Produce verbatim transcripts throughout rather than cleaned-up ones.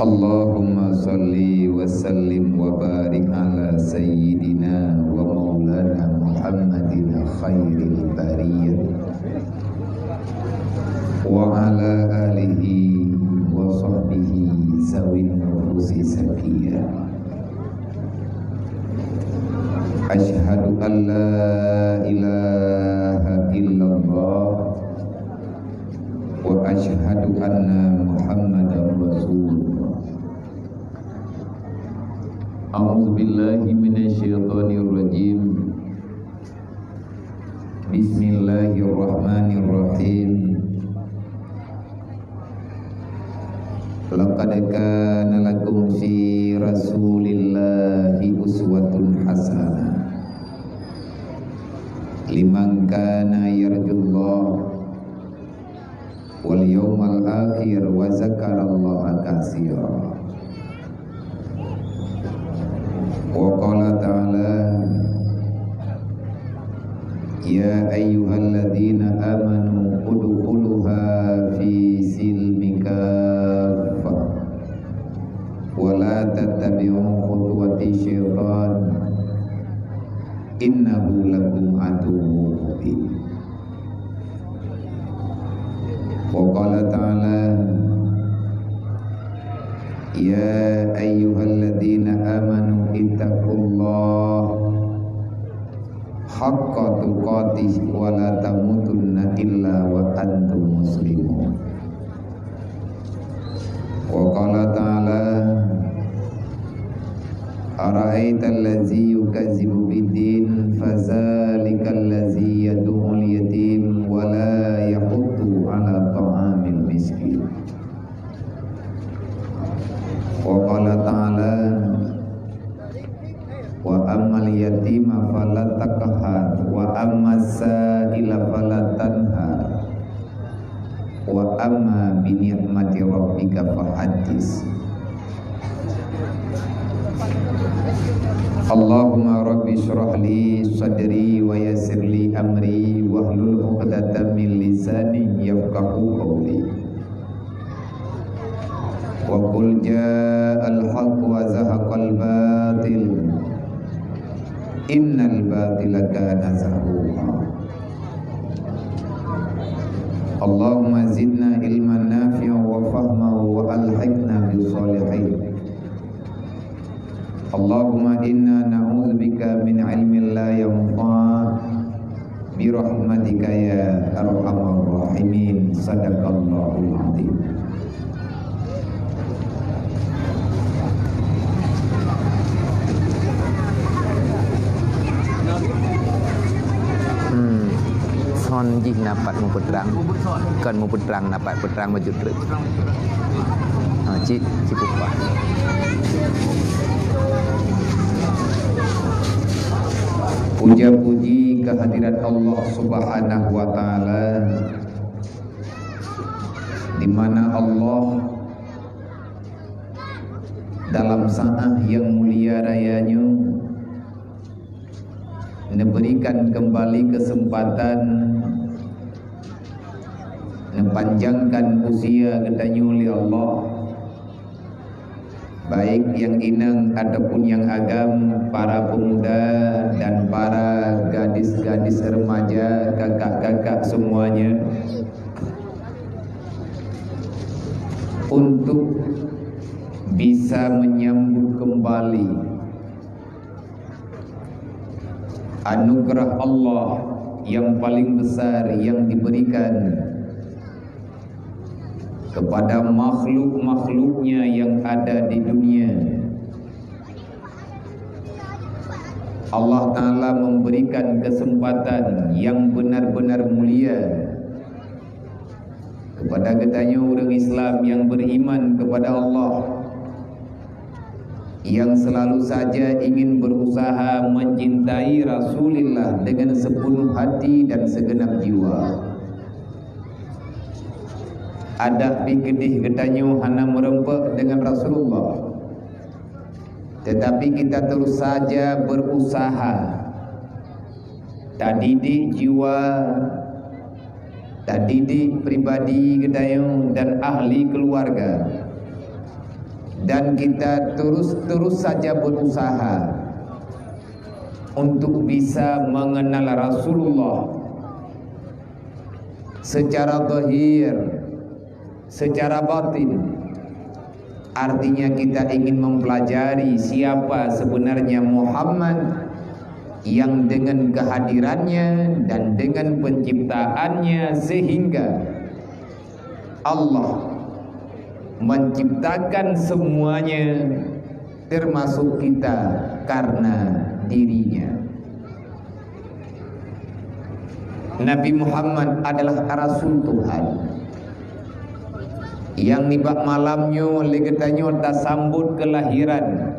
Allahumma shalli wa sallim wa barik ala sayyidina wa maulana Muhammadin khairil bariyah wa ala alihi wa sahbihi zawin nufusi zakiyah. Asyhadu an la ilaha illallah wa asyhadu anna Muhammadar Rasulullah. A'udzu billahi minasy syaithanir rajim. Bismillahirrahmanirrahim. Laqad kana lakum fi Rasulillahi uswatun hasanah liman kana yarjullaha wal yaumal akhir wa dzakarallaha katsira. Wa qala ta'ala, "Ya ayyuhalladzina amanu udkhuluha fi silmi kaffah wa la tattabi'u khutuwati syaitan, innahu lakum aduwwun mubin." Wa qala ta'ala, "Ya ayyuhalladzina amanu ittaqullaha haqqa tuqatih wa la tamutunna illa wa antum muslimun." Wa qala ta'ala, "Ara'aital ladzi yukazzibu biddin, fadzalikal ladzi yadu'ul yatim wa la yahuddu ala ta'amil miskin." Wa qala ta'ala, "Wa ammal yatima fala taqhar, wa ammas sa'ila fala tanhar, wa amma bi ni'mati rabbika fahaddits." Allahumma rabbi shrah li sadri wa yassir li amri wahlul 'uqdatam min lisani yafqahu qawli. Wa qul ja'al haqq wa zahaqal batil, innal batila kana zahuqa. Allahumma zidna ilman nafi'an wa fahman wa alhiqna bis shalihin. Allahumma inna na'udzubika min ilmin la yanfa', bi rahmatika ya arhamar rahimin. Sadaqallahul azim. Hmm, son jih na pat mupeutrang, kon mupeutrang na pat peutrang bacut treuk. Ha, cit, cit upah. Puja puji kehadirat Allah Subhanahu wa Ta'ala, di mana Allah dalam saat yang mulia raya nyoe neuberikan kembali kesempatan neupanjangkan usia geutanyoe lé Allah, baik nyang inong ataupun nyang agam, para pemuda dan para gadis-gadis remaja, kakak-kakak semuanya, untuk bisa menyambut kembali anugerah Allah yang paling besar yang diberikan kepada makhluk-makhluknya yang ada di dunia. Allah Ta'ala memberikan kesempatan yang benar-benar mulia kepada geutanyoe ureuëng Islam yang beriman kepada Allah, yang selalu saja ingin berusaha mencintai Rasulullah dengan sepenuh hati dan segenap jiwa. Adak pih keudeh geutanyoe hana meureumpok dengan Rasulullah, tetapi kita terus saja berusaha tadidik jiwa, tadidik pribadi geutanyoe dan ahli keluarga Dan kita terus-terus saja berusaha untuk bisa mengenal Rasulullah secara zahir, secara batin. Artinya, kita ingin mempelajari siapa sebenarnya Muhammad yang dengan kehadirannya dan dengan penciptaannya, sehingga Allah menciptakan semuanya, termasuk kita, karena dirinya. Nabi Muhammad adalah rasul Tuhan, nyang nibak malam nyoe lé geutanyoe tasambot keulahiran,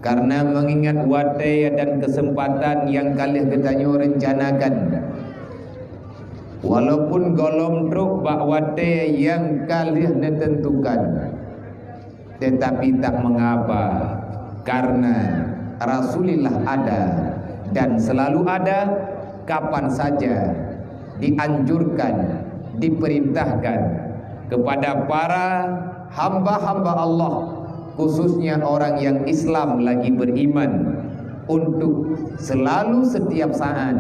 karena meungingat watée dan keuseumpatan nyang ka lheueh geutanyoe reuncanakan. Walaupun gohlom trok bak watée nyang ka lheueh neuteuntukan, teutapi tak mengapa, karena Rasulullah ada dan selalu ada, kapan saja dianjurkan, diperintahkan kepada para hamba-hamba Allah, khususnya orang yang Islam lagi beriman, untuk selalu setiap saat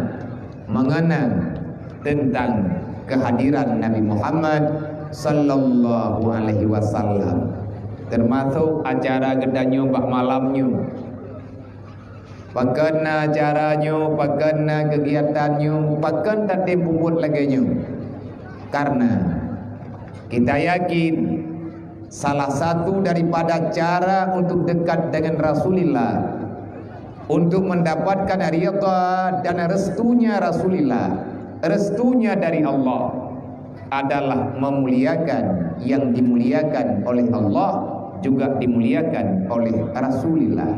mengenang tentang kehadiran Nabi Muhammad sallallahu alaihi wasallam. Termasuk acara geutanyoe bak malam nyoe. Pakon na acara nyoe, pakon na keugiatan nyoe, pakon tatem peubuet lagée nyoe? Karena kita yakin salah satu daripada cara untuk dekat dengan Rasulullah, untuk mendapatkan ridha dan restunya Rasulullah, restunya dari Allah, adalah memuliakan yang dimuliakan oleh Allah, juga dimuliakan oleh Rasulullah.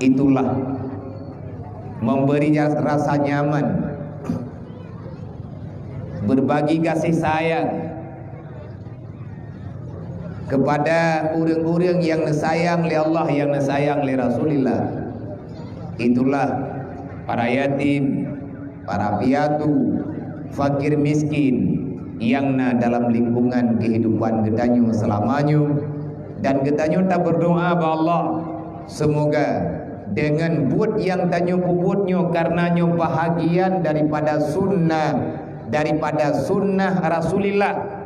Itulah memberi rasa nyaman, berbagi kasih sayang kepada ureuëng-ureuëng nyang neusayang lé Allah, nyang neusayang lé Rasulullah. Itulah para yatim, para piatu, fakir miskin nyang na dalam lingkungan kehidupan geutanyoe seulama nyoe, dan geutanyoe taberdoa bak Allah, semoga dengan buet nyang tanyoe peubuet nyoe, karena nyoe bahagian daripada sunnah, daripada sunnah Rasulillah.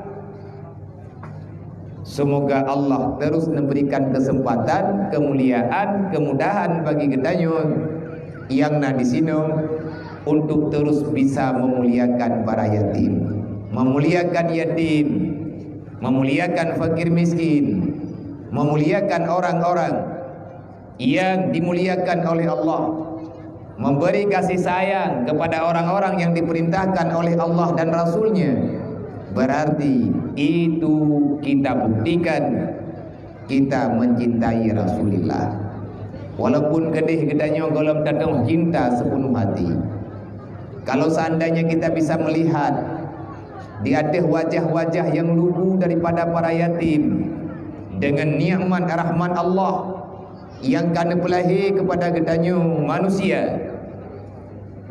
Semoga Allah terus memberikan kesempatan, kemuliaan, kemudahan bagi geutanyoe nyang na di sinoe untuk terus bisa memuliakan para yatim, memuliakan yatim, memuliakan fakir miskin, memuliakan orang-orang yang dimuliakan oleh Allah, memberi kasih sayang kepada orang-orang yang diperintahkan oleh Allah dan Rasul-Nya, berarti itu kita buktikan kita mencintai Rasulullah. Walaupun keudeh geutanyoe gohlom tatong cinta sepenuh hati. Kalau seandainya kita bisa melihat di ateueh wajah-wajah yang lugu daripada para yatim, dengan nikmat rahmat Allah yang ka neupeulahé kepada geutanyoe manusia.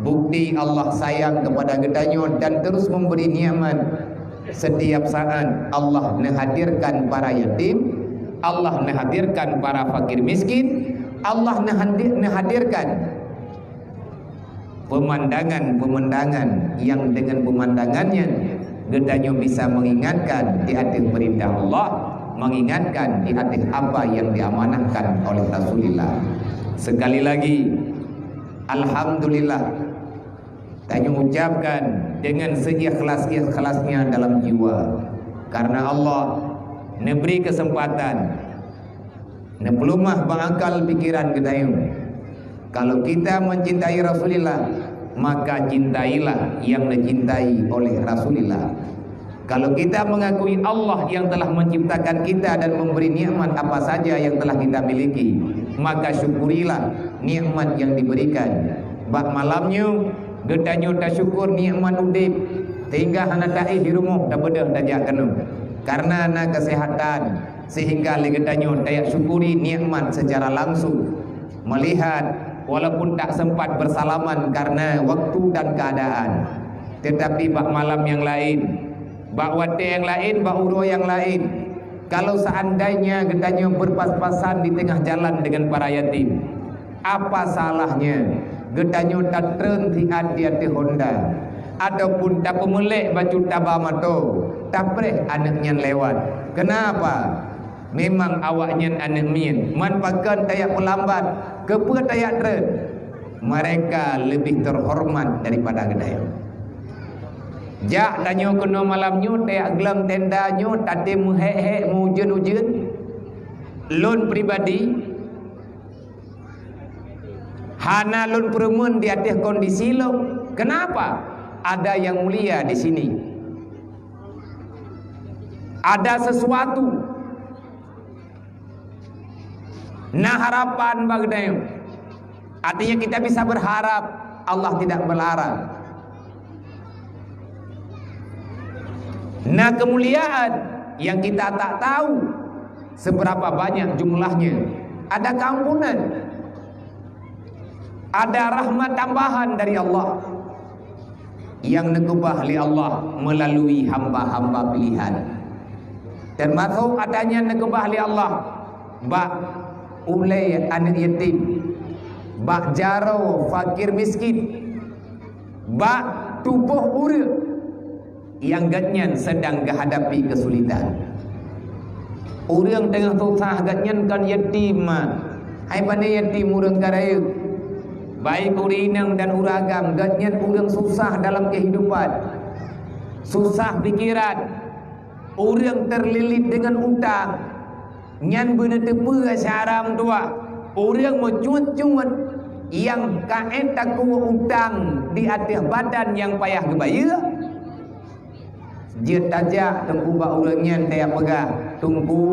Bukti Allah sayang kepada geutanyoe dan terus memberi nikmat. Setiap saat Allah neuhadirkan para yatim, Allah neuhadirkan para fakir miskin, Allah neuhadi-, neuhadirkan pemandangan-pemandangan yang dengan pemandangannya geutanyoe bisa mengingatkan di ateueh perintah Allah, mengingatkan di ateueh apa yang diamanahkan oleh Rasulullah. Sekali lagi, alhamdulillah, tanyoe ucapkan dengan seikhlas-ikhlasnya dalam jiwa, karena Allah neubri keuseumpatan, neupeulumah bak akal pikiran geutanyoe. Kalau kita mencintai Rasulullah, maka cintailah yang dicintai oleh Rasulullah. Kalau kita mengakui Allah yang telah menciptakan kita dan memberi nikmat apa saja yang telah kita miliki, maka syukurilah nikmat yang diberikan. Bak malam nyoe, geutanyoe tasyukur nikmat udeb, sehingga hana taéh di rumoh tabeudôh tajak keunoe. Karena na kesehatan, sehingga lé geutanyoe tajak syukuri nikmat secara langsung. Melihat, walaupun tak sempat bersalaman karena waktu dan keadaan, tetapi bak malam yang lain, Bak watée nyang laén, bak uroe nyang laén, kalau seandainya geutanyoe berpas-pasan di tengah jalan dengan para yatim, apa salahnya geutanyoe tatreun siat di ateueh honda, ataupun tapeumeulék bacut taba moto, tapreh aneuëk nyan lewat? Kenapa? Memang awaknyan aneuëk miet, man pakon tajak peulambat, keupeue tajak treun? Mereka lebih terhormat daripada geutanyoe. Jak tanyoe keunoe malam nyoe, tajak gleng tenda nyoe, tatem meuhék-hék, meuujeuen-ujeuen. Lôn pribadi hana lôn peureumeun di ateueh kondisi lôn. Kenapa? Ada yang mulia di sini. Ada sesuatu. Na harapan bak geutanyoe. Artinya, kita bisa berharap, Allah tidak melarang. Na kemuliaan yang kita tak tahu seberapa banyak jumlahnya. Ada keampunan. Ada rahmat tambahan dari Allah yang neukeubah lé Allah melalui hamba-hamba pilihan. Termasuk adanya neukeubah lé Allah bak ulée aneuëk yatim, bak jaroe fakir miskin, bak tuboh ureuëng nyang gobnyan sedang geuhadapi keusulitan. Ureuëng teungoh susah, gobnyan kon yatim, ma. Hai pane yatim ureuëng ka rayeuk. Baik ureuëng inong dan ureuëng agam, gobnyan ureuëng susah dalam kehidupan. Susah pikiran. Ureuëng terlilit dengan utang. Nyan beuneuteupeu syara meutuah. Ureuëng meucuet-cuet nyang ka ék takue utang di ateueh badan nyang payah geubayeue, jeuet tajak teungku bak ureuëng nyan, tajak peugah, "Teungku,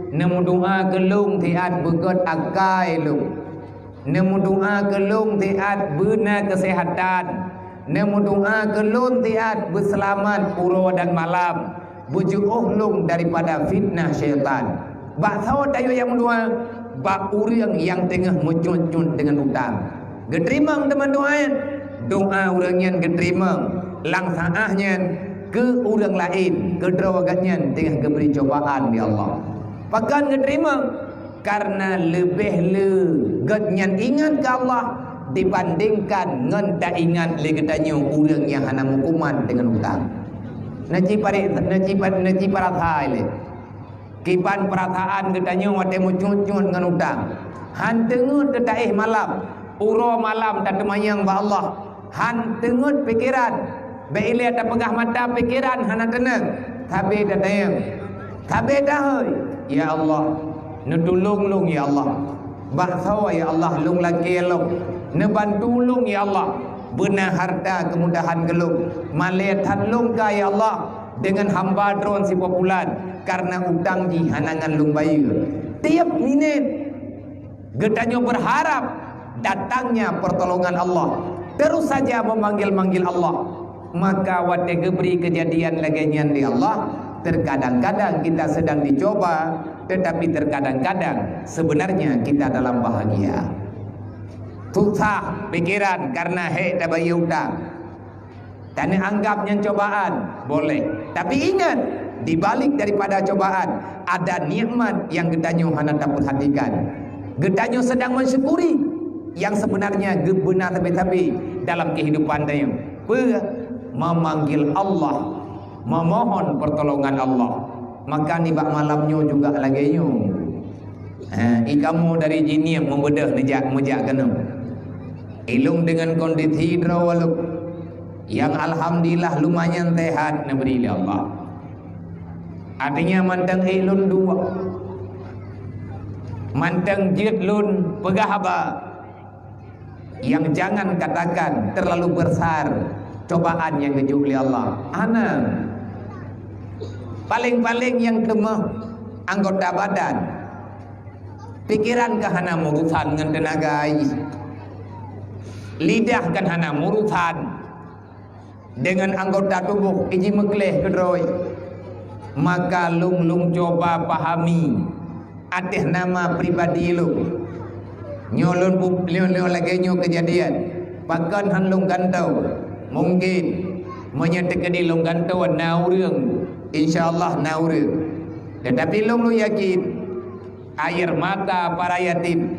neumeudoá keu lôn siat beugét akai lôn. Neumeudoá keu lôn siat beuna keuseuhatan. Neumeudoá keu lôn siat beuseulamat uroe dan malam. Beujiôh lôn daripada fitnah syaitan." Bak soe tayue nyang meudoá? Bak ureuëng nyang teungoh meucuet-cuet deungon utang. Geuteurimong teuma doá nyan. Doá ureuëng nyan geuteurimong. Lam saát nyan keu ureuëng laén, keudroe gobnyan teungoh geubri cobaan lé Allah. Pakon geuteurimong? Karena leubeh le gobnyan ingat keu Allah dibandingkan ngon taingat lé geutanyoe ureuëng nyang hana meukuman deungon utang. Neuci pare-, neuci pa-, neuci parasa ilée. Kiban peurasaan geutanyoe watée meucuet-cuet ngon utang. Han teungeut teutaéh malam, uroe malam tateumanyong bak Allah. Han teungeut pikeran, bék ilée tapeugah mata pikeran hana teunang. Sabe tatanyong, sabe tahôi, "Ya Allah, neutulông lôn, ya Allah. Bak soe, ya Allah, lôn lakée lôn? Neubantu lôn, ya Allah. Beuna harta keumudahan keu lôn. Malée that lôn ka, ya Allah, deungon hamba Droe si po pulan, kareuna utang jih hana ngon lôn bayeue." Tieb minét geutanyoe beurharab datangnya peurtolongan Allah, terus saja memanggil-manggil Allah. Maka watée geubri keujadian lagée nyan lé Allah, terkadang-kadang kita sedang dicoba, tetapi terkadang-kadang sebenarnya kita dalam bahagia. Susah pikeran kareuna hék tabayeue utang. Taneuanggab nyan cobaan, boleh. Tapi ingat, di balik daripada cobaan, ada nikmat nyang geutanyoe hana tapeurhatikan. Geutanyoe sedang mensyukuri nyang sebenarnya geubeuna sabe-sabe dalam kehidupan tanyoe. Peue? Memanggil Allah, memohon pertolongan Allah. Maka nibak malam nyoe juga lagée nyoe. Ha, i kamoe dari Jeunieb meubeudôh neujak, meujak keunoe. Ilôn deungon kondisi droe lôn nyang alhamdulillah lumayan sehat neubri lé Allah. Artinya mantong ék lôn duek, mantong jeuet lôn peugah haba. Nyang jangan katakan terlalu besar cobaan nyang geujok lé Allah. Hana. Paléng-paléng nyang teumeuh anggota badan. Pikeran ka hana meurusan ngon teunaga jih. Lidah kan hana meurusan deungon anggota tuboh, iji meukleh keudroe. Maka lôn, lôn cuba pahami ateueh nama pribadi lôn. Nyoe lôn bu-, nyoe, nyoe lagée nyoe keujadian. Pakon han lôn gantoe? Mungken meunyoe teukeudi lôn gantoe na ureuëng Insya Allah na ureuëng. Tetapi lôn, lôn yakin, air mata para yatim,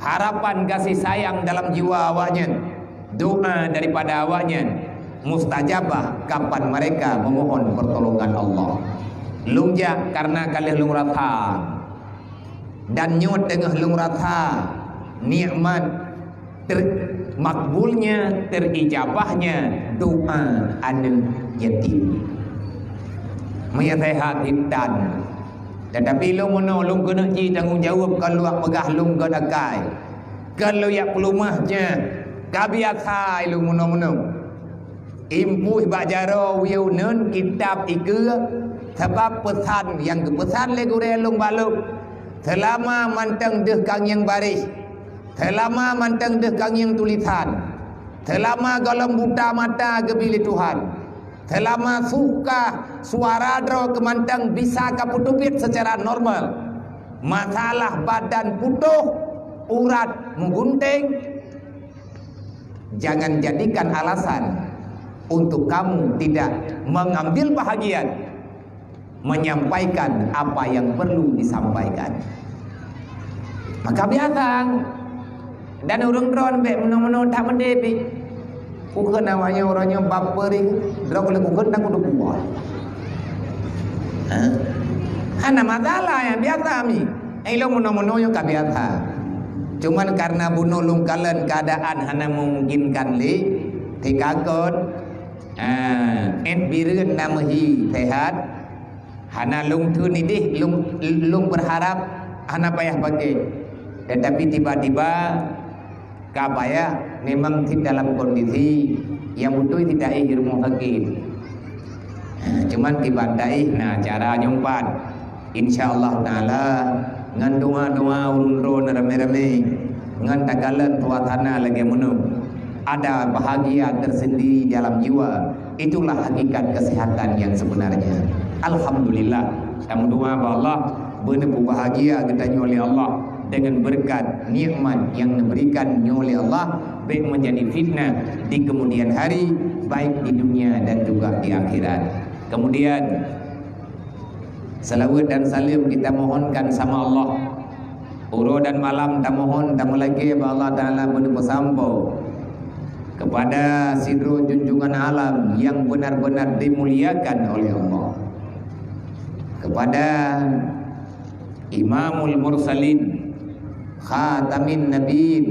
harapan kasih sayang dalam jiwa awaknyan, doa daripada awaknyan mustajabah kapan mereka memohon pertolongan Allah. Lôn jak karena ka lheueh lôn rasa. Dan nyoe teungoh lôn rasa nikmat ter-, makbulnya, terijabahnya doa aneuëk yatim. Meunyoe sehat hitan. Tetapi lôn meunoe lôn keuneuk ji tanggong jaweueb, kon lôn peugah lôn gét akai. Kon lôn jak peulumah nyan. Ka biasa lôn meunoe-meunoe. Impui bak jaroe wiew ngon kitab ikeue, sabab peusan nyang geupeusan lé gurée lôn bak lôn, seulama mantong deuh ka ngieng baréh, seulama mantong deuh ka ngieng tulisan, seulama gohlom buta mata geubi lé Tuhan, seulama suka suara droe keumantong bisa ka peuteubiet secara normal, masalah badan putôh, urat meugunténg, jangan jadikan alasan untuk kamu tidak mengambil bahagian menyampaikan apa yang perlu disampaikan. Maka biasa dan ureuëng droe bék meunoe-meunoe that meudeh pih. Kukheun awaknyan uroe nyoe baper, droe keuleue kukheun dan kuduek kuah. Ha? Hana masalah, nyang biasa mi. Ilong meunoe-meunoe nyoe ka biasa. Cuman karena bunoe lôn kalon keadaan hana memungkinkan lé, tikakon, ha, et bireuen na meuhi sehat, hana lôn theun idéh, lôn, lôn berharap hana payah pakai. Tetapi tiba-tiba ka payah, memang cit dalam kondisi nyang beutôi tidak éh di rumoh sakét. Ha, cuman kiban taéh na cara nyang pat. Insya Allah Taala, ngon doa-doa ulôn droe ramé-ramé, ngon takalon suasana lagée meunoe, ada bahagia tersendiri dalam jiwa. Itulah hakikat kesehatan yang sebenarnya. Alhamdulillah, tameudoa bak Allah, beuneupeubahgia geutanyoe lé Allah dengan berkat nikmat yang diberikan nyoe lé Allah, bék menjadi fitnah di kemudian hari, baik di dunia dan juga di akhirat. Kemudian, salawat dan salam kita mohonkan sama Allah. Uroe dan malam tamohon, tameulakée bak Allah Taala beuneupesampoe kepada sidroe junjungan alam yang benar-benar dimuliakan oleh Allah, kepada Imamul Mursalin, Khatamin Nabiyyin,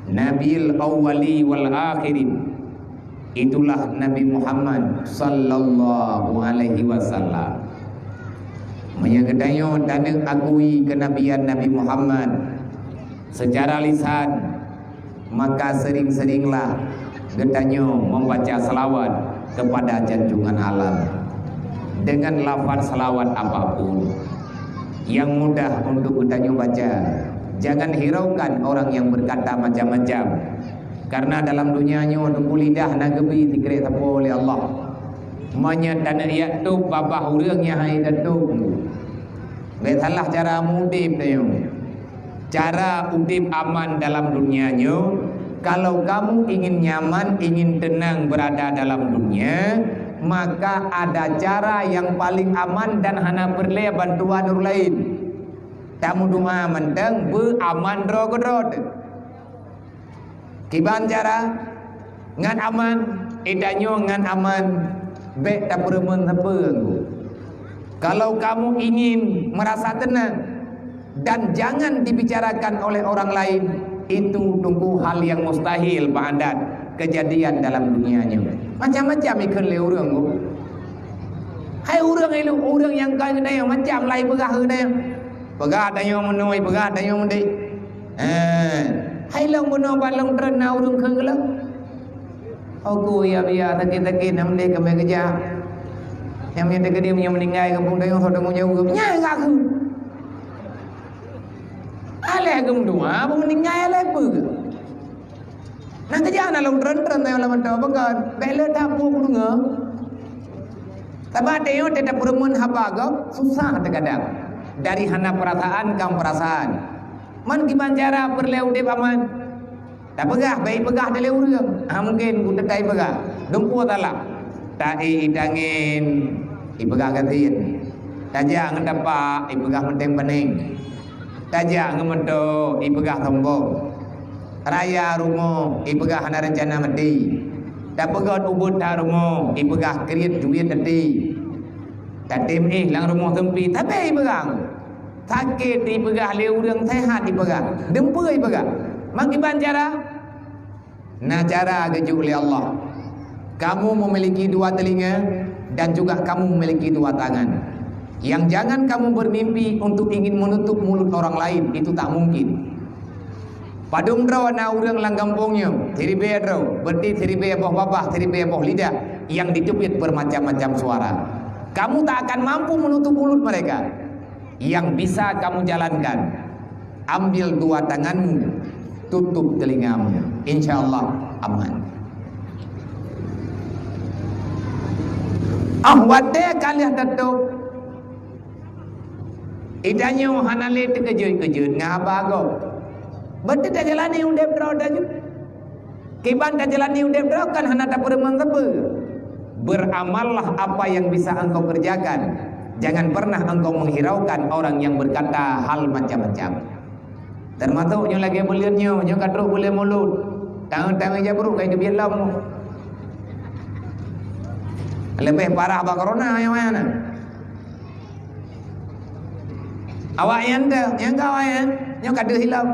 Nabiil Awwali wal Akhirin, itulah Nabi Muhammad sallallahu alaihi wasallam. Meunyoe geutanyoe taneuk akui kenabian Nabi Muhammad secara lisan, maka sering-seringlah geutanyoe membaca selawat kepada junjungan alam dengan lafaz selawat apapun yang mudah untuk geutanyoe baca. Jangan hiraukan orang yang berkata macam-macam. Karena dalam dunia nyoe teungku lidah na geubi sikrek sapo lé Allah. Meunyoe taneuk jak tôb babah ureuëng nyang hai tatôb. Bék salah cara meuudeb tanyoe. Cara udeb aman dalam dunia nyoe, kalau kamu ingin nyaman, ingin tenang berada dalam dunia, maka ada cara yang paling aman dan hana peureulée bantuan ureuëng laén. Tameudoa mantong beu aman droe keudroe teuh. Kiban cara ngon aman, geutanyoe ngon aman bék tapeureumeun sapeue. Kalau kamu ingin merasa tenang dan jangan dibicarakan oleh orang lain, itu teungku hal yang mustahil bak adat kejadian dalam dunia nyoe. Macam-macam ikheun lé ureuëng tu. Hai ureuëng ilong, ureuëng nyang ka ngeudayang macam lai peugah ngeudayang. Peugah tanyoe meunoe, peugah tanyoe meudeh. Eh, hai lôn bunoe ban lôn treun na ureuëng kheun lom. Oku ya biya sakét-sakét nam deh keume keujak. Nyang meunyoe teukeudi meunyoe meuninggai gampông tanyoe soe tanggung jaweueb. Nyan ka kheun. Aléh geumeudoa, apa meuninggai aléh peue? Nang keujak na lôn treun-treun tanyoe lam mantong bukon. Bék le tapu kudeungoe. Sabab tanyoe teutab peureumeun haba gob susah teugadang. Dari hana peurasaan kang peurasaan. Man kiban cara peureulée udeb aman. Tapeugah, bék peugah dilée ureuëng. Ah, mungken ku teukai peugah. Dumpeue salah. Taéh tangen. Ipeugah gasien. Tajak ngon tapak, ipeugah manteng paneng. Tajak ngon meuto, ipeugah sombong. Raya rumoh, ipeugah hana rencana maté. Tapeugöt ubit that rumoh, ipeugah kriet juet até. Tatem éh lam rumoh seumpi, sabe ipeugah. Sakét ipeugah lé ureuëng, sehat ipeugah. Dumpeue ipeugah. Meukiban cara? Na cara geujok lé Allah. Kamu memiliki dua telinga dan juga kamu memiliki dua tangan. Yang jangan kamu bermimpi untuk ingin menutup mulut orang lain, itu tak mungkin. Padum droe na ureuëng lam gampông nyoe, siribée droe, berarti siribée boh babah, siribée boh lidah yang diteubiet bermacam-macam suara. Kamu tak akan mampu menutup mulut mereka. Yang bisa kamu jalankan, ambil dua tanganmu, tutup telingamu. Insya Allah aman. Ah, watée ka lheueh tatôb, itanyoe hana lé teukeujot-keujot ngon haba gob. Beutôi tajalani udeb droe tanyoe. Kiban tajalani udeb droe kan hana tapeurumeung sapeue. Beramallah apa yang bisa engkau kerjakan. Jangan pernah engkau menghiraukan orang yang berkata hal macam-macam. Termasuk nyoe lagée buleuen nyoe, nyoe ka trok buleuen Mulod. Tanggée-tanggée jabrok ka teubiet lom. Leubeh parah bak corona nyang meunan. Awaknyan teuh, nyang ka awaknyan, nyoe ka deuh ilom.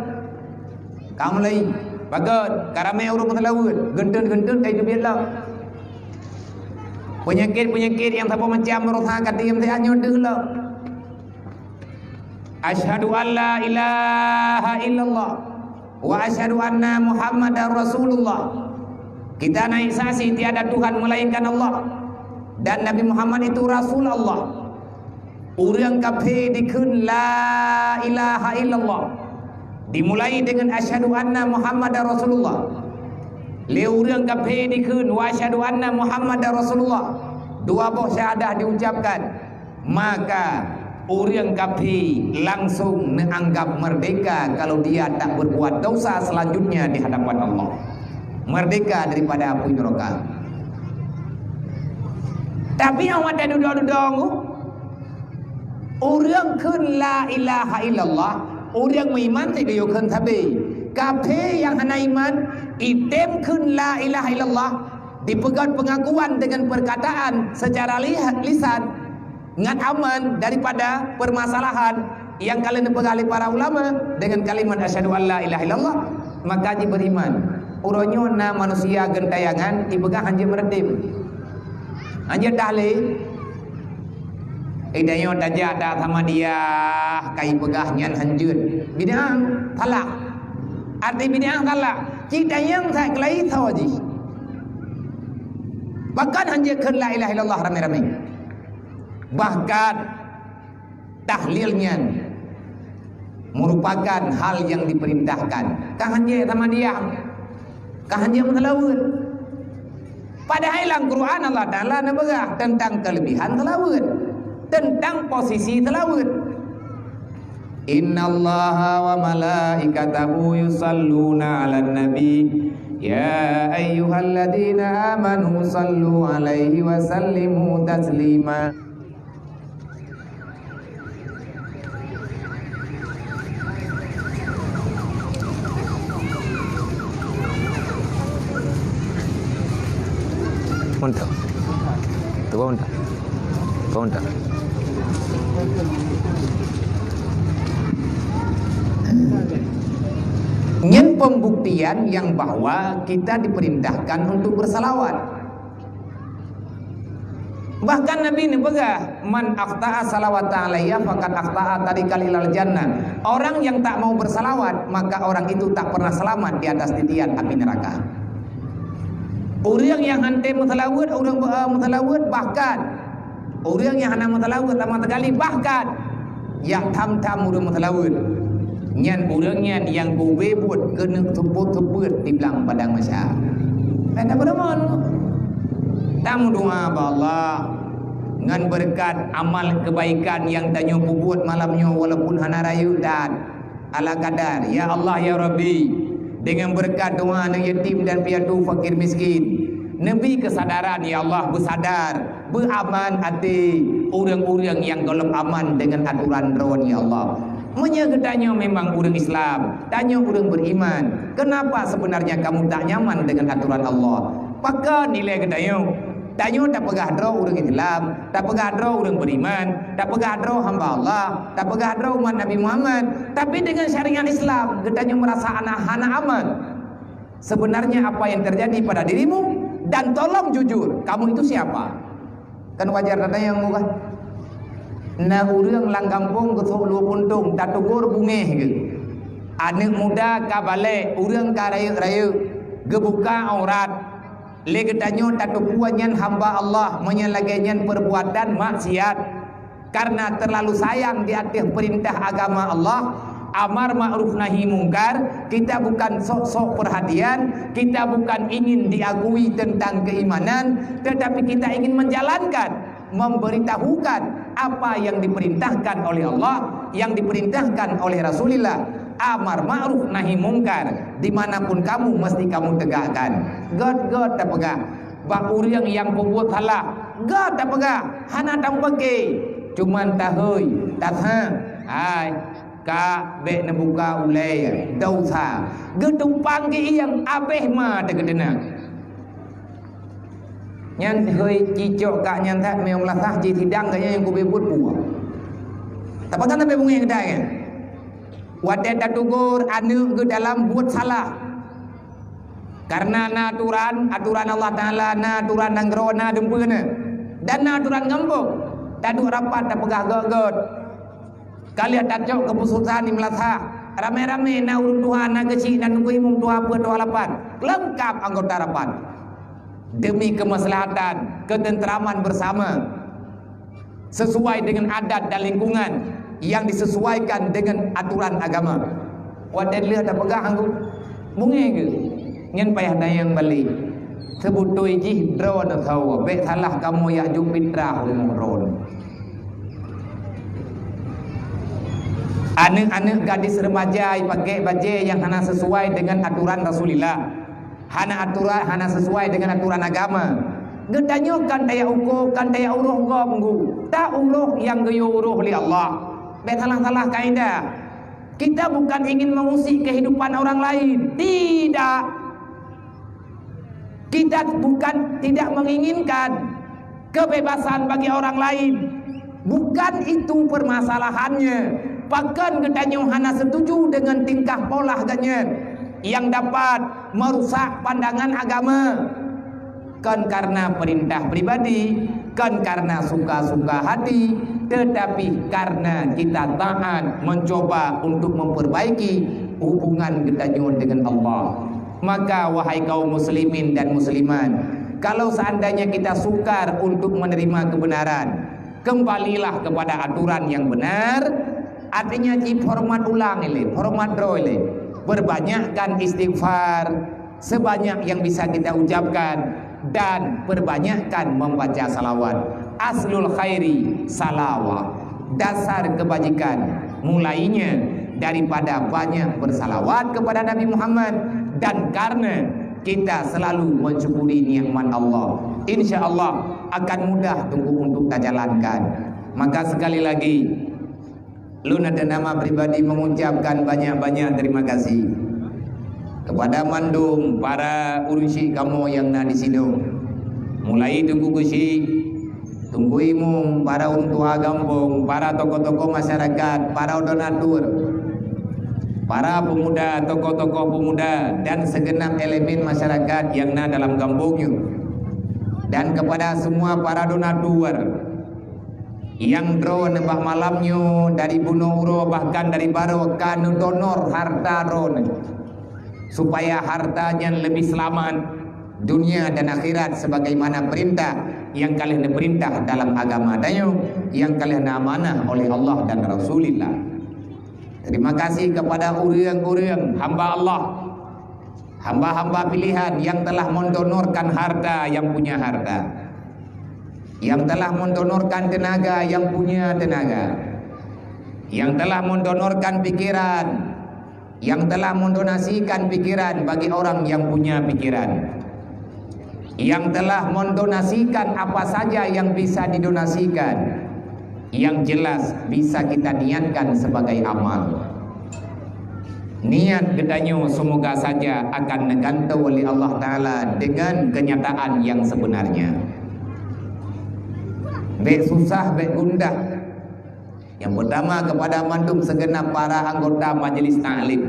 Ka mulai, bagot, ka ramé ureuëng meuseulaweuet, geunteun-geunteun ka teubiet lom. Peunyakét-peunyakét nyang saboh macam baroesa ka teuiem siat nyoe deuh lom. Asyhadu an la ilaha illallah wa asyhadu anna Muhammadar Rasulullah. Kita naik saksi tiada Tuhan melainkan Allah dan Nabi Muhammad itu Rasul Allah. Ureuëng kafé dikheun la ilaha illallah dimulai dengan asyhadu anna Muhammadar Rasulullah. Lé ureuëng kafé dikheun wa asyhadu anna Muhammadar Rasulullah, dua boh syahadah diucapkan, maka ureuëng kafé langsung neuanggap merdeka kalau dia tak berbuat dosa selanjutnya di hadapan Allah. Merdeka daripada api neraka. Tapi nyang watée dudoe-dudoe ngu, ureuëng kheun la ilaha illallah, ureuëng meuiman teuh geuyue kheun sabe. Kafé nyang hana iman, item kheun la ilaha illallah, dipeugöt pengakuan dengan perkataan secara li-, lisan, ngat aman daripada permasalahan yang ka lheueh neupeugah lé para ulama dengan kalimat asyhadu an la ilaha illallah, maka jiberiman. Uroe nyoe na manusia geuntayangan ipeugah hanjeuet meuratem. Hanjeuet tahlé. Eh, tanyoe tajak dak sama dia kai peugah nyan hanjeuet. Bid'ah salah. Arti bid'ah salah. Cit tanyong that keulai tho jih. Bahkan hanjeuet kheun la ilaha illallah ramé-ramé. Bahkan tahlil nyan merupakan hal yang diperintahkan. Ka hanjeuet sama dia. Ka hanjeuet meuseulaweuet. Padahai lam Quran Allah Taala neupeugah tentang kelebihan seulaweuet, tentang posisi seulaweuet. Innallaha wa malaikatahu yusalluna 'alan nabi. Ya ayyuhalladzina amanu sallu 'alaihi wa sallimu taslima. Mantap. Tuan mantap. Tuan mantap. Nyan pembuktian yang bahwa kita diperintahkan untuk bersalawat. Bahkan Nabi neupeugah, "Man akhta'a salawatan alayya faqad akhta'a tariqan ilal jannah." Orang yang tak mau bersalawat, maka orang itu tak pernah selamat di atas titian api neraka. Ureuëng nyang hana meuseulaweuet, ureuëng be-, meuseulaweuet, bahkan ureuëng nyang hana meuseulaweuet sama sekali, bahkan nyang tham-tham ureuëng meuseulaweuet, nyan ureuëng nyan nyang geubeuet keuneuk seupôt-seupôt di blang padang mahsyar. Hai tapeureumeun, tameudoa bak Allah ngon beureukat amal keubaikan nyang tanyoe peubuet malam nyoe, walaupun hana rayeuk that. Ala kadar, ya Allah, ya Rabbi, dengan berkat doa anak yatim dan piatu fakir miskin, Neubi keusadaran, ya Allah, beusadar, beuaman até ureuëng-ureuëng nyang gohlom aman deungon atoran Droe, ya Allah. Meunyoe geutanyoe memang ureuëng Islam, tanyoe ureuëng beriman, kenapa sebenarnya kamu tak nyaman dengan aturan Allah? Pakon nilai geutanyoe? Tanyoe tapeugah droe ureuëng Islam, tapeugah droe ureuëng beriman, tapeugah droe hamba Allah, tapeugah droe umat Nabi Muhammad, tapi dengan syariat Islam geutanyoe merasa hana, hana aman. Sebenarnya apa yang terjadi pada dirimu, dan tolong jujur, kamu itu siapa? Kan wajar that nyang meuga. Na ureuëng lam gampông geusok luweue puntông, tatugor bungéh geuh. Aneuëk muda ka balek, ureuëng ka rayeuk-rayeuk, geubuka aurat. Lé geutanyoe tateupeue nyan hamba Allah, meunyoe lagée nyan perbuatan maksiat. Karena terlalu sayang di ateueh perintah agama Allah, amar ma'ruf nahi mungkar, kita bukan sok-sok perhatian, kita bukan ingin diakui tentang keimanan, tetapi kita ingin menjalankan, memberitahukan apa yang diperintahkan oleh Allah, yang diperintahkan oleh Rasulullah. Amar ma'ruf nahi mungkar, dimanapun kamu mesti kamu tegakkan. Göt-göt tapeugah bak ureuëng nyang peubuet salah, göt tapeugah, hana tamupaké, cuman tahôi, tasa, hai, ka bék neubuka ulée, desya. Geutumpang geuieng, abéh ma teugeuteunak. Nyan hôi cicok kak nyan that meunyoe meulasah jisidang geuh nyan nyang kubeuet buet puih. Tapakan sampai bungéh keudai nyan. Watée tatugor aneuëk geuh dalam buet salah. Karena na aturan, aturan Allah Taala, na aturan nanggroe, na dumpeue na. Dan na aturan gampông. Taduek rapat tapeugah göt-göt. Ka lheueh tacok keuputusan di meulasah. Ramé-ramé na ureuëng tuha, na geuchik, na teungku imum tuha peuet tuha lapan. Leungkap anggota rapat. Demi kemaslahatan, ketentraman bersama. Sesuai dengan adat dan lingkungan yang disesuaikan dengan aturan agama. Watée lheueh tapeugah anggô, bungéh geuh. Nyan payah tanyong balek. Seubutôi jih droeneuh sawa, bék salah kamoe jak jok pitrah uroe nyoe. Aneuëk-aneuëk gadis remaja jipaké bajée nyang hana sesuai dengan aturan Rasulullah. Hana aturan, hana sesuai dengan aturan agama. Geutanyoe kan tajak uko, kan tajak uroh gob ngu. Ta uroh nyang geuyue uroh lé Allah. Bék salah-salah kaidah. Kita bukan ingin mengusik kehidupan orang lain. Tidak. Kita bukan tidak menginginkan kebebasan bagi orang lain. Bukan itu permasalahannya. Pakon geutanyoe hana setuju dengan tingkah pola geuh nyan yang dapat merusak pandangan agama. Kon karena perintah pribadi, kon karena suka-suka hati, tetapi karena kita taat mencoba untuk memperbaiki hubungan geutanyoe dengan Allah. Maka, wahai kaum muslimin dan muslimat, kalau seandainya kita sukar untuk menerima kebenaran, kembalilah kepada aturan yang benar, artinya jihoreumat ulang ilée, horeumat droe ilée. Perbanyakkan istighfar sebanyak yang bisa kita ucapkan dan perbanyakkan membaca salawat. Aslul khairi salawah. Dasar kebajikan mulainya daripada banyak bersalawat kepada Nabi Muhammad dan karena kita selalu mensyukuri nikmat Allah. Insya Allah akan mudah untuk, untuk tajalankan. Maka sekali lagi, lôn ateueh nama pribadi mengucapkan banyak-banyak terima kasih kepada mandum para ureuëng syik kamoe nyang na di sinoe. Mulai Teungku Geuchik, Teungku Imum, para ureuëng tuha gampông, para tokoh-tokoh masyarakat, para donatur, para pemuda, tokoh-tokoh pemuda, dan segenap elemen masyarakat nyang na dalam gampông nyoe. Dan kepada semua para donatur nyang droeneuh bak malam nyoe dari bunoe uroe bahkan dari barô ka neudonor harta droeneuh, supaya harta nyan leubeh seulamat dunia dan akhirat sebagaimana perintah nyang ka lheueh neupeurintah dalam agama tanyoe nyang ka lheueh neuamanah oleh Allah dan Rasulullah. Terima kasih kepada ureuëng-ureuëng hamba Allah, hamba-hamba pilihan yang telah mendonorkan harta yang punya harta, yang telah mendonorkan tenaga yang punya tenaga, yang telah mendonorkan pikiran, yang telah mendonasikan pikiran bagi orang yang punya pikiran. yang telah mendonasikan apa saja yang bisa didonasikan, yang jelas bisa kita niatkan sebagai amal. Niat geutanyoe semoga saja akan neugantoe lé Allah Taala dengan kenyataan yang sebenarnya. Bék susah, bék gundah. Yang pertama, kepada mandum segenap para anggota majlis taklim,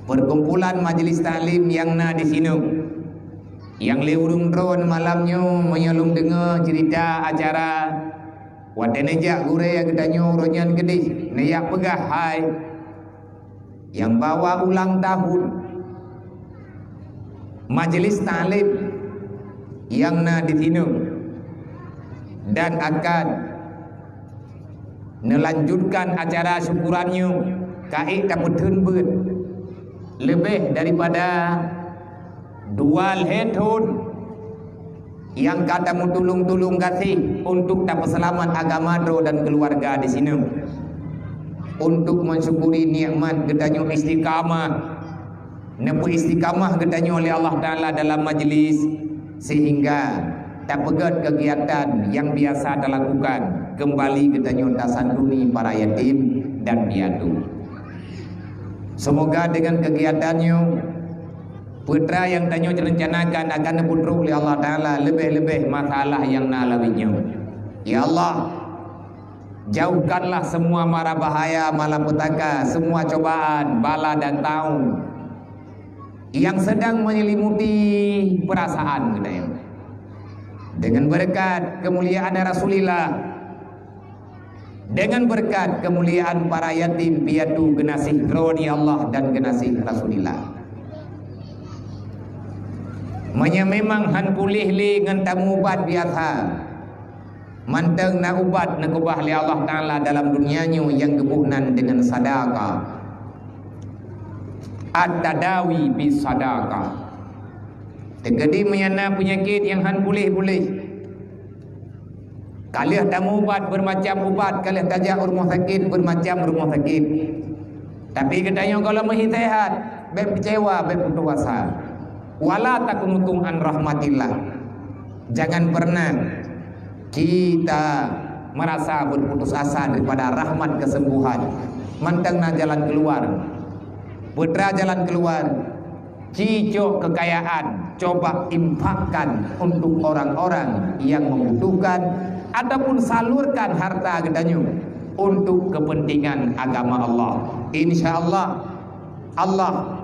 perkumpulan majlis taklim yang na di sinoe. Nyang lé ureuëng droen malam nyoe, meunyoe lôn deungoe cerita acara, watée neujak gurée geutanyoe uroe nyan keudeh, neujak peugah hai, nyang bahwa ulang tahun majlis taklim nyang na di sinoe dan akan neulanjutkan acara syukuran nyoe ka ék tapeutheun beuet leubeh daripada dua lhée thon nyang ka tameutulông-tulông gaséh untuk tapeuseulamat agama droe dan keuluwarga di sinoe. Untuk mensyukuri nikmat geutanyoe istiqamah, neupeu istiqamah geutanyoe lé Allah Taala dalam majlis, sehingga tapeugét kegiatan yang biasa talakukan, kembali geutanyoe tasantuni para yatim dan piatu. Semoga dengan kegiatan nyoe, peue nyang tanyoe rencanakan akan neupeutrok lé Allah Taala, leubeh-leubeh masalah nyang na lam nyoe. Ya Allah, jauhkanlah semua mara bahaya, malapetaka, semua cobaan, bala dan taun yang sedang menyelimuti perasaan geutanyoe. Dengan berkat kemuliaan Rasulullah, dengan berkat kemuliaan para yatim piatu geunaséh droe, ya Allah, dan geunaséh Rasulullah. Meunyoe memang han puléh lé ngon tamu ubat biasa, mantong na ubat neukeubah lé Allah Taala dalam dunia nyoe nyang geuboh nan deungon sadaka. At-tadawi bis sadaka. Teukeudi meunyoe na peunyakét nyang han puléh-puléh, ka lheueh tamu ubat beurmacam ubat, ka lheueh tajak u rumoh sakét beurmacam rumoh sakét. Tapi geutanyoe gohlom meuhi seuhat, bék keucewa, bék putus asa. Wala taqnutu an rahmatillah. Jangan pernah kita merasa berputus asa daripada rahmat kesembuhan. Mantong na jalan keluar. Peue jalan keluar? Cicok kekayaan, coba infakkan untuk orang-orang yang membutuhkan, ataupun salurkan harta geutanyoe untuk kepentingan agama Allah. Insya Allah, Allah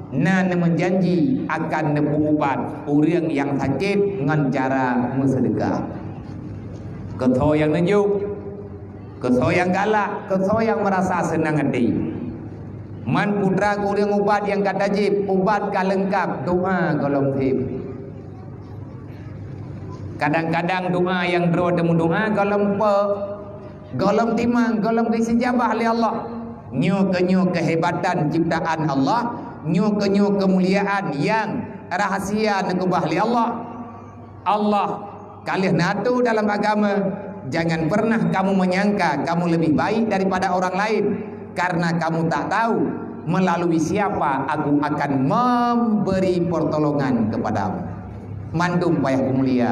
na neumeujanji akan neupeuubat ureuëng nyang sakét ngon cara meuseudeukah. Keu soe nyang neujok, keu soe nyang galak, keu soe nyang meurasa seunang até. Man putra keu ureuëng ubat nyang ka tajieb, ubat ka leungkab, doa gohlom seb. Kadang-kadang doa nyang droe teumeudoa gohlom peuk, gohlom timang, gohlom geusijabah lé Allah. Nyoe keuh nyoe keuhebatan ciptaan Allah, nyoe keuh nyoe keumuliaan nyang rahasia neukeubah lé Allah. Allah ka lheueh neuatur dalam agama, "Jangan pernah kamu menyangka kamu lebih baik daripada orang lain, karena kamu tak tahu melalui siapa Aku akan memberi pertolongan kepadamu." Mandum payah peumulia.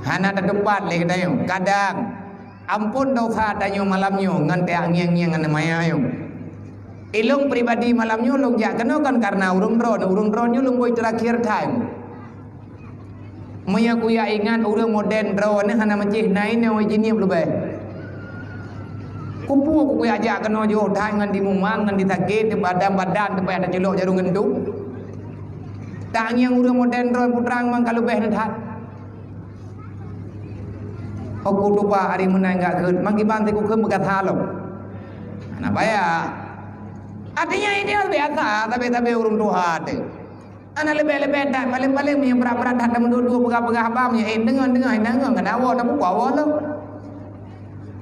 Hana teuteumpat lé geutanyoe. Kadang Amphon dosa tanyoe malam nyoe ngon teuak ngieng-ngieng aneuk maya nyoe. Ilông pribadi malam nyoe lông jak keunoe kon kareuna ureuëng droe, ureuëng droe nyoe lông bôi teurakhier that. Meunyoe kuyak ingat ureuëng modern droe nyoe hana meucéh nai nyoe jinieb leubeh. Kupeue kuyak jak keunoe jiôh that ngon dimumang, ngon disakét, di badan-badan teupayah taculok jaroe ngon dum. Teuak ngieng ureuëng modern droe putra memang ka leubeh that. Aku tuba ari meunan gak kheun, mangkiban teuk kheun beugata lom. Hana payah. Artinya ini biasa, tapi-tapi ureuëng tuha teuh. Hana leubeh-leubeh that, paléng-paléng meunyoe brat-brat that, tameudua-dua peugah-peugah haba meunyoe, eh, deungon, deungon, deungon, kan awak na buka awak lom.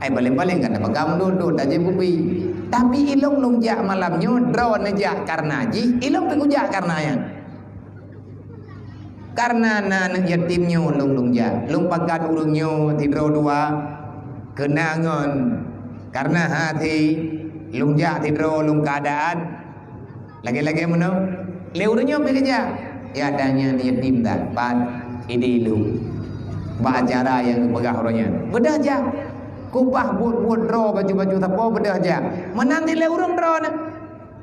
Ai paléng-paléng kan tapeugah meudua-dua, tajieb kupi. Tapi ilông lông jak malam nyoe, droeneuh jak kareuna jih, ilông pih kujak kareuna nyan. Kareuna na aneuëk yatim nyoe lông, lông jak. Lông pakat ureuëng nyoe sidroe dua keuna ngon. Kareuna hase lông jak sidroe lông keuadaan lagée-lagée meunoe. Lé ureuëng nyoe pih geujak. Ya tanya yatim dah, pat idi lu. Bak acara nyang geupeugah uroe nyan. Beudôh jak. Kubah buet-buet droe baju-baju sapo beudôh jak. Meunan dilèe ureueng droe na.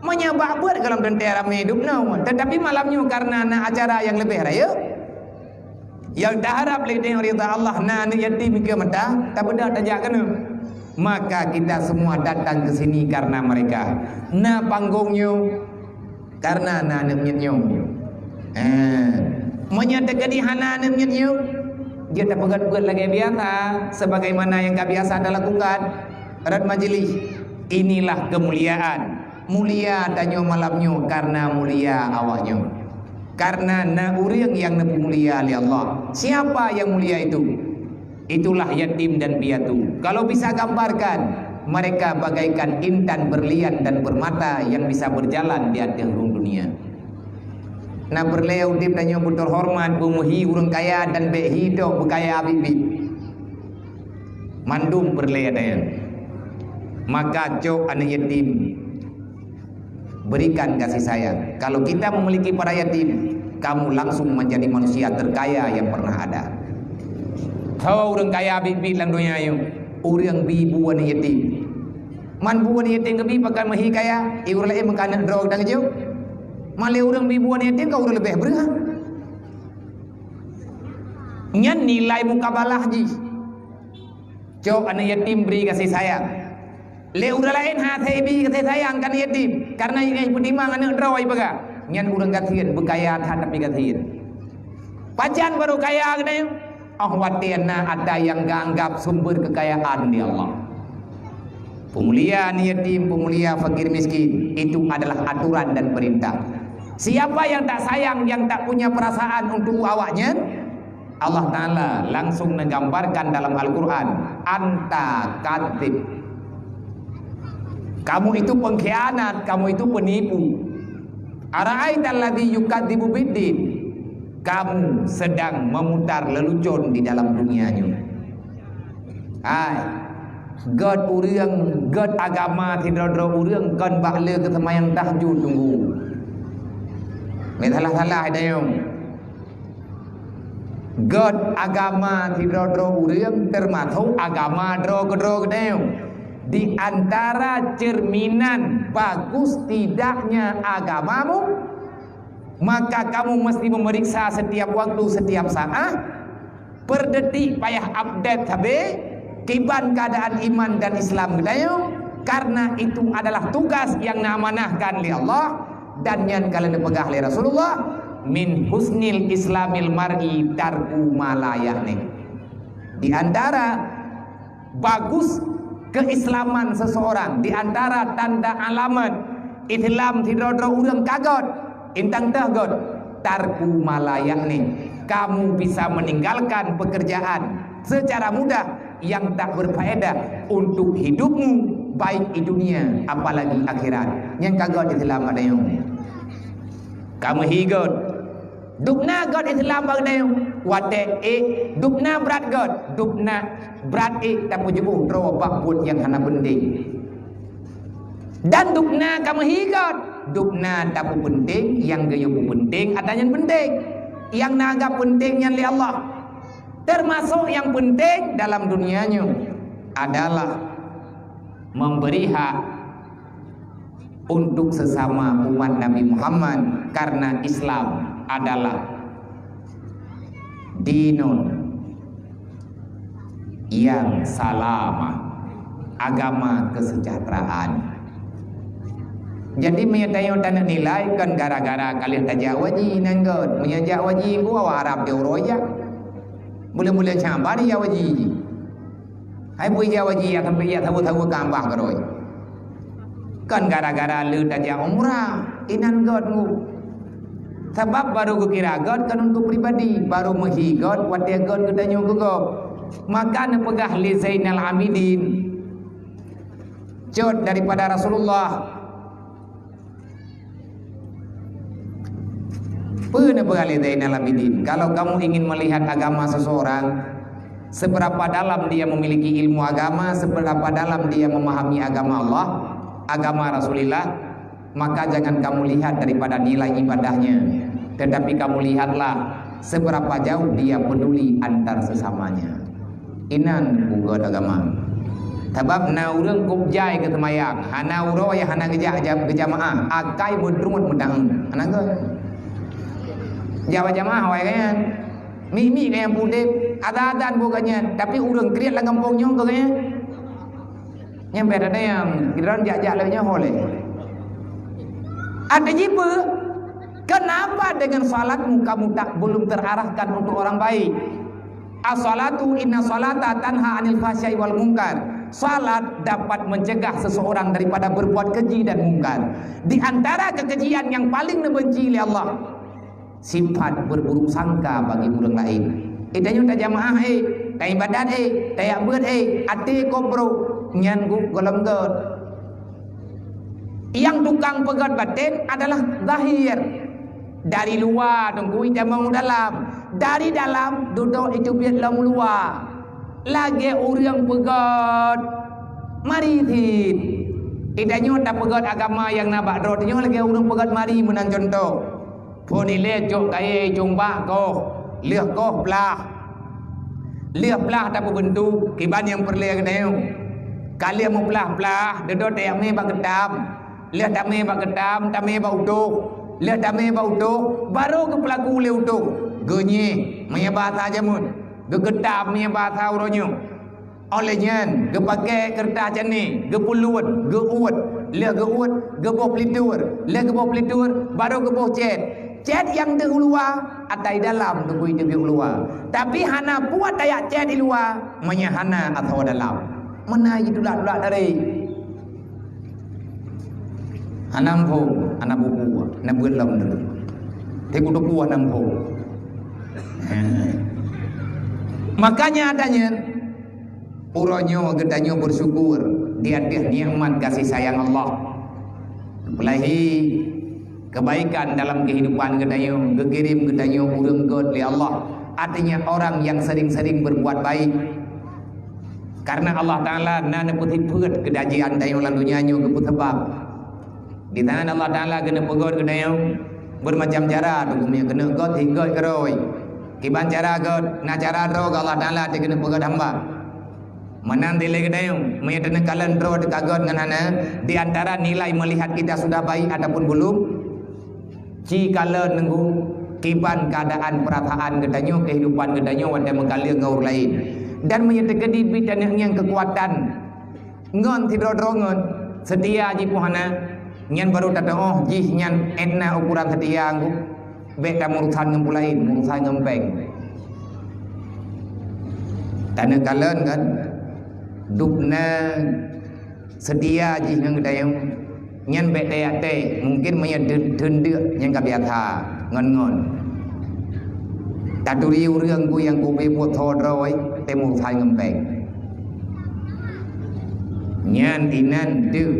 Meunyoe bak buet golom teuntèe ramé dum na, tetapi malam nyoe karena na acara nyang leubeh rayeuk, nyang taharab lé tanyoe ridha Allah, na aneuk yatim keu mata, tabeudôh tajak keunoe. Maka kita semua datang ke sini karena mereka. Na panggong nyoe karena na aneuk miet nyoe. Eh, meunyoe teukeudi hana aneuk miet nyoe, jeuet tapeugét-peugét lagèe biasa, sebagaimana nyang ka biasa talakukan. Rot majelis, inilah kemuliaan. Mulia tanyoe malam nyoe karena mulia awak nyoe. Karena na ureueng nyang neupeumulia lé Allah. Siapa yang mulia itu? Itulah yatim dan piatu. Kalau bisa gambarkan, mereka bagaikan intan berlian dan permata yang bisa berjalan di atas rung dunia. Na peureulèe udép tanyoe beuteuhoreumat, beumeuhi ureueng kaya dan bèk hi tok beukaya biet-biet. Mandum peureulèe tanyoe. Maka cok aneuk yatim, berikan kasih sayang. Kalau kita memiliki para yatim, kamu langsung menjadi manusia terkaya yang pernah ada. Tho ureueng kaya biet-biet lam donya nyoe, ureueng bi bu aneuk yatim. Man bu aneuk yatim geubi pakon meuhi kaya, i ureueng laén meukaneuk droe geutanyoe. Man lé ureueng bi bu aneuk yatim ka ureueng leubeh breuh. Nyan nilai mukabalah jih. Cok aneuk yatim bri kasih sayang. Lé ureueng laén hase ibi kasih sayang keu aneuk yatim, karena ingat peutimang aneuk droe ipeugah. Nyan ureueng gasien, beukaya that tapi gasien. Pajan barô kaya geutanyoe? Oh watèe na ata nyang geuanggap sumber kekayaan di Allah. Peumulia aneuk yatim, peumulia fakir miskin, itu adalah aturan dan perintah. Siapa yang tak sayang, yang tak punya perasaan untuk awaknyan, Allah Ta'ala langsung menggambarkan dalam Al-Quran, "Anta kadzib." Kamu itu pengkhianat, kamu itu penipu. "Ara'aital ladzi yukadzibu biddin." Kamu sedang memutar lelucon di dalam dunia nyoe. Hai, gét ureueng, gét agama sidroe-droe ureueng kon bak le keu seumayang tahajud tunggu. Meusalah-salah dayong. Gét agama sidroe-droe ureueng, teumasok agama droe keudroe geutanyoe. Di antara cerminan bagus tidaknya agamamu, maka kamu mesti memeriksa setiap waktu, setiap saat, per detik payah update sabe, kiban keadaan iman dan Islam geutanyoe, karena itu adalah tugas yang neuamanahkan lé Allah. Dan nyan ka lheueh neupeugah lé Rasulullah, "Min husnil islamil mar'i tarku ma la ya'ni." Di antara bagus keislaman seseorang, di antara tanda alamat Islam sidroe-droe ureueng ka gét, intan teuh gét, tarku ma la ya'ni. Kamu bisa meninggalkan pekerjaan secara mudah yang tak berfaedah untuk hidupmu, baik di dunia apalagi akhirat. Nyang ka gét Islam geutanyoe. Kamu hi gét. Dubna gét Islam bak geutanyoe. Watèe ék, dubna brat gét. Dubna brat ék tapeujeuboh droe bak buet nyang hana penting. Dan dubna kamu hi gét. Dubna tapeupenting, nyang geuyue peupenting ata nyan penting. Nyang na anggap penting nyan lé Allah. Termasuk yang penting dalam dunia nyoe adalah memberi hak untuk sesama umat Nabi Muhammad, karena Islam adalah dinun yang salamah, agama kesejahteraan. Jadi meunyoe tanyoe taneuk nilai, kon gara-gara ka lheueh tajak haji nan gét. Meunyoe jak haji, bu awak Arab di uroe jak. Buleuen-buleuen saban jak haji. Hai bui jak haji, ya sampai ya saweue-saweue kambah keudroe. Kon gara-gara le tajak umrah, inan gét ngu. Sabab baru geukira gét kon untuk pribadi, baru meuhi gét watèe gét geutanyoe keu gob. Maka neupeugah lé Zainal Abidin, cut daripada Rasulullah. Peue neupeugah lé Zainal Abidin, kalau kamu ingin melihat agama seseorang, seberapa dalam dia memiliki ilmu agama, seberapa dalam dia memahami agama Allah, agama Rasulullah, maka jangan kamu lihat daripada nilai ibadahnya, Tetapi kamu lihatlah seberapa jauh dia peduli antar sesamanya. Inan peugét agama. Sabab na ureuëng kôb jai keu seumayang, hana uroe, hana geujak jam-, geujamaah, akai beudruet meudaun. Hana gét. Jak bak jamaah awai gét nyan. Mik-mik gét nyan pudeb, adan-adan boh gét nyan, tapi ureuëng kriet lam gampông nyoe gét nyan. Nyang beda ada yang kira jak-jak lagi nyoe lé. Ada jipe, kenapa dengan salatmu kamu tak, belum terarahkan untuk orang baik? As-salatu inna salata tanha anil fahsyai wal munkar. Salat dapat mencegah seseorang daripada berbuat keji dan mungkar. Di antara kekejian yang paling dibenci oleh Allah, sifat berburuk sangka bagi ureuëng laén. Eh, tanyoe tajamaah, eh, taibadat, eh, tajak beuet, eh, até kobro, nyan gu-, golom gét. Yang tukang peugét baten adalah zahir. Dari luwa teungku itamong dalam. Dari dalam dudok itu biet lom luwa. Lagée ureuëng peugét mari thit. Eh, tanyoe tapeugét agama nyang na bak droe tanyoe lagée ureuëng peugét mari meunan contoh. Phon ilée cok kayée cumbak koh, lheueh koh plah. Lheueh plah tapeubeuntu, kiban nyang peureulée geutanyoe. Ka lheueh meuplah-plah, deudot tayamé bak geutam. Lheueh tamé bak geutam, tamé bak utoh. Lheueh tamé bak utoh, barô geupeulaku lé utoh. Geunyeh, meunyoe basa jameun. Geugeutam, meunyoe basa uroe nyoe. Óh lheueh nyan, geupakée keureutah cane, geupeuluet, geuuet, lheueh geuuet, geuboh peulintur, lheueh geuboh peulintur, barô geuboh cét. Cét nyang deuh u luwa, ata i dalam teungku i teubiet u luwa. Tapi hana puat tajak cét i luwa, meunyoe hana asoe dalam. Meunan jitulak-tulak dari. Hana muphom, hana buku, hana beuet lom dulu. Teungku-teungku hana muphom. Makanya adanya, uroe nyoe geutanyoe bersyukur di ateueh nikmat kasih sayang Allah. Peulahi kebaikan dalam kehidupan geutanyoe, geukirém geutanyoe ureuëng gét lé Allah. Artinya orang yang sering-sering berbuat baik. Karena Allah Taala na neupeusifeuet keudajian tanyoe lam donya nyoe geupeusabab. Di tangan Allah Taala geuneuk peugét geutanyoe beumacam cara, teungku meunyoe keuneuk gét, hi gét keudroe. Kiban cara gét, na cara droe gét Allah Taala di geuneuk peugét hamba. Meunan dilée geutanyoe, meunyoe teuneuk kalon droe teuka gét ngon hana, di antara nilai melihat kita sudah baik ataupun belum, ci kalon nunggu kiban keadaan perasaan geutanyoe, kehidupan geutanyoe watée meukalon ngon ureuëng laén. Dan meunyoe teukeudi bit tanyoe ngieng keukuatan, ngon sidroe-droe ngon, seutia jipoh hana, nyan barô tateuoh jih nyan étna ukuran seutia ngu, bék tameurusan ngon peulaén, meurusan ngon péng. Taneuk kalon kan, dubna seutia jih ngon geutanyoe, nyan bék teuyak tée, mungken meunyoe deu-, deundeuk nyang ka biasa ngon-ngon. Taturi ureuëng ku nyang kubi buet tho droe, teuh meurusan ngon péng. Nyan inan deuh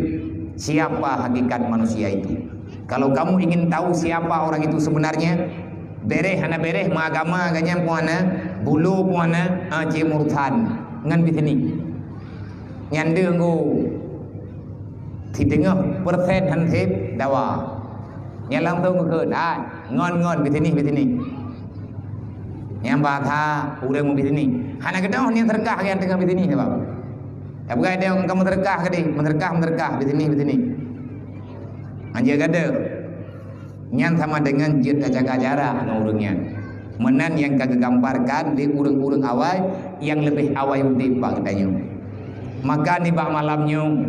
siapa hakikat manusia itu. Kalau kamu ingin tahu siapa orang itu sebenarnya, bereh hana bereh, meuagama ganyang pun hana, bulo pun hana, ah, cit meurusan ngon bisini. Nyan deuh nggo siteungoh persen han sép dawa. Nyan langsung geukheun, ah, ngon-ngon bisini, bisini. Nyang bahasa ureuëng meubi sini. Hana geudoh nyang seudeukah nyang teungoh bi sini sabab. Tapeugah idéh kamoe seudeukah keudeh, meuseudeukah, meuseudeukah, bi sini, bi sini. Anjir gade. Nyan sama dengan jeuet tajaga jarak ngon ureuëng nyan. Meunan nyang ka geugambarkan lé ureuëng-ureuëng awai nyang leubeh awai udeb bak geutanyoe. Maka nibak malam nyoe,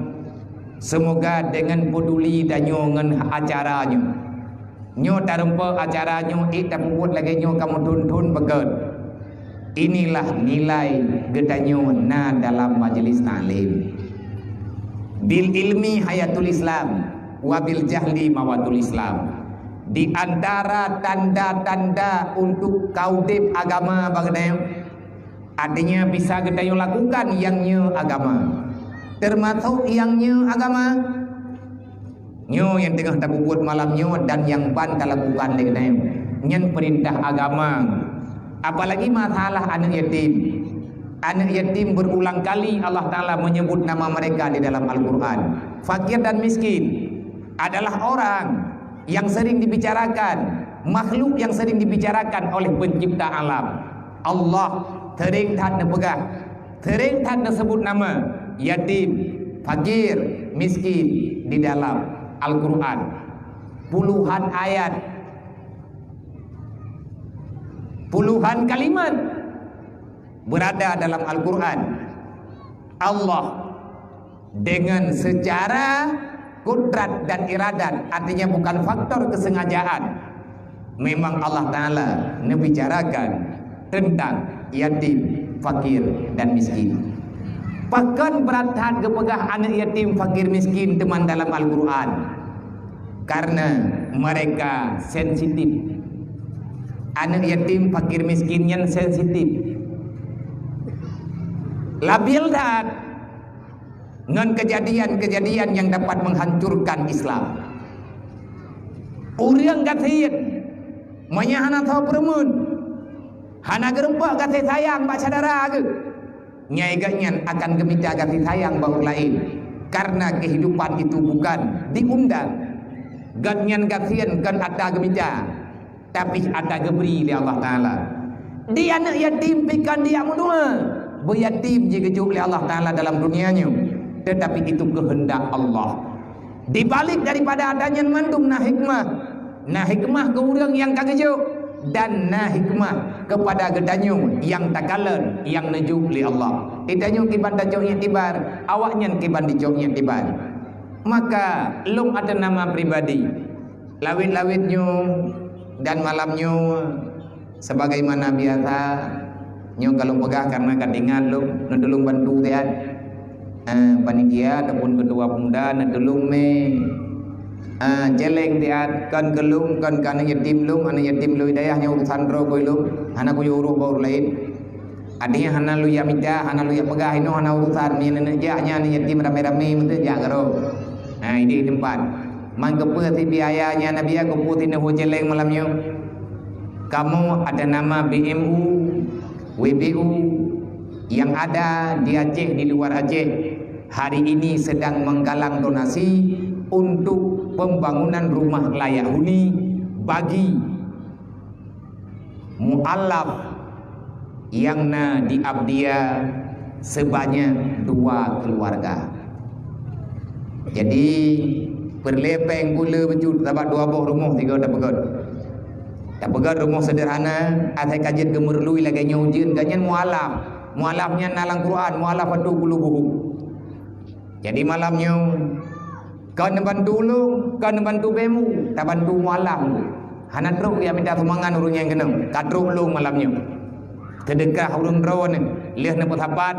seumoga deungon peuduli tanyoe ngon acara nyoe, nyoe tarumpok acara nyoe ék tapeubuet lagée nyoe kamoe thon-thon beugét. Inilah nilai geutanyoe na dalam majlis taklim. Bil ilmi hayatul Islam, wa bil jahli mawatul Islam. Di antara tanda-tanda untuk kaudeb agama bak geutanyoe, artinya bisa geutanyoe lakukan nyang nyoe agama. Termasuk nyang nyoe agama. Nyoe nyang teungoh tapeubuet malam nyoe dan nyang ban talakukan lé geutanyoe, nyan peurintah agama. Apalagi masalah aneuëk yatim. Aneuëk yatim berulang kali Allah Taala menyebut nama mereka di dalam Al-Quran. Fakir dan miskin adalah orang yang sering dibicarakan Makhluk yang sering dibicarakan oleh pencipta alam, Allah, sering that neupeugah, sering that neusebut nama yatim, fakir, miskin di dalam Al-Quran. Puluhan ayat, puluhan kalimat berada dalam Al-Quran. Allah dengan secara kudrat dan iradat, artinya bukan faktor kesengajaan. Memang Allah Ta'ala neubicarakan tentang yatim, fakir, dan miskin. Pakon brat that geupeugah aneuëk yatim, fakir, miskin teuma dalam Al-Quran? Karena mereka sensitif. Aneuëk yatim, fakir, miskin nyan sensitif. Labil that ngon kejadian-kejadian yang dapat menghancurkan Islam. Ureuëng gasien, meunyo hana tho peureumeun, hana geurumpok gaséh sayang bak syedara geuh, nyai gobnyan akan geumita gaséh sayang bak ureuëng laén, karena kehidupan itu bukan diundang. Gobnyan gasien kon atra geumita, tapi atra geubri lé Allah Ta'ala. Di aneuëk yatim pih kon di amunoe, beuyatim jigeujok lé Allah Ta'ala dalam dunia nyoe, tetapi itu kehendak Allah. Di balik daripada atra nyan mandum na hikmah. Na hikmah keu ureuëng nyang ka geujok, dan na hikmah kepada geutanyoe nyang takalon nyang neujok lé Allah. Geutanyoe kiban tajok iktibar, awaknyan kiban dijok iktibar. Maka lôn atas nama pribadi, lawét-lawét nyoe dan malam nyoe, sebagaimana biasa, nyoe ka lôn peugah karena ka teuingat lôn, neutulông bantu siat. Ah, panitia ataupun ketua pemuda neutulông mé, ah, céléng siat, kon keu lôn, kon keu aneuëk yatim lôn, aneuëk yatim lôn di dayah nyoe urusan droe keu lôn, hana kuyue urôh bak ureuëng laén. Artinya hana lôn jak mita, hana lôn jak peugah, inoe hana urusan, nyan aneuëk jak, nyan aneuëk yatim ramé-ramé meuteuk jak keudroe. Ha, idéh teumpat. Man keupeue si biaya nyan Nabi ya, keupeue si neuhu céléng malam nyoe? Kamoe atas nama B M U, W B U yang ada di Aceh, di luar Aceh, hari ini sedang menggalang donasi untuk pembangunan rumah layak huni bagi mualaf nyang na di Abdia sebanyak dua keluarga. Jadi, peureulée péng gula bacut sabab dua boh rumoh sigoe tapeugét. Tapeugét rumoh seuderhana, asai ka jeuet geumeurului lagée nyoe ujeuen, gobnyan mualaf. Mualaf nyan na lam Quran, mualaf atu qulubuhum. Jadi malam nyoe, kon neubantu ulôn, kon neubantu B M U, tabantu mualaf. Hana trok jak mita sumbangan ureuëng nyang keunong, ka trok lôn malam nyoe. Seudeukah ureuëng droeneuh, lheueh neupeusapat,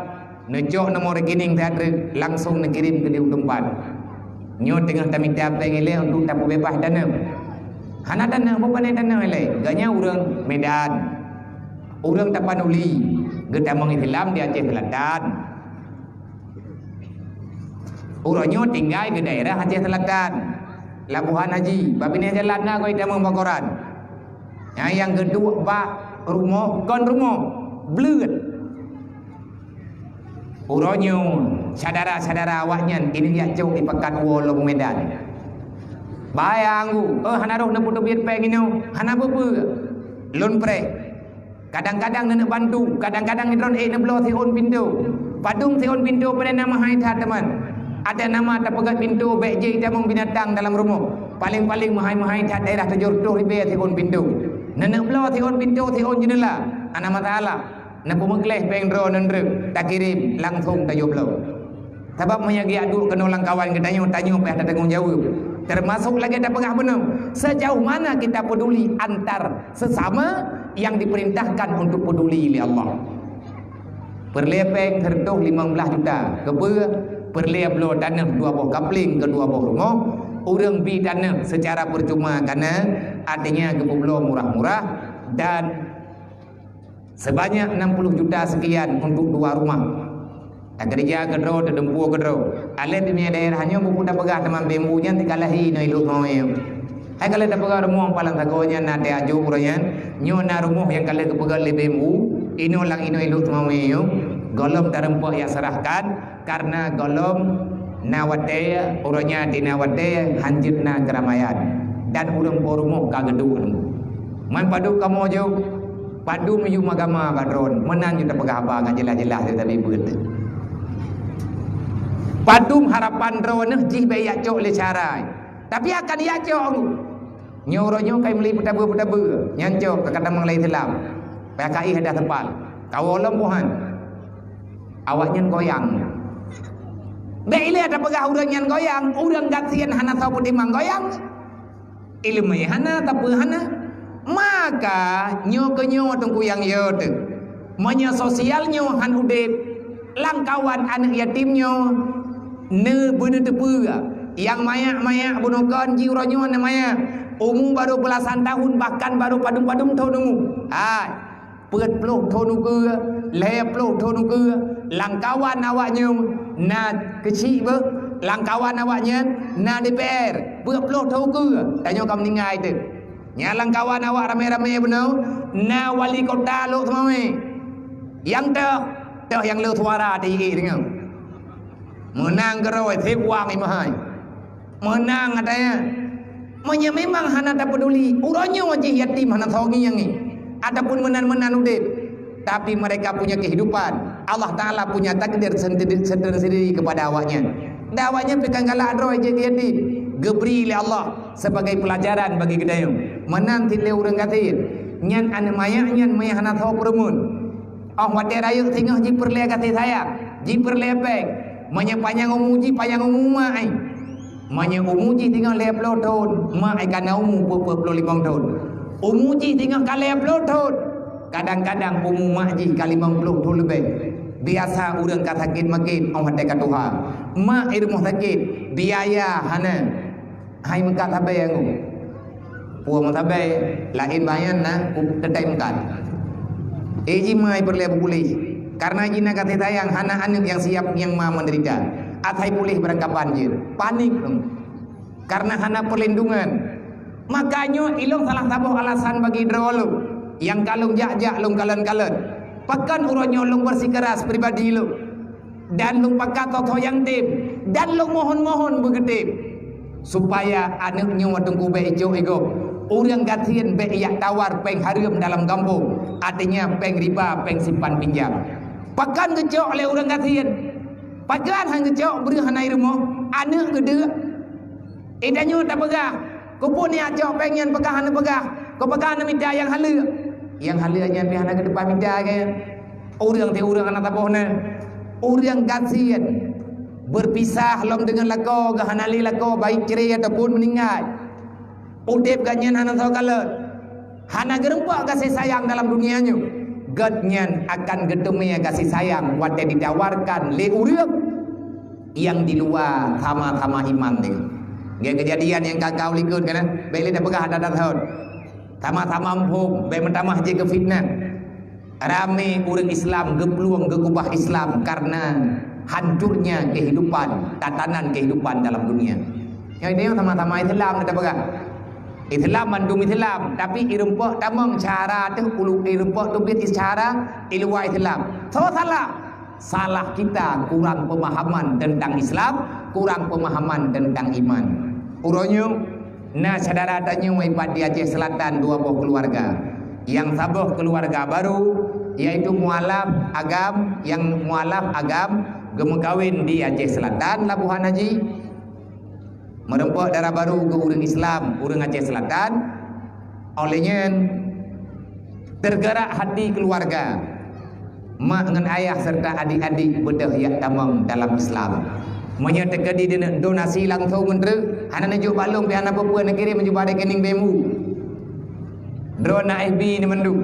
neucok nomor rekening siat treuk, langsung neukirém keu di u teumpat. Nyoe teungoh tamita péng ilée untuk tapeubeubaih taneuh. Hana taneuh, bukon taneuh ilée, gobnyan ureuëng Medan, ureuëng Tapanuli, geutamong Islam di Aceh Selatan. Uroe nyoe tinggai di daerah Aceh Selatan, Labuhan Haji, babineh jalan na goi tamong bak koran. Nyang, nyang geuduek bak rumoh, kon rumoh, bleuet. Uroe nyoe, syedara-syedara awaknyan ini jak cok di pakat woe lom Medan. Bahaya anggu, eh, hana roh neupeuteubiet péng inoe, hana peue-peue. Lôn preh. Kadang-kadang neuneuk bantu, kadang-kadang droeneuh ék neubloe siôn pintoe. Padum siôn pintoe peureulée na meuhai that teuma. Adak nama tapeugét pintoe bék jeuet tamong binatang dalam rumoh. Paléng-paléng meuhai-meuhai that daerah tujoh reutôh ribée siôn pintoe. Neuneuk bloe siôn pintoe, siôn jeuneula. Hana masalah. Neupeumeugleh péng droeneuh treuk, takirém langsung tajok bloe. Sabab meunyo geujak duek keunoe lam kawan geutanyoe, tanyoe payah tatanggong jaweueb. Teumasok lagée tapeugah bunoe, sejauh mana kita peduli antar sesama yang diperintahkan untuk peduli lé Allah. Peureulée péng seureutôh limong blaih juta, keupeue? Peureulée bloe taneuh dua boh kapleng keu dua boh rumoh, ureuëng bi taneuh seucara peucuma kana, artinya geupeubloe murah-murah, dan sebanyak enam puluh juta sekian untuk dua rumah. Takeureuja keudroe, teudumpue keudroe. Aléh teumé daerah nyoe buku tapeugah teuma B M U nyan tika lahé inoe ilok teuma nyoe. Hai ka lheueh tapeugah rumoh palan sagoe nyan na teuajoe uroe nyan. Nyoe na rumoh nyang ka lheueh geupeugah lé B M U, inoe lam inoe ilok teuma nyoe. Gohlom tarumpok nyang serahkan karena gohlom na watée uroe nyan di na watée hanjeuet na keuramaian dan ureuëng po rumoh ka geuduek teuma. Man padub kamoe jok, padub yum agama bak droe, meunan jeuet tapeugah haba ngon jeulaih-jeulaih teuh tabi beuet. Padub harapan droeneuh jih bèk jak cok lé syara. Tapi akan jak cok. Nyoe uroe nyoe kai meuli peutabeu-peutabeu, nyan cok ka tamong lam Islam. P K I hadah teupal. Kawoe lom buhan. Awaknyan goyang. Bèk ilèe tapeugah ureueng nyan goyang, ureueng gasien hana soe peutimang goyang. Ileumèe hana, sapeue hana. Maka nyoe keu nyoe teungku nyang yo teuh. Meunyoe sosial nyoe han udép, lam kawan aneuk yatim nyoe neubeuneuteupeue. Nyang manyak-manyak bunoe kon jih uroe nyoe na manyak. Umu barô beulasan tahun, bahkan barô padum-padum thôn umu. Hai, peuet ploh thôn ukeue, lhèe ploh thôn ukeue, lam kawan awaknyoe na keuchik beuh, lam kawan awaknyan na D P R, peuet ploh thôn ukeue, tanyoe ka meuninggai teuh. Nyang lam kawan awak ramé-ramé bunoe, na wali kota Lhokseumawe. Nyang teuh, teuh nyang le suara teuh deungoe. Meunang keudroe, sép wang imeuhai. Meunang ata nyan. Meunyoe memang hana tapeuduli, uroe nyoe jih yatim hana soe ngieng ngi, ataupun meunan-meunan udép, tapi mereka punya kehidupan. Allah Taala punya takdir sendiri, sendiri kepada awaknyan. Dan awaknyan pih kan galak droe jeuet keu yatim, geubri lé Allah sebagai pelajaran bagi geutanyoe. Meunan cit lé ureueng gasien, nyan aneuk manyak nyan meunyoe hana soe peureumeun. Óh watèe rayeuk singoh jipeureulèe gaséh sayang, jipeureulèe pèng. Meunyoe panyang umu jih, panyang umu mak ai. Meunyoe umu jih singoh lhèe ploh thôn, mak ai ka na umu peuet ploh limong thôn. Umu jih singoh ka lhèe ploh thôn, kadang-kadang umu mak jih ka limong ploh thôn leubeh. Biasa ureueng ka sakét makét óh watèe ka tuha. Mak i rumoh sakét, biaya hana. Hai meukat sabe anggô. Peue meusabe, laén bayan na, teutai meukat. Eh, jih mai peureulèe beupuléh. Karena jih na gaséh sayang, hana aneuk nyang siap nyang ma meudeurita. Asai puléh barangkaban jeuet. Panik lom. Karena hana perlindungan. Makanya ilong salah saboh alasan bagi droe lôn. Nyang ka lôn jak-jak lôn kalon-kalon. Pakon uroe nyoe lôn bersikeras pribadi lôn. Dan lôn pakat soe-soe nyang tem, dan lôn mohon-mohon beugeutém, supaya aneuk nyoe teungku bèk icok igob, ureueng gasien bèk ijak tawar péng hareuem dalam gampông, artinya péng riba, péng simpan pinjam. Pakon geucok lé ureueng gasien? Pakon han geucok breueh hana i rumoh, aneuk geudeuk? Eh, tanyoe tapeugah, keupeue neujak cok péng nyan peugah hana peugah, keu peugah hana mita nyang haleue. Nyang haleue nyan pih hana geuteupah mita keu nyan. Ureueng ti ureueng hana saboh na. Ureueng gasien beupisah lom deungon lakoe, geuh hana lé lakoe, baik cerai ataupun meuninggai. Udép geuh nyan hana soe kalon. Hana geurumpok gaséh sayang dalam dunia nyoe. Geuh nyan akan geuteumé gaséh sayang watèe ditawarkan lé ureueng nyang di luwa sama-sama iman nyoe. Ngon keujadian nyang ka-ka u likot kana, bèk lé tapeugah adat-adat thôn. Sama-sama muphom, bèk meutamah jih keu fitnah. Ramé ureueng Islam geuplueng geugubah Islam karena hancurnya kehidupan, tatanan kehidupan dalam dunia. Nyang inti sama-sama Islam kita peugah. Islam mandum Islam, tapi ireumpok tamong syara teuh ulu ireumpok teubiet syara i luwa Islam. Soe salah? Salah kita kurang pemahaman tentang Islam, kurang pemahaman tentang iman. Uroe nyoe na syedara tanyoe ipat di Aceh Selatan dua boh keuluwarga. Nyang saboh keuluwarga baru, yaitu mualaf agam, nyang mualaf agam geumeukawen di Aceh Selatan, Labuhan Haji. Meureumpok dara baru keu ureueng Islam, ureueng Aceh Selatan. Óh lheueh nyan, teugerak hati keuluwarga, mak ngon ayah serta adik-adik beudôh jak tamong dalam Islam. Meunyoe teukeudi deungon donasi langsong ngon treuk, hana neujok bak lôn pih hana peue-peue, neukirém meujubah rekening B M U. Droeneuh na F B neumandum,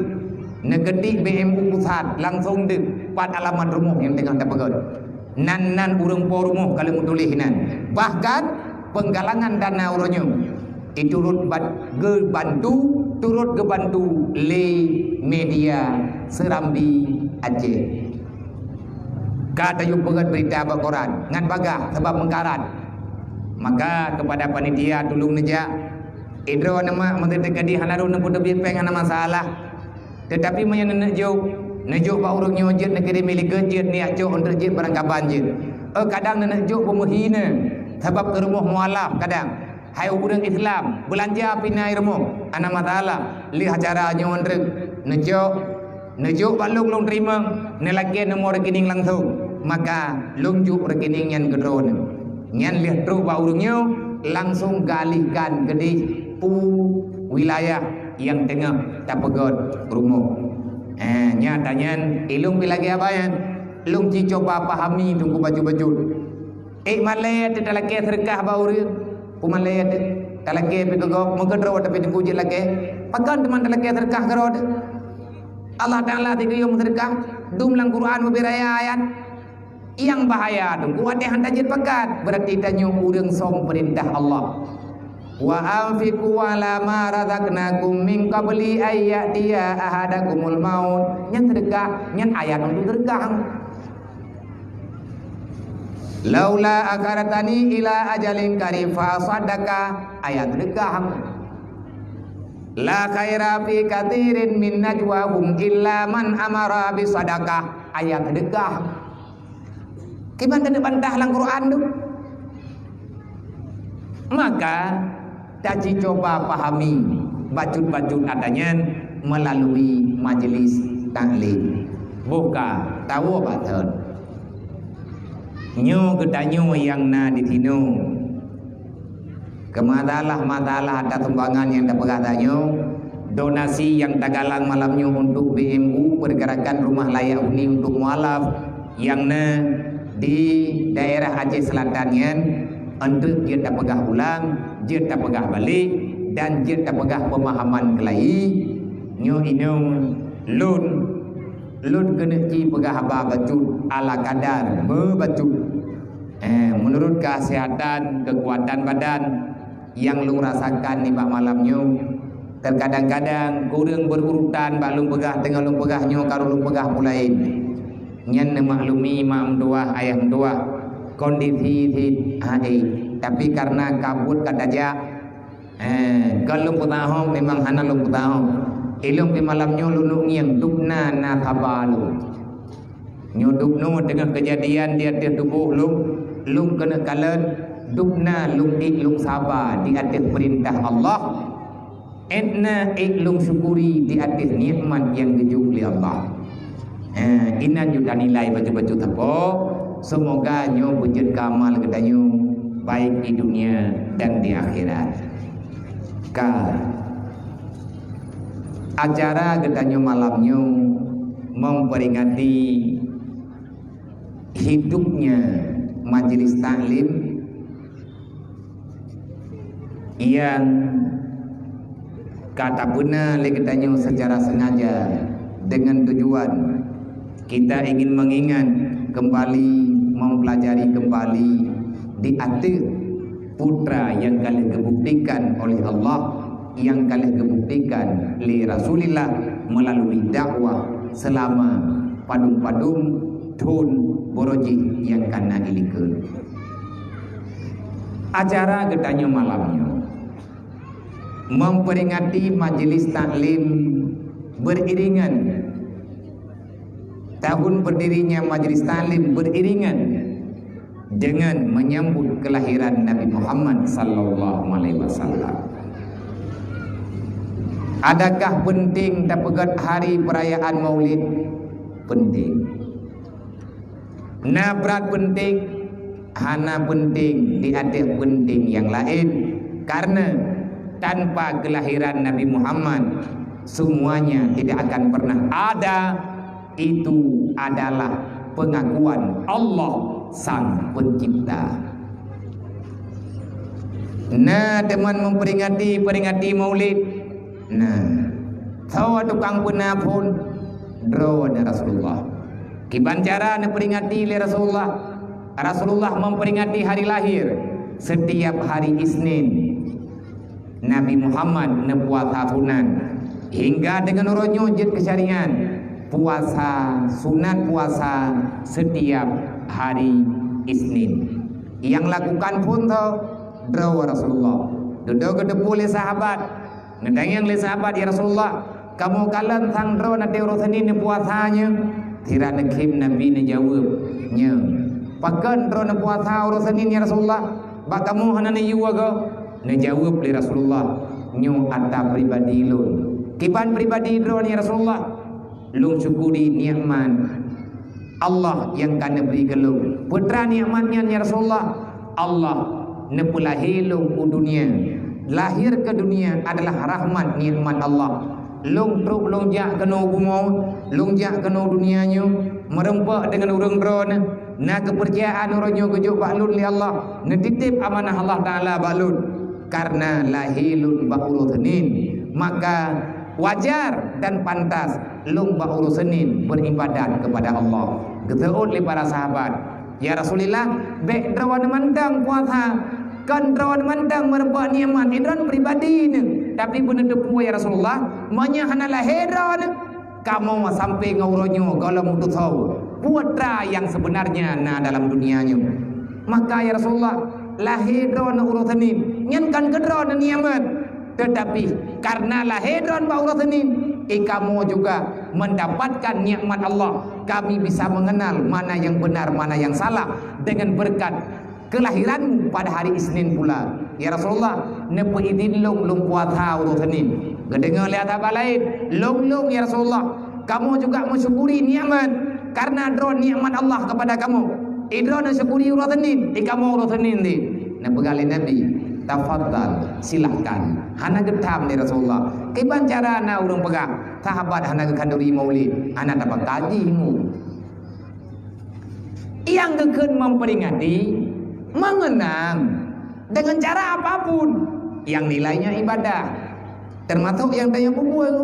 neuketik B M U pusat, langsong deuh pat alamat rumoh nyang teungoh tapeugöt. Nan-nan ureuëng po rumoh ka lheueh meutuléh inan. Bahkan, peunggalangan dana uroe nyoe, iturot ban-, geubantu, turot geubantu lé media Serambi Aceh. Ka tayue peugöt beurita bak koran, ngat bagaih sabab meukarat. Maka, keupada panitia tulông neujak, idroe neumak meuteuteuk gadi hana rhot neupeuteubiet péng hana masalah. Teutapi meunyoe neuneuk jok, neujok bak ureuëng nyoe jeuet neukirém likot jeuet neujak cok untuk jeuet barangkaban jeuet. Eh, kadang neuneuk jok beumeuhina sabab keu rumoh mualaf kadang. Hai ureuëng Islam, beulanja pih na i rumoh, hana masalah. Lheueh acara nyoe treuk, neucok, neucok bak lôn, lôn teurimong, neulakée nomor rekening langsong, maka lôn jok rekening nyan keudroe neuh. Nyan lheueh trok bak ureuëng nyoe, langsong geualihkan keudeh u wilayah nyang teungoh tapeugöt rumoh. Eh, nyata nyan, ilôn pih lagée haba nyan, lôn ci cuba pahami teungku bacut-bacut. Ék malée teuh talakée seudeukah bak ureuëng? Peue malée teuh talakée pih keu gob, meukeudroe tapi teungku jeuet lakée? Pakon teuma talakée seudeukah keudroe teuh? Allah Taala sigeuyue meuseudeukah, dum lam Quran meubri raya ayat. Nyang bahaya teungku watée hana jeuet pakat, beurati tanyoe ureuëng song peurintah Allah. "Wa anfiqu ala ma razaqnakum min qabli an ya'tiya ahadakumul maut." Nyan seudeukah, nyan ayat untuk seudeukah. "Laula akhartani ila ajalin qarib fa asaddaqa," ayat seudeukah. "La khaira fi katsirin min najwahum illa man amara bi sadaqah," ayat seudeukah. Kiban teubantah lam Quran tu. Maka, taci cuba pahami bacut-bacut ata nyan melalui majlis taklim. Boh ka tawoe bak thon. Nyoe geutanyoe nyang na di sinoe. Keu masalah-masalah ata sumbangan nyang tapeugah tanyoe, donasi nyang tagalang malam nyoe untuk B M U, Pergerakan Rumah Layak Huni untuk Mualaf, nyang na di daerah Aceh Selatan nyan, eunteuk jeuet tapeugah ulang, jeuet tapeugah balek, dan jeuet tapeugah peumahaman keulayi, nyoe inong lôn, lôn keuneuk ci peugah haba bacut ala kadar, meubacut. Eh, meunurot keusihatan, keukuatan badan nyang lôn rasakan nibak malam nyoe, teukadang-kadang kureueng beururutan bak lôn peugah, teungoh lôn peugah nyoe, ka lôn peugah peue laén. Nyan neumaklumi mak meutuwah, ayah meutuwah, kondisi sit hai. Tapi kareuna ka buet ka tajak, eh, kon lôn peusahong, memang hana lôn peusahong. Ilôn pih malam nyoe lôn ngieng dubna na saba lôn. Nyoe dubnoe teungoh keujadian di ateueh tuboh lôn, lôn keuneuk kalon, dubna lôn ék lôn saba di ateueh peurintah Allah. Étna ék lôn syukuri di ateueh nikmat nyang geujok lé Allah. Eh, inan jeuet tanilai bacut-bacut sapoe, seumoga nyoe beujeuet keu amal geutanyoe, baik di dunia dan di akhirat. Ka. Acara geutanyoe malam nyoe memperingati hidupnya majlis taklim yang ka tapeuna lé geutanyoe secara sengaja dengan tujuan kita ingin mengingat kembali, mempelajari kembali di ateueh putra yang ka lheueh geubuktikan oleh Allah, yang ka lheueh geubuktikan lé Rasulullah melalui dakwah selama padum-padum thon barô jih nyang ka na ilikot. Acara geutanyoe malam nyoe memperingati majlis taklim beriringan, tahun berdirinya majlis taklim beriringan dengan menyambut kelahiran Nabi Muhammad sallallahu alaihi wasallam. Adakah penting tapeugöt hari perayaan Maulid? Penting. Na brat penting? Hana penting di ateueh penting nyang laén, karena tanpa kelahiran Nabi Muhammad, semuanya tidak akan pernah ada. Itu adalah pengakuan Allah Sang Pencipta. Na teuma memperingati, peringati Maulid. Nah, soe tukang peuna phon? Droeneuh Rasulullah. Kiban cara neuperingati lé Rasulullah? Rasulullah memperingati hari lahir setiap hari Isnin. Nabi Muhammad neupuasa sunat hingga deungon uroe nyoe jeuet keu syariat puasa sunat puasa setiap hari Isnin. Nyang lakukan phon soe? Droe Rasulullah. Dudoe geuteupeue lé sahabat. Neutanyong lé sahabat, "Ya Rasulullah, kamoe kalon sang droe ateueh uroe Senin neupuasa nyoe?" Sira neukhém Nabi neujaweueb, "Nyoe." "Pakon droe neupuasa uroe Senin, ya Rasulullah? Bak kamoe hana neuyue goe?" Neujaweueb lé Rasulullah, "Nyoe atra pribadi lôn." "Kiban pribadi droeneuh, ya Rasulullah?" "Lôn syukuri nikmat Allah nyang ka neubri keu lôn." "Peue atra nikmat nyan, ya Rasulullah?" "Allah neupeulahé lôn u dunia. Lahé keu dunia adalah rahmat nikmat Allah. Lôn trok lôn jak keunoe bumoe, lôn jak keunoe dunia nyoe, meurumpok deungon ureuëng droeneuh. Na keupeurcayaan uroe nyoe geujok bak lôn lé Allah, neutitép amanah Allah Taala bak lôn. Kareuna lahé lôn bak uroe Seunin, maka wajar dan pantas lôn bak uroe Seunin beuribadat keupada Allah." Geuseuôt lé para sahabat, "Ya Rasulillah, bék droeneuh mantong puasa, kon droeneuh mantong meurumpok nikmat, droeneuh pribadi neuh. Tapi beuneuteupeu, ya Rasulullah, meunyoe hana lahé droeneuh, kamoe sampai ngon uroe nyoe gohlom meutusoe peue atra nyang seubeunarnya na dalam dunia nyoe. Maka, ya Rasulullah, lahé droeneuh uroe Seunin, nyan kon keu droeneuh nikmat. Teutapi, kareuna lahé droeneuh bak uroe Seunin, i kamoe juga mendapatkan nikmat Allah. Kami bisa mengenal mana yang benar, mana yang salah dengan berkat kelahiranmu pada hari Isnin pula. Ya Rasulullah, neupeuidin lôn, lôn puasa uroe Seunin." Geudeungoe lé sahabat laén, "Lôn, lôn, ya Rasulullah, kamoe juga meusyukuri nikmat kareuna droe nikmat Allah keupada kamoe. Idroe neusyukuri uroe Seunin, i kamoe uroe Seunin di." Neupeugah lé Nabi, "Tafadhal, silahkan." Hana geutham lé Rasulullah. Kiban cara na ureuëng peugah, sahabat hana geukhanduri maulid, hana tapakaji mu. Nyang geukheun memperingati, mengenang dengan cara apapun yang nilainya ibadah. Termasuk nyang tanyoe peubuet.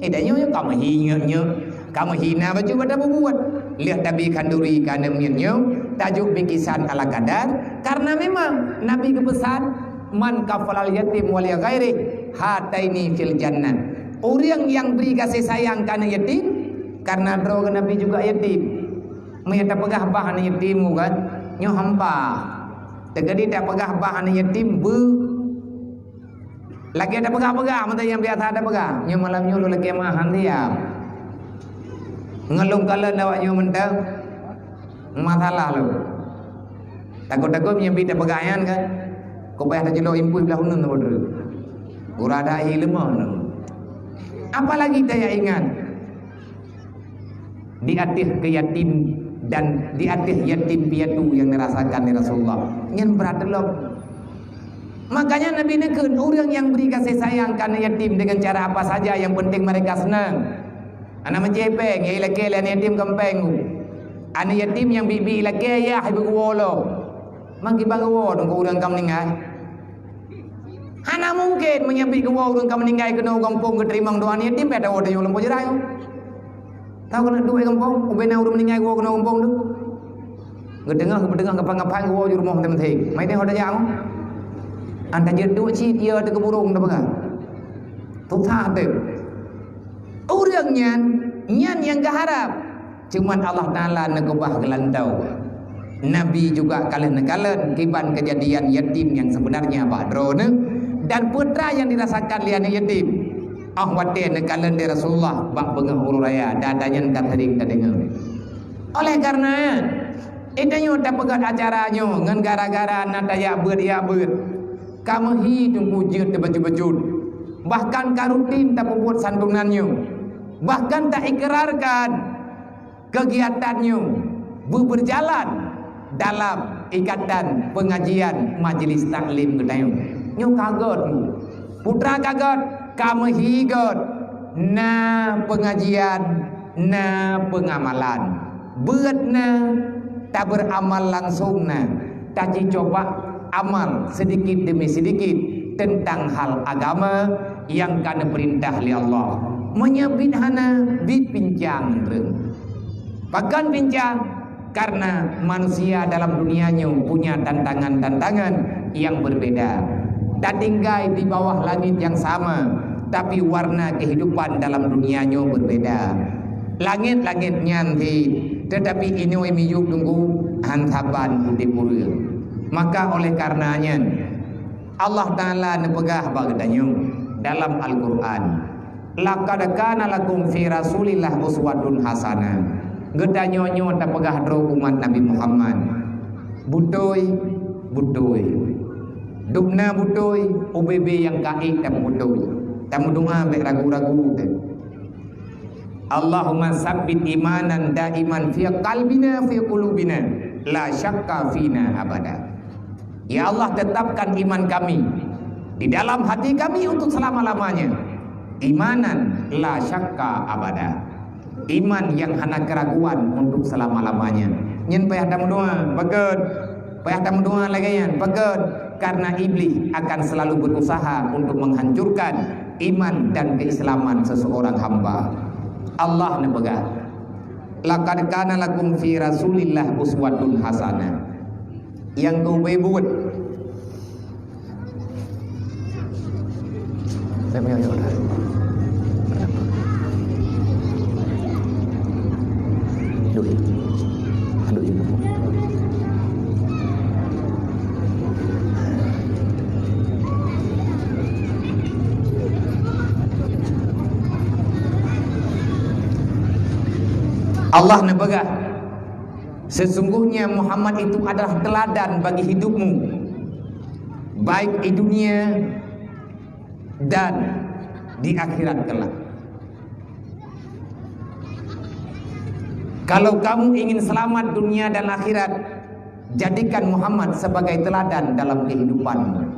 Eh, tanyoe nyoe ka meuhi nyoe-nyoe, ka meuhi na bacut bak tapeubuet. Lheueh tabi khanduri ka aneuk miet nyoe, tajok bikisan ala kadar, karena memang Nabi geupeusan, "Man kafalal yatim wa li ghairi, hataini fil jannah." Ureuëng nyang bri gaséh sayang keu aneuk yatim, karena droe Nabi juga yatim. Meunyoe tapeugah bah aneuk yatim kan, nyoe hampa. Teugadi tapeugah bah aneuk yatim beu. Lagée tapeugah-peugah, mantong nyang biasa tapeugah. Nyoe malam nyoe lôn lakée mahan siap. Ngon lôn kalon awak nyoe mantong. Masalah lôn. Takot-takot meunyoe bi tapeugah nyan kan. Kok payah tacilok impui blah uneun saboh droe. Gura ada ahi leumah nyoe. Apalagi taingat. Di ateueh keu yatim dan di ateueh yatim piatu nyang neurasakan lé Rasulullah. Nyan brat lom. Makanya Nabi neukheun, ureuëng nyang bri gaséh sayang keu aneuk yatim dengan cara apa saja, yang penting mereka senang. Hana meucé péng, nyang ilakée lé aneuk yatim kon péng. Aneuk yatim nyang bi-bi ilakée yah ibu geuwoe lom. Mang kiban geuwoe deungon ureuëng ka meuninggai. Hana mungken meunyoe bi geuwoe ureuëng ka meuninggai keunoe gampông geuteurimong doa aneuk yatim, bèk tawoe tanyoe lom poh jeurai. Tahu keuneuk duek gampông, ubena ureuëng meuninggai geuwoe keunoe gampông tu. Geuteungoh, geupeudeuh, geupan-gapan geuwoe ju rumoh teunteng. Mai teuh ho tajak. An tajeuet duek cit, ie teuh keuburong tapeugah. Susah teuh. Ureuëng nyan, nyan nyang geuharab. Cuman Allah Taala neukeubah geulantoe. Nabi juga ka lheueh neukalon kiban keujadian yatim nyang seubeunarnya bak droeneuh dan peue atra nyang dirasakan lé aneuk yatim. Óh watée neukalon lé Rasulullah bak beungoh uroe raya, dan nyan ka seuring tadeungoe. Oleh karena nyan, tanyoe tapeugét acara nyoe ngon gara-gara na tajak beuet jak beuet. Ka meuhi teungku jeuet teuh bacut-bacut. Bahkan ka rutin tapeubuet santunan nyoe. Bahkan taikrarkan kegiatan nyoe beubeurjalan dalam ikatan peungajian majlis taklim geutanyoe. Nyoe ka göt, peue atra ka göt, ka meuhi göt, na peungajian, na peungamalan. Beuet na, tabeuramal langsong na, tajicoba amal seudikit deumi seudikit teuntang hal agama nyang ka neupeurintah lé Allah. Meunyoe biet hana, biet pincang treun. Pakon pincang? Karena manusia dalam dunia nyoe punya tantangan-tantangan yang berbeda. Tatinggai di bawah langit yang sama, tapi warna kehidupan dalam dunia nyoe berbeda. Langét-langét nyan cit, teutapi inong miyueb teungku han saban udeb ureuëng. Maka oleh karena nyan, Allah Taala neupeugah bak geutanyoe dalam Al-Qur'an, "Laqad kana lakum fi Rasulillah uswatun hasanah." Geutanyoe nyoe tapeugah droe umat Nabi Muhammad. Beutôi, beutôi. Dubna beutôi, ubé-bé nyang ka ék tabeutôi. Tameudoá bék ragu-ragu teuh. Allahumma sabbit imanan daiman fi qalbina fi qulubina la syakka fina abada. Ya Allah, tetapkan iman kami di dalam hati kami untuk selama-lamanya. Imanan la syakka abada. Iman yang hana keraguan untuk selama-lamanya. Nyan payah tameudoá, pakon? Payah tameudoá lagée nyan, pakon? Karena iblis akan selalu berusaha untuk menghancurkan iman dan keislaman seseorang hamba. Allah neupeugah, "Laqad kana lakum fi Rasulillah uswatun hasanah." Nyang keu ubé buet. Allah neupeugah, "Sesungguhnya Muhammad itu adalah teladan bagi hidupmu, baik di dunia dan di akhirat kelak. Kalau kamu ingin selamat dunia dan akhirat, jadikan Muhammad sebagai teladan dalam kehidupanmu."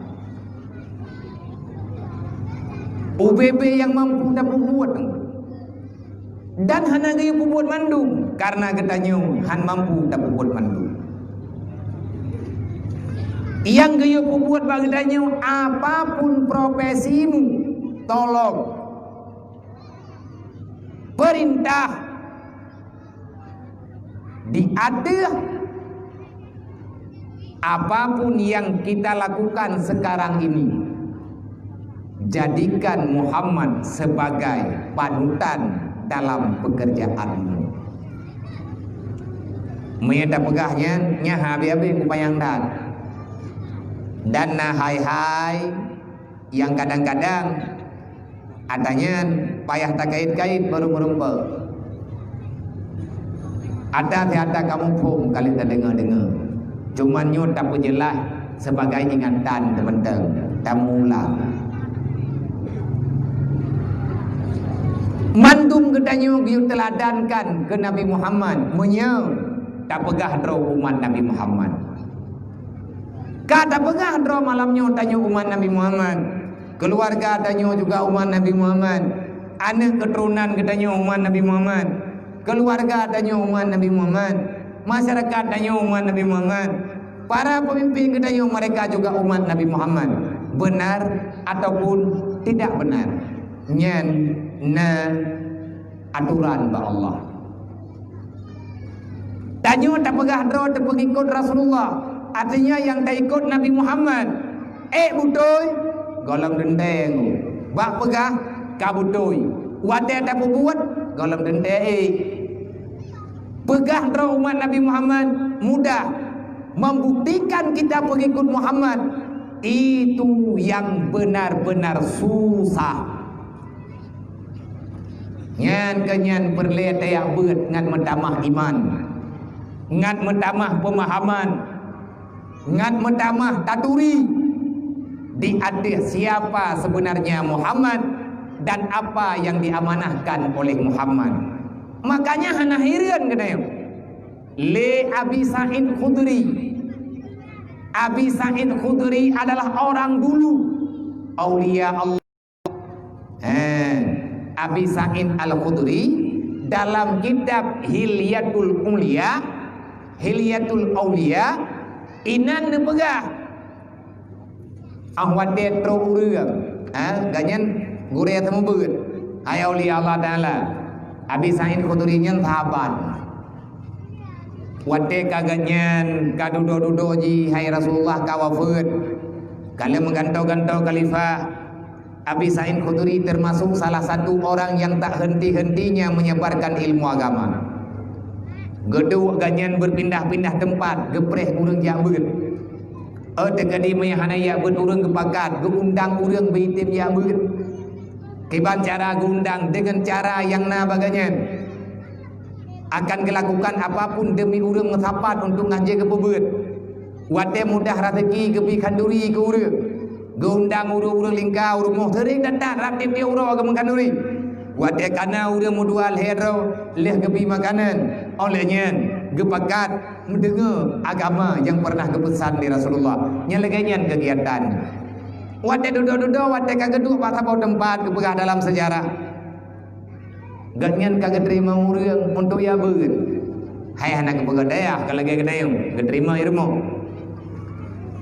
Ubé-bé nyang mampu tapeubuet. Dan hana geuyue peubuet mandum, karena geutanyoe han mampu tapeubuet mandum. Nyang geuyue peubuet bak geutanyoe, apapun profesimu, tolong, perintah, di ateueh apapun yang kita lakukan sekarang ini, jadikan Muhammad sebagai panutan dalam pekerjaanmu. Meunyoe tapeugah nyan, nyan habéh-habéh kupanyang that. Dan na hai-hai nyang kadang-kadang ata nyan payah takait-kait baru meurumpok. Ata si ata kamoe phom ka lheueh tadeungoe-deungoe. Cuman nyoe tapeujeulaih sebagai ingatan teuh mantong, tamulang. Mandum geutanyoe geuyue teuladankan keu Nabi Muhammad meunyoe tapeugah droe umat Nabi Muhammad. Ka tapeugah droe malam nyoe tanyoe umat Nabi Muhammad. Keuluwarga tanyoe juga umat Nabi Muhammad. Aneuk keuturonan geutanyoe umat Nabi Muhammad. Keuluwarga tanyoe umat Nabi Muhammad. Masyarakat tanyoe umat Nabi Muhammad. Para peumimpin geutanyoe mereka juga umat Nabi Muhammad. Benar ataupun tidak benar, nyan na atoran bak Allah. Tanyoe tapeugah droe teupeungikot Rasulullah, artinya nyang taikot Nabi Muhammad. Ék beutôi, gohlom teuntée. Bak peugah ka beutôi, watée tapeubuet gohlom teuntée ék. Peugah droe umat Nabi Muhammad mudah, membuktikan kita pengikut Muhammad itu yang benar-benar susah. Nyan keuh nyan peureulée tajak beuet ngat meutamah iman, ngat meutamah peumahaman, ngat meutamah taturi di ateueh siapa sebenarnya Muhammad dan apa yang diamanahkan oleh Muhammad. Makanya hana hireuen keunoe lé Abi Sa'id Khudri. Abi Sa'id Khudri adalah orang dulu aulia Allah. Eh, Abi Sa'id Al-Khudri dalam kitab Hilyatul Aulia, Hilyatul Aulia, inan neupeugah, ah, watée trok ureuëng, eh, gobnyan gurée seumeubeuet, hai aulia Allah Taala. Abi Sa'id Khudri nyan sahabat. Watée ka gobnyan ka dudoe-dudoe jih, hai Rasulullah ka wafeuet, ka lheueh meugantoe-gantoe khalifah, Abi Sa'id Khudri termasuk salah satu orang yang tak henti-hentinya menyebarkan ilmu agama. Geuduek gobnyan berpindah-pindah tempat, geupreh ureuëng jak beuet. Oh, teukadi meunyo hana jak beuet ureuëng geupakat, geuundang ureuëng beuitem jak beuet. Kiban cara geuundang, deungon cara nyang na bak gobnyan. Akan geulakukan apapun demi ureuëng meusapat untuk ngajak geupeubeuet. Watée mudah raseuki geubri khanduri keu ureuëng, geuundang ureuëng-ureuëng lingka u rumoh, seuring that-that rab tieb-tieb uroe geumeukhanduri. Watée kana ureuëng meudua lhée droe, lheueh geubri makanan, óh lheueh nyan geupakat meudeungoe agama nyang peureunah geupeusan lé Rasulullah. Nyang lagée nyan keugiatan. Watée dudoe-dudoe, watée ka geuduek bak saboh teumpat, geupeugah dalam seujarah, gobnyan ka geuteurimong ureuëng untuk jak beuet. Hai hana geupeugah dayah, ka lagée geutanyoe, geuteurimong ilmu.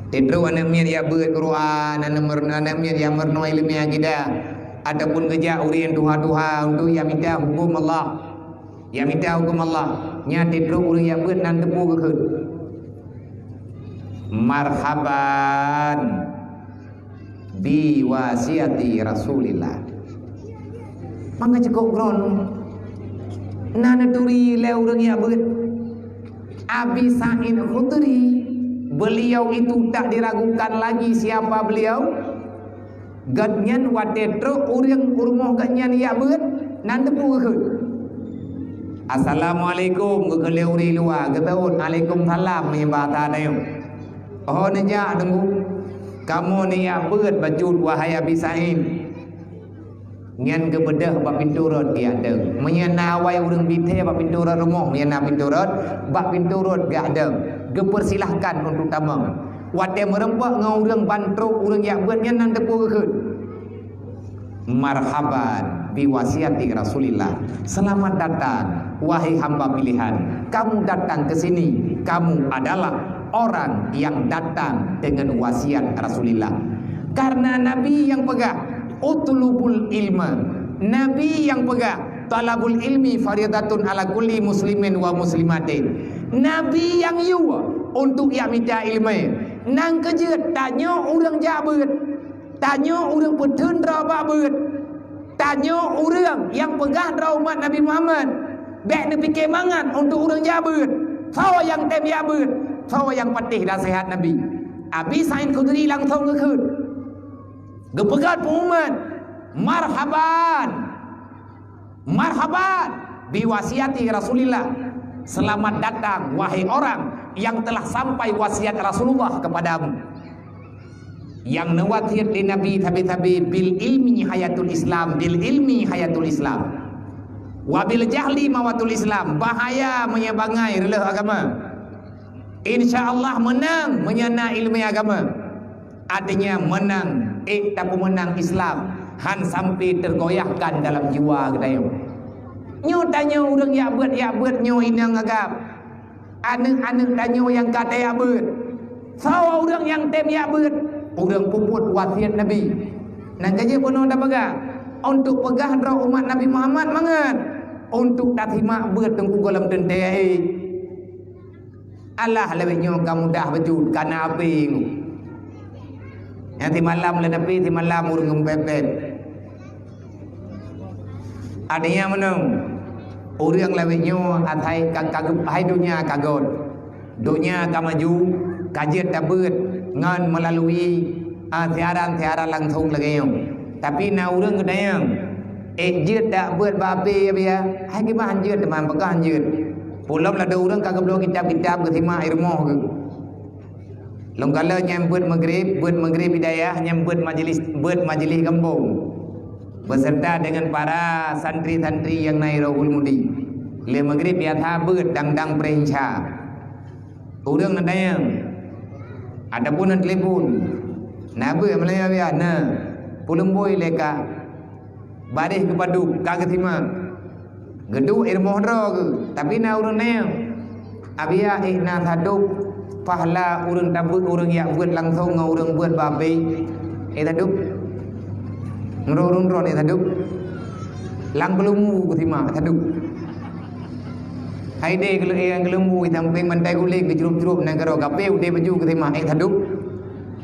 Tieb trok aneuk miet jak beuet Quran, aneuk meurunoe, aneuk miet jak meurunoe ileumèe akidah, ataupun geujak ureuëng tuha-tuha untuk jak mita huköm Allah, jak mita huköm Allah. Nyan tieb trok ureuëng jak beuet nan teupeu geukheun, "Marhaban bi wasiati Rasulillah." Maka cukôp keudroe na neuturi lé ureuëng jak beuet. Abi Sa'id Khudri, beliau itu tak diragukan lagi siapa beliau. Gobnyan watée trok ureuëng u rumoh gobnyan jak beuet, nan teupeu geukheun, "Assalamualaikum," geukheun lé ureuëng luwa, geuteuôt, "Alaikumsalam," meunyoe basa tanyoe. Oh, neujak teungku. Kamoe neujak beuet bacut, wahai Abi Sa'id. Nyan geubeudôh bak pintoe rot geujak dong. Meunyoe na awai ureuëng bithée bak pintoe rot rumoh, meunyoe na pintoe rot, bak pintoe rot geujak dong. Geupeursilahkan untuk tamong. Watée meureumpok ngon ureuëng ban trok ureuëng jak beuet nyan, nan teupeu geukheun, "Marhaban bi wasiati Rasulillah." Selamat datang, wahai hamba pilihan. Kamu datang ke sini, kamu adalah orang yang datang dengan wasiat Rasulillah. Karena Nabi yang peugah, "Utlubul ilma." Nabi yang peugah, "Talabul ilmi faridatun ala kulli muslimin wa muslimatin." Nabi yang yue untuk jak mita ileumèe. Nang keujeuet tanyoe ureuëng jak beuet. Tanyoe ureuëng peutheun droe bak beuet. Tanyoe ureuëng nyang peugah droe umat Nabi Muhammad. Bék neupike mangat untuk ureuëng jak beuet. Soe nyang tem jak beuet? Soe nyang patéh naseuhat Nabi? Abi Sa'id Khudri langsong geukheun, geupeugah pengumuman, "Marhaban! Marhaban bi wasiati Rasulillah." Selamat datang, wahai orang yang telah sampai wasiat Rasulullah kepadamu. Nyang neuwasiat lé Nabi sabe-sabe, "Bil ilmi hayatul Islam, bil ilmi hayatul Islam. Wa bil jahli mawatul Islam." Bahaya meunyoe bangai reuloh agama. Insya Allah meunang meunyoe na ileumèe agama. Artinya meunang, ék tapeumeunang Islam, han sampai teugoyahkan dalam jiwa geutanyoe. Nyoe tanyoe ureuëng jak beuet, jak beuet nyoe inong agam. Aneuëk-aneuëk tanyoe nyang ka tajak beuet. Soe ureuëng nyang tem jak beuet? Ureuëng peubuet wasiat Nabi. Nang ka jeuet bunoe tapeugah, untuk peugah droe umat Nabi Muhammad mangat, untuk tasimak beuet teungku gohlom teuntée. Alah, lawét nyoe ka mudah bacut, ka na api. Nyang simalam lé napi, simalam ureuëng geupepet. Artinya meunoe, ureuëng lawét nyoe asai ka, ka geup-, hai donya ka göt. Donya ka maju, ka jeuet tabeuet ngon meulalu, a, siaran-siaran langsong lagée nyoe. Tapi na ureuëng geutanyong, "Ék jeuet dak beuet bak api, Abiya?" Hai geumahan jeuet, teuma peugah jeuet. Pulom ladôm ureuëng ka geubloe kitab-kitab geusimak i rumoh geuh. Lôn kalon nyang beuet Maghrib, beuet Maghrib di dayah, nyang beuet majlis, beuet majlis gampông, beserta dengan para santri-santri nyang na i Rohul Mudi. Lé Maghrib biasa beuet dang-dang preh Isya. Ureuëng neutanyong, ataupun neutelepon, "Na beuet meulayeue Abiya?" "Na." "Peuleumboi lé ka." Baréh geupadub, ka geusimak. Geuduek i rumoh droe geuh, tapi na ureuëng neu. Abiya ék na sadub pahala ureuëng tabeuet, ureuëng jak beuet langsong ngon ureuëng beuet bak api. Ék sadub? Meurok ureuëng droe ék sadub? Lam keulumu geusimak sadub. Hai deh, keulu-, eh, keulumu i sampéng bantai guléng geucrup-crup nanggroe, kape udeb baju geusimak, ék sadub?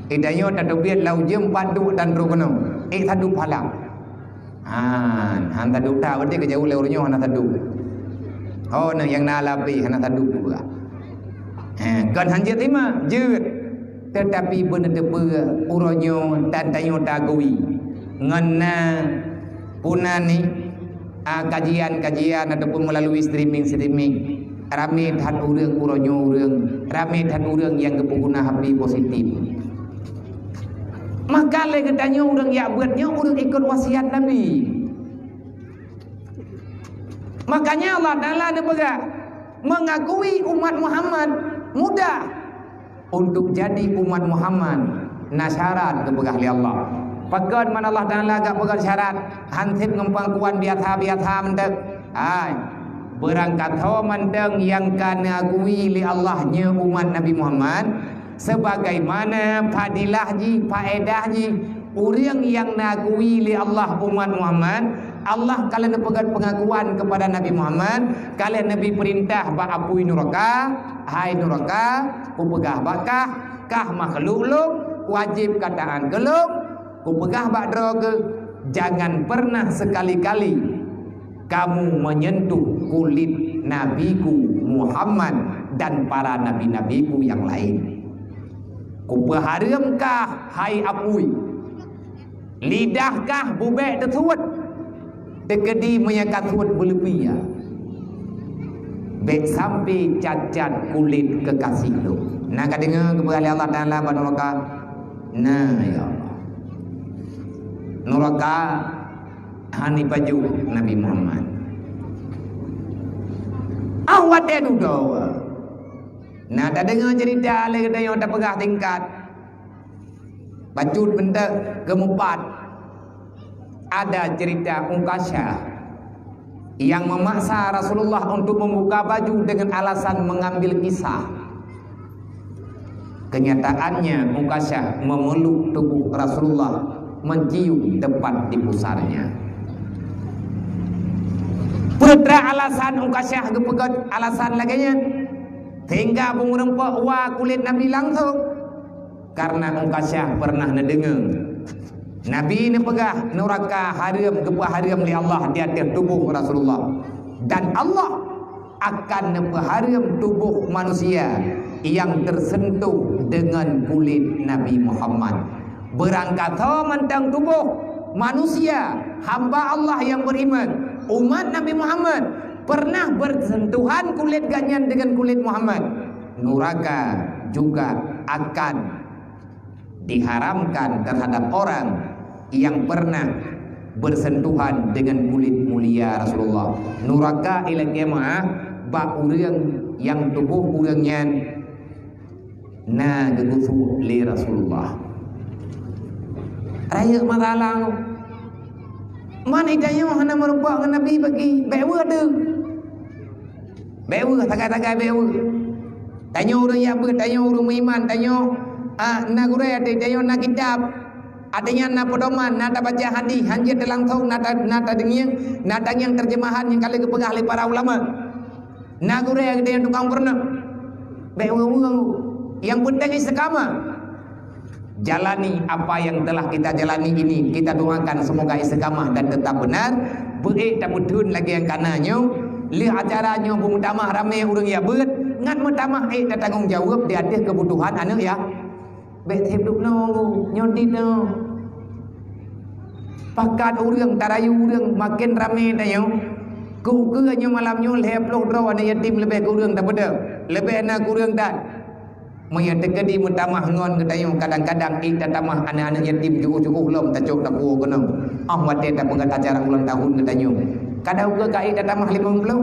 Ék tanyoe tateubiet lau jeuem pat duek dan droe keunoe. Ék sadub pahala. Han, han tadub that, berarti keujaweueb lé ureuëng nyoe hana tadub. Oh, na nyang na lapeh hana tadub juga. Eh, kon han jeuet teuma, jeuet. Tetapi beuneuteupeu uroe nyoe tan tanyoe tagui ngon na puna ni, ah, kajian-kajian ataupun melalui streaming-streaming. Ramé that ureuëng uroe nyoe ureuëng, ramé that ureuëng nyang geupeuguna H P positif. Maka lé geutanyoe ureuëng jak beuet nyoe ureuëng ikot wasiat Nabi. Makanya Allah Taala neupeugah, mengakui umat Muhammad mudah. Untuk jadi umat Muhammad na syarat geupeugah lé Allah. Pakon man Allah Taala gak peugah syarat, hanseb ngon pengakuan biasa-biasa mantong. Hai, beurangkasoe mantong nyang ka neukui lé Allah nyoe umat Nabi Muhammad, sebagaimana fadilah jih, faedah jih, ureuëng nyang neukui lé Allah umat Muhammad, Allah ka lheueh neupeugah pengakuan kepada Nabi Muhammad, ka lheueh neubi peurintah bak apui nuraka, hai nuraka, kupeugah bak kah, kah makhluk lôn, wajéb kataát keu lôn, kupeugah bak droe geuh, jangan pernah sekali-kali kamu menyentuh kulit nabiku Muhammad dan para nabi-nabiku yang lain. Kupeuhareuem kah hai apui, lidah kah bubek teusuet, teukeudi meunyo ka suet beuleupie, bék sampai cacat kulit kekasih lôn. Na ka deungoe geupeugah lé Allah Taala bak nuraka? Na, ya Allah. Nuraka hana ipajoh Nabi Muhammad. Ah, watée dudoe. Na tadeungoe cerita lé geutanyoe tapeugah singkat. Bacut bentek keumeupat. Ada cerita Ukasyah yang memaksa Rasulullah untuk membuka baju dengan alasan mengambil kisah. Kenyataannya, Ukasyah memeluk tubuh Rasulullah, mencium tempat di pusarnya. Peue teuma alasan Ukasyah geupeugöt alasan lagée nyan, sehingga beumeureumpok wa kulét Nabi langsong? Karena Ukasyah pernah neudeungoe Nabi neupeugah nuraka hareuem, geupeuhareuem lé Allah di ateueh tuboh Rasulullah. Dan Allah akan neupeuhareuem tuboh manusia nyang teuseuntoh deungon kulét Nabi Muhammad. Beurangkasoe mantong tuboh manusia, hamba Allah nyang beriman, umat Nabi Muhammad, pernah bersentuhan kulét gobnyan deungon kulét Muhammad, nuraka juga akan diharamkan terhadap orang yang pernah bersentuhan dengan kulit mulia Rasulullah. Nuraka ilée jamaah bak ureuëng nyang tuboh ureuëng nyan na geugusok lé Rasulullah. Rayeuk masalah. Man geutanyoe hana meurumpok ngon Nabi bagi, bék weueh deuh. Bék weueh, sagai-sagai bék weueh. Tanyoe ureuëng jak beuet, tanyoe ureuëng meuiman, tanyoe, ah, na gurée, tanyoe na kitab. Artinya na peudoman, na tabaca hadis, hanjeuet langsong, na ta-, na tadeungieng, na tangieng terjemahan nyang ka lheueh geupeugah lé para ulama. Na gurée, tanyoe tukang peurunoe. Bék weueh-weueh. Nyang penting istiqamah. Jalani apa yang telah kita jalani ini, kita doakan semoga istiqamah dan tetap benar. Beuék tapeutheun lagée nyang kana nyoe, lheueh acara nyoe beumeutamah ramé ureuëng jak beuet, ngat meutamah ék tatanggong jaweueb di ateueh keubutuhan aneuëk ya. Bék sibuk nyoe, nyoe dit nyoe. Pakat ureuëng tarayu ureuëng maken ramé tanyoe. Keu ukeue nyoe malam nyoe lhée ploh droe aneuëk yatim leubeh keu ureuëng tapeudeuh, leubeh na keu ureuëng that. Meunyoe teukeudi meutamah ngon geutanyoe, kadang-kadang ék tatamah aneuëk-aneuëk yatim jiôh-jiôh lom tacok tapuwoe keunoe. Óh watée tapeugöt acara ulang tahun geutanyoe, kadang ukeue ka ék tatamah limong ploh.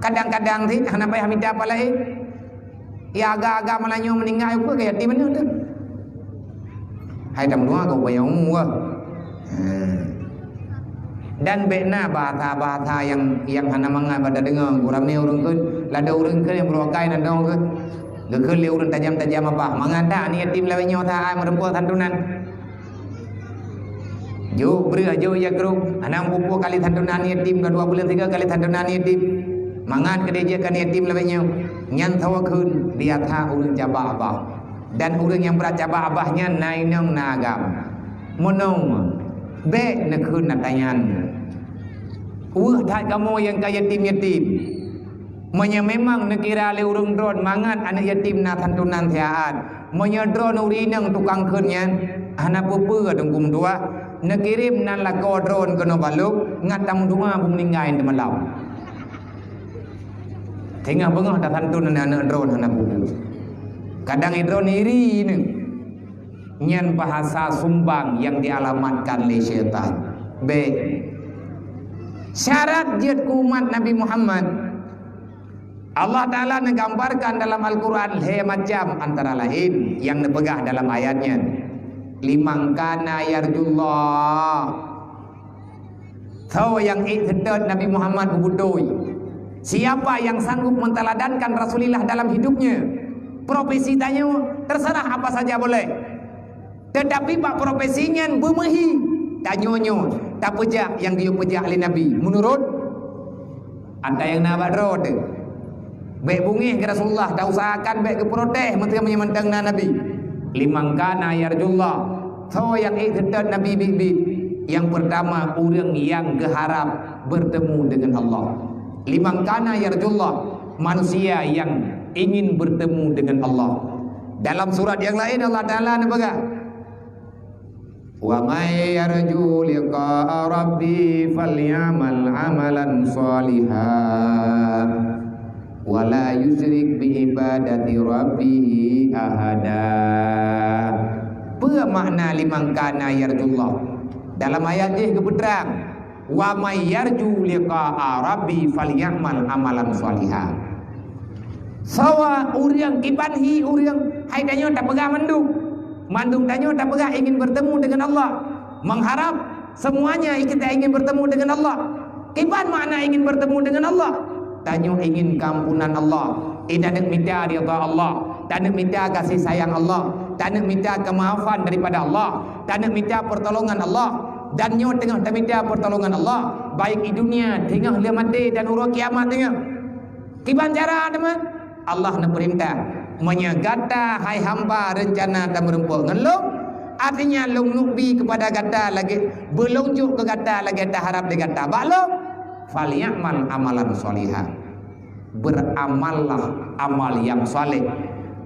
Kadang-kadang cit hana payah mita apa laén. Ya agam-agam malam nyoe meuninggai ukeue ka yatim aneuëk teuh. Hai tameudoa keu upaya umu wah. Dan bék na bahasa-bahasa nyang, nyang hana mangat bak tadeungoe. Ramé ureuëng kheun, ladôm ureuëng kheun nyang beurangkai na dong kheun. Geukheun lé ureuëng tajam-tajam apa? Mangat that aneuëk yatim lawét nyoe that ai meurumpok santunan. Jok breueh, jok ya krueng, hana meupue kali santunan yatim, ka dua buleuen sigoe kali santunan yatim. Mangat keudeh jeuet keu yatim lawét nyoe. Nyan sawa kheun biasa ureuëng cabar abah. Dan ureuëng nyang brat cabar abah nyan na inong na agam. Meunoe, bék neukheun ata nyan. Weueh that kamoe nyang ka yatim-yatim. Meunyoe memang neukira lé ureuëng droen mangat aneuëk yatim na santunan siat, meunyoe droen ureuëng inong tukang kheun nyan, hana peue-peue Teungku meutuah, neukirém nan lakoe droen keunoe bak lôn, ngat tameudoa beumeuninggai teumalam. Singoh beungoh tasantun aneuk-aneuk droe hana bubu. Kadang droe iri nyoe. Nyan bahasa sumbang nyang dialamatkan lé syaitan. Bék. Syarat jeuet keu umat Nabi Muhammad. Allah Ta'ala neugambarkan dalam Al-Quran lhée macam, antara laén nyang neupeugah dalam ayat nyan, "Liman kana yarjullah." Soe nyang ék seutôt Nabi Muhammad beubeutôi? Siapa yang sanggup menteladankan Rasulullah dalam hidupnya? Profesi tanyoe, terserah apa saja boleh. Tetapi bak profesi nyan beumeuhi, tanyoe nyoe tapeujak nyang geuyue peujak lé Nabi meunurot ata nyang na bak droe teuh. Bék beungéh keu Rasulullah, tausahakan bék geuprotes meunteung meunyoe mantong na Nabi. Liman kana yarjullah, soe nyang ék seutôt Nabi biet-biet? Nyang peurtama, ureuëng nyang geuharab beurtemu deungon Allah. Liman kana yarjullah, manusia nyang ingin beurtemu deungon Allah. Dalam surat nyang laén Allah Ta'ala neupeugah, "Wa may yarju liqa'a rabbih falyamal amalan shalihan, wa la yusyrik bi ibadati rabbih ahada." Peue makna liman kana yarjullah? Dalam ayat jih geupeutrang, "Wa may yarju liqa'a rabbih falyamal amalan shalihan." Soe ureuëng, kiban hi ureuëng, hai tanyoe tapeugah mandum. Mandum tanyoe tapeugah ingin bertemu dengan Allah, mengharap semuanya kita ingin bertemu dengan Allah. Kiban makna ingin bertemu dengan Allah? Tanyoe ingin keampunan Allah, taneuk mita ridha Allah, taneuk mita kasih sayang Allah, taneuk mita kemaafan daripada Allah, taneuk mita pertolongan Allah. Dan nyoe teungoh tamita pertolongan Allah, baik di dunia, teungoh lheueh maté dan uroe kiamat teungoh. Kiban cara teuma? Allah neupeurintah, "Meunyoe gata hai hamba reuncana tameurumpok ngon lôn, artinya lôn nubi keupada gata lagée, beulunjuk keu gata lagée taharab lé gata bak lôn, falyamal amalan shalihan." Beramallah amal yang saleh.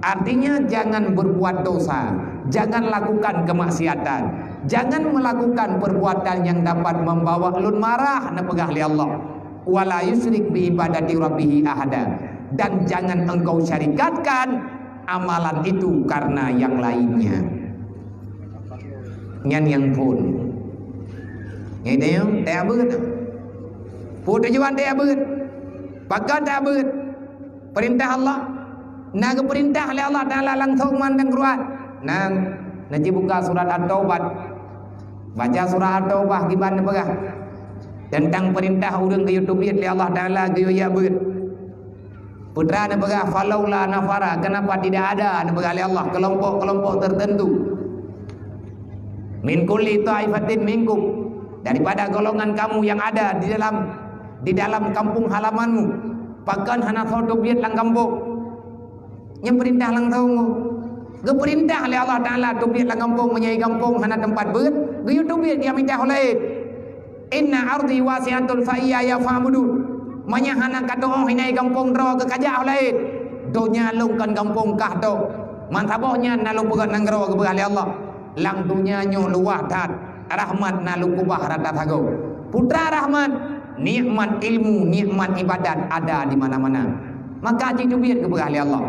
Artinya, jangan berbuat dosa, jangan lakukan kemaksiatan, jangan melakukan perbuatan yang dapat membawa lôn marah, neupeugah lé Allah. "Wa la yusyrik bi ibadati rabbih ahada." Dan jangan engkau syarikatkan amalan itu karena yang lainnya. Nyan nyang phon. Nyan itu nyang tak beuet. Peue tujuan tak beuet? Pakon tak beuet? Perintah Allah. Na geupeurintah lé Allah Taala langsung mantong keuluwa. Nang, na jibuka surat At-Taubah. Baca surat At-Taubah kiban neupeugah teuntang peurintah ureuëng geuyue teubiet lé Allah Taala geuyue jak beuet. Peue teuma neupeugah, "Falaula nafara," kenapa tidak ada, neupeugah lé Allah, kelompok-kelompok tertentu. "Min kulli ta'ifatin minkum," daripada golongan kamu yang ada di dalam, di dalam kampung halamanmu, pakon hana soe teubiet lam gampông. Nyang peurintah langsung. Geupeurintah lé Allah Taala teubiet lam gampông, meunyoe gampông hana teumpat beuet, geuyue teubiet nyang mita ho laén. "Inna ardi wasi'atun fa iyaya fa'budun." Meunyoe hana ka tuoh inan gampông droe, geukajak ho laén. Donya lôn kon gampông kah droe. Meusaboh nyan na lôn peugét nanggroe geupeugah lé Allah. Lam donya nyoe luwah that, rahmat na lôn keubah rata sagoe. Peue teuma rahmat, nikmat ilmu, nikmat ibadat ada di mana-mana. Maka jiteubiet geupeugah lé Allah.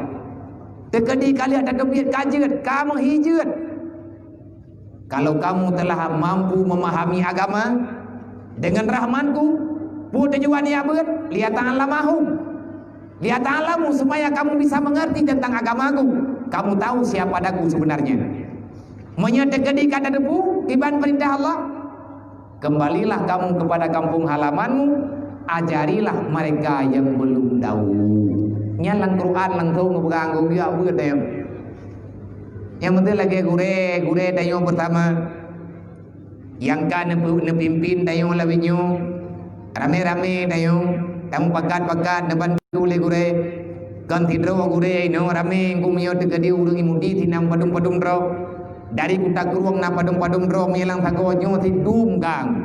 Teukeudi ka lheueh tateubiet ka jeuet, ka meuhi jeuet. Kalau kamu telah mampu memahami agama dengan rahmat-Ku, peue tujuan jak beuet? Liyata'allamahum. Liyata'allamu, supaya kamu bisa mengerti tentang agama-Ku. Kamu tahu siapa Aku sebenarnya. Meunyoe teukeudi ka tateupeue kiban peurintah Allah, kembalilah kamu kepada kampung halamanmu, ajarilah mereka yang belum tahu. Nyan lam Quran langsung geupeugah, jak beuet nyan. Nyang meuteun lagée gurée, gurée tanyoe bersama. Nyang ka neupeu-, neupimpin tanyoe lawét nyoe, ramé-ramé tanyoe, tamupakat-pakat neubantu lé gurée. Kon sidroe gurée inoe ramé, engkau meunyoe teukeudi ureuëng Yahudi sinan padum-padum droe. Dari Kuta Krueng na padum-padum droe, meunyoe lam sagoe nyoe sidum gang.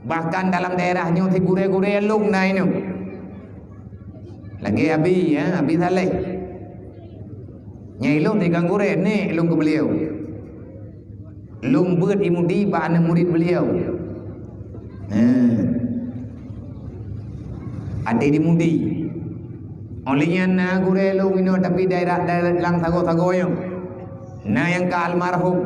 Bahkan dalam daerah nyoe sigurée-gurée lôn na inoe. Lagée Abi, ya, Abi Saleh. Nyang ilôn di Gang Gurée, nek lôn keu beliau. Lôn beuet di Mudi bak aneuk murit beliau. Nah. Até di Mudi. Óh lheueh nyan na gurée lôn inoe, tapi daerah, daerah lam sagoe-sagoe nyoe. Na nyang ka almarhum.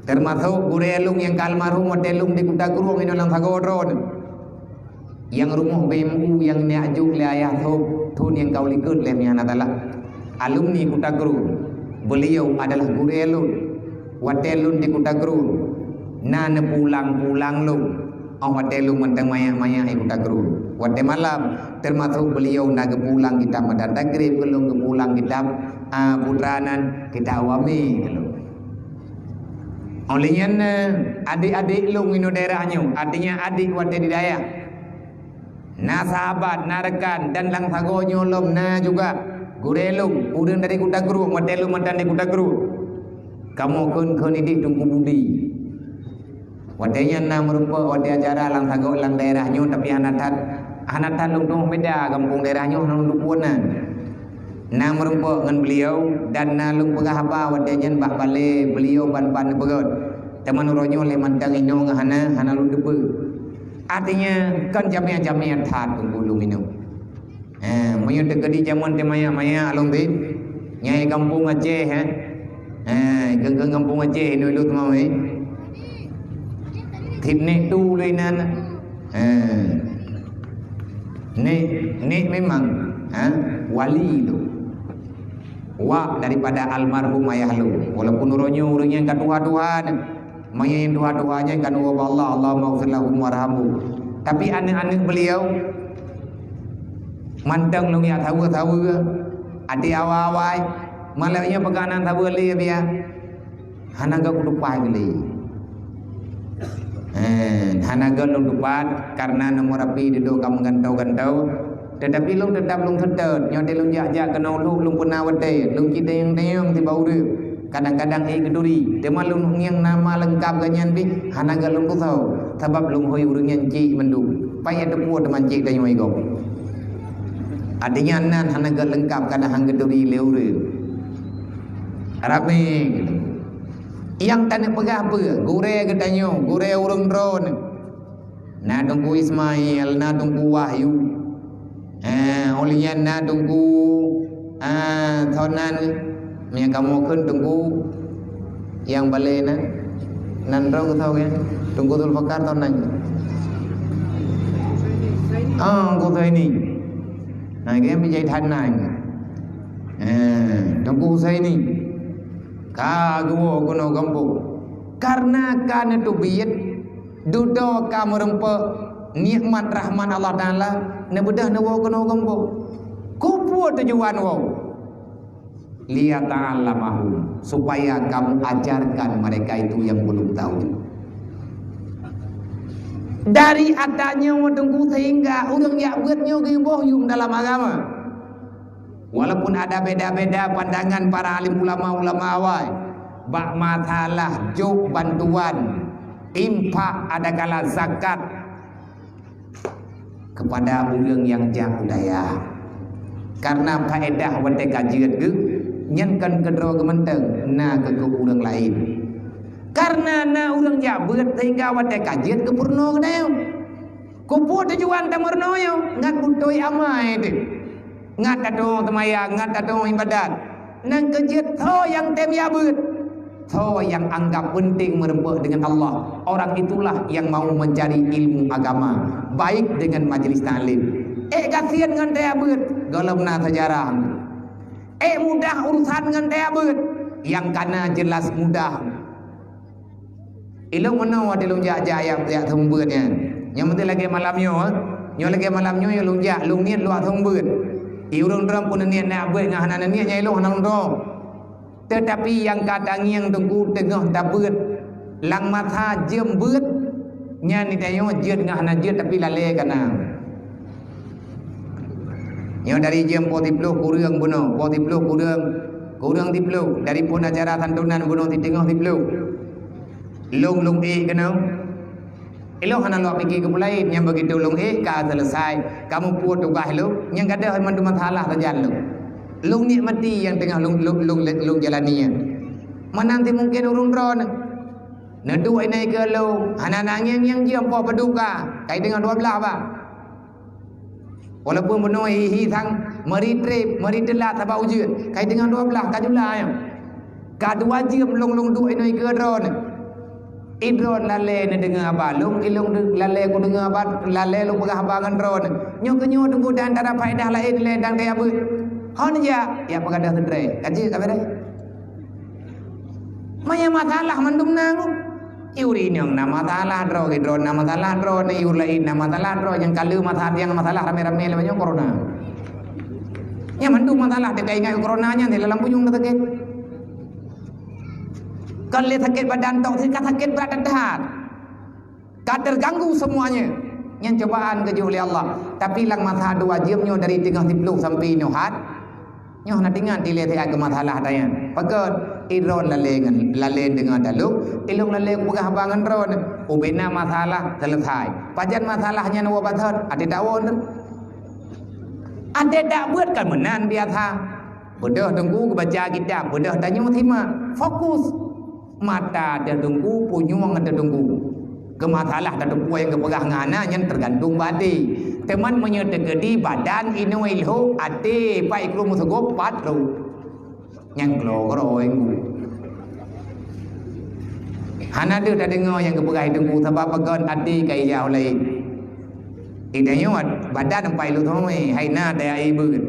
Teumasok gurée lôn nyang ka almarhum watée lôn di Kuta Krueng inoe lam sagoe droeneuh. Nyang rumoh B M U nyang neujak jok lé ayah sôb thon nyang ka u likot lé meuhana salah. Alumni Kuta Krueng. Beliau adalah gurée lôn. Watée lôn di Kuta Krueng, na neupulang-pulang lôn. Óh watée lôn mantong manyak-manyak di Kuta Krueng. Watée malam, teumasok beliau na geupulang kitab Matan Takrib keu lôn, geupulang kitab, a, Putra nan, kitab Awami keu lôn. Óh lheueh nyan, eh, adék-adék lôn inoe daerah nyoe, artinya adék watée di dayah. Na sahabat, na rekan, dan lam sagoe nyoe lom na juga gurée lôn, ureuëng dari Kuta Krueng, watée lôn mantong di Kuta Krueng. Kamoe kheun-kheun idéh Teungku Budi. Watée nyan na meurumpok watée acara lam sagoe lam daerah nyoe, tapi hana that, hana that lôn tueng beda gampông daerah nyoe, hana lôn tueng nan. Na meurumpok ngon beliau dan na lôn peugah haba watée nyan bak balée beliau ban-ban neupeugét. Teuma uroe nyoe lé mantong inoe ngon hana, hana lôn teupeue. Artinya, kon jamé-jamé that Teungku lôn inoe. Eh, meunyoe teukeudi jameun teuh manyak-manyak lôn teuh, nyang di gampông Aceh, eh. Eh, keu-keu gampông Aceh inoe lôn teuma, eh. Tieb nek tu lé nan. Eh. Nek, nek memang, eh, wali tu. Wak daripada almarhum ayah lôn. Walaupun uroe nyoe ureuëng nyang ka tuha-tuha nyan. Meunyoe nyang tuha-tuha nyan kan woe bak Allah, Allahumma ighfir lahum warhamhum. Tapi aneuëk-aneuëk beliau mantong lôn jak saweue-saweue, até awai-awai, malam nyoe peugah nan saweue lé biya. Hana geutupat lé. Eh, hana geutupat karena nomor api dudoe ka meugantoe-gantoe. Tetapi lôn tetap lôn seutôt, nyoe teuh lôn jak-jak keunoe lhok lôn peuna watée, lôn cit teunyong-teunyong sibawa ureuëng. Kadang-kadang ék geuturi, teuma lôn ngieng nama leungkap geuh nyan pih hana geuh lôn tusoe, sabab lôn hôi ureuëng nyan cit mandum. Payah teupeue teuma cit tanyoe gob. Artinya nan hana geuh leungkap kadang han geuturi lé ureuëng. Ramé gitu. Nyang taneuk peugah peue? Gurée geutanyoe, gurée ureuëng droeneuh. Na Teungku Ismail, na Teungku Wahyu. Eh, óh lheueh nyan na Teungku, ah, Thonan. Meunyo kamoe kheun Teungku nyang balée na. Nan droe geutanyoe, Teungku Zulfikar Thonan. Ah, Teungku Zaini. Nah, dia menjadi Thonan. Eh, Teungku Zaini. Ka geuwoe keunoe gampông. Karena ka neuteubiet Dudoe ka meurumpok nikmat rahmat Allah Taala, neubeudôh neuwoe keunoe gampông. Keupeue tujuan woe? Liyata'allamahum, supaya kamu ajarkan mereka itu yang belum tahu. Dari ata nyoe Teungku sehingga ureuëng jak beuet nyoe geuboh yum dalam agama. Walaupun ada beda-beda pandangan para alim ulama, ulama awai bak masalah jok bantuan, infak, adakala zakat kepada ureuëng nyang jak u dayah. Karena faedah watée ka jeuet geuh, nyan kon keudroe geuh mantong, na keu ureuëng laén. Karena na ureuëng jak beuet sehingga watée ka jeuet geupeurunoe geutanyoe. Keupeue tujuan tameurunoe nyoe? Ngat beutôi amai teuh. Ngat tatong seumayang, ngat tatong ibadat. Nang keu jeuet soe nyang tem jak beuet? Soe nyang anggap penting meurumpok dengan Allah, orang itulah yang mau mencari ilmu agama, baik dengan majlis taklim. Ék gasien ngon tajak beuet, gohlom na sejarah. Ék mudah urusan ngon tajak beuet, nyang kana jelas mudah. Ilong meunoe watée lôn jak-jak jak, jak seumeubeuet nyan. Nyang penting lagée malam nyoe, nyoe lagée malam nyoe lôn jak, lôn niet lôn seumeubeuet. I ureuëng droe pun niet neujak beuet ngon hana niet nyan ilong hana lôn droe. Tetapi nyang ka tangieng Teungku teungoh tabeuet lam masa jeuem beuet nyan, tanyoe jeuet ngon hana jeuet tapi lalée kana. Nyoe dari jeuem poh siploh kureueng bunoe, poh siploh kureueng, kureueng siploh, dari phon acara santunan bunoe siteungoh siploh. Lôn, lôn ék keunoe. Ilong hana lôn pike keu peulaén, nyang begitu lôn ék ka selesai, kamoe pue tugaih lôn, nyang gadôh mandum masalah sajan lôn. Lôn nikmati nyang teungoh lôn, lôn, lôn, lôn jalani nyan. Meunan ti mungken ureuëng droeneuh. Neuduek inan keu lôn, hana nangeng nyang jeuem poh peuduka, kai deungoe dua blaih bah. Walaupun bunoe hi-hi sang, meuri trép, meuri teulat sabab ujeuen, kai teungoh dua blaih ka jula nyoe. Ka dua jeuem lôn-lôn duek inoe ikeue droeneuh. Idroeneuh lalée neudeungoe haba lôn, ilôn de-, lalée kudeungoe haba, lalée lôn peugah haba ngon droeneuh. Nyoe keunyoe teungku dan tada faedah laén lé dan kaya beuet. Hon jak, jak peugadôh seudré. Ka jeuet ka beureh. Meunyoe masalah mandum na ngon. Yue ureueng inong na masalah droe, droe na masalah droe, yue ureueng laén na masalah droe, nyang ka lheueh masalah, nyang masalah ramé-ramé lagée nyoe corona. Nyan mandum masalah teuka ingat corona nyan di dalam punyueng ka sakét. Kon lé sakét badan tok, ka sakét brat that-that. Ka terganggu semuanya. Nyan cobaan geujok lé Allah. Tapi lam masa dua jeuem nyoe dari teungoh siplôh sampai nyoe hat, nyoe hana teuingat dilée siat keu masalah tanyan. Pakon? Idroeneuh lalée ngon, lalée deungoe dalok, ilôn lalée peugah haba ngon droeneuh. Ubena masalah selesai. Pajan masalah nyan woe bathon, até tawon. Até dak buet kan meunan biasa. Beudôh teungku geubaca kitab, beudôh tanyoe simak. Fokus. Mata teuh teungku, punyueng teuh teungku. Keu masalah tateupeue nyang geupeugah ngon hana nyan teugantung bak até. Teuma meunyoe teukeudi badan inoe ilhok, até pat ikrung meuseugop pat rhot. Nyang keudroe teungku. Hana deuh tadeungoe nyang geupeugah teungku sabab pakon até ka ija ulée. Itanyoe badan pai lôn thomé, hai na daya ié beuet.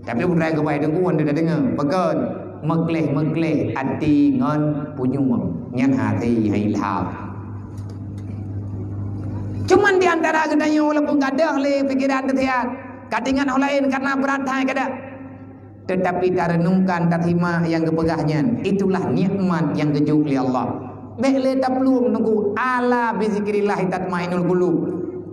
Tapi peue nyang geubai teungku wan teudeungoe, pakon? Meukleh-meukleh até ngon punyueng. Nyan hase hai ilham. Cuman di antara geutanyoe walaupun gadôh lé pikiran teusiat, ka teuingat orang laén karena brat hai kada. Tetapi tarenungkan, tasimak nyang geupeugah nyan, itulah nikmat nyang geujok lé Allah. Bék lé taplueng teungku, ala bizikrillahi tatmainnul qulub.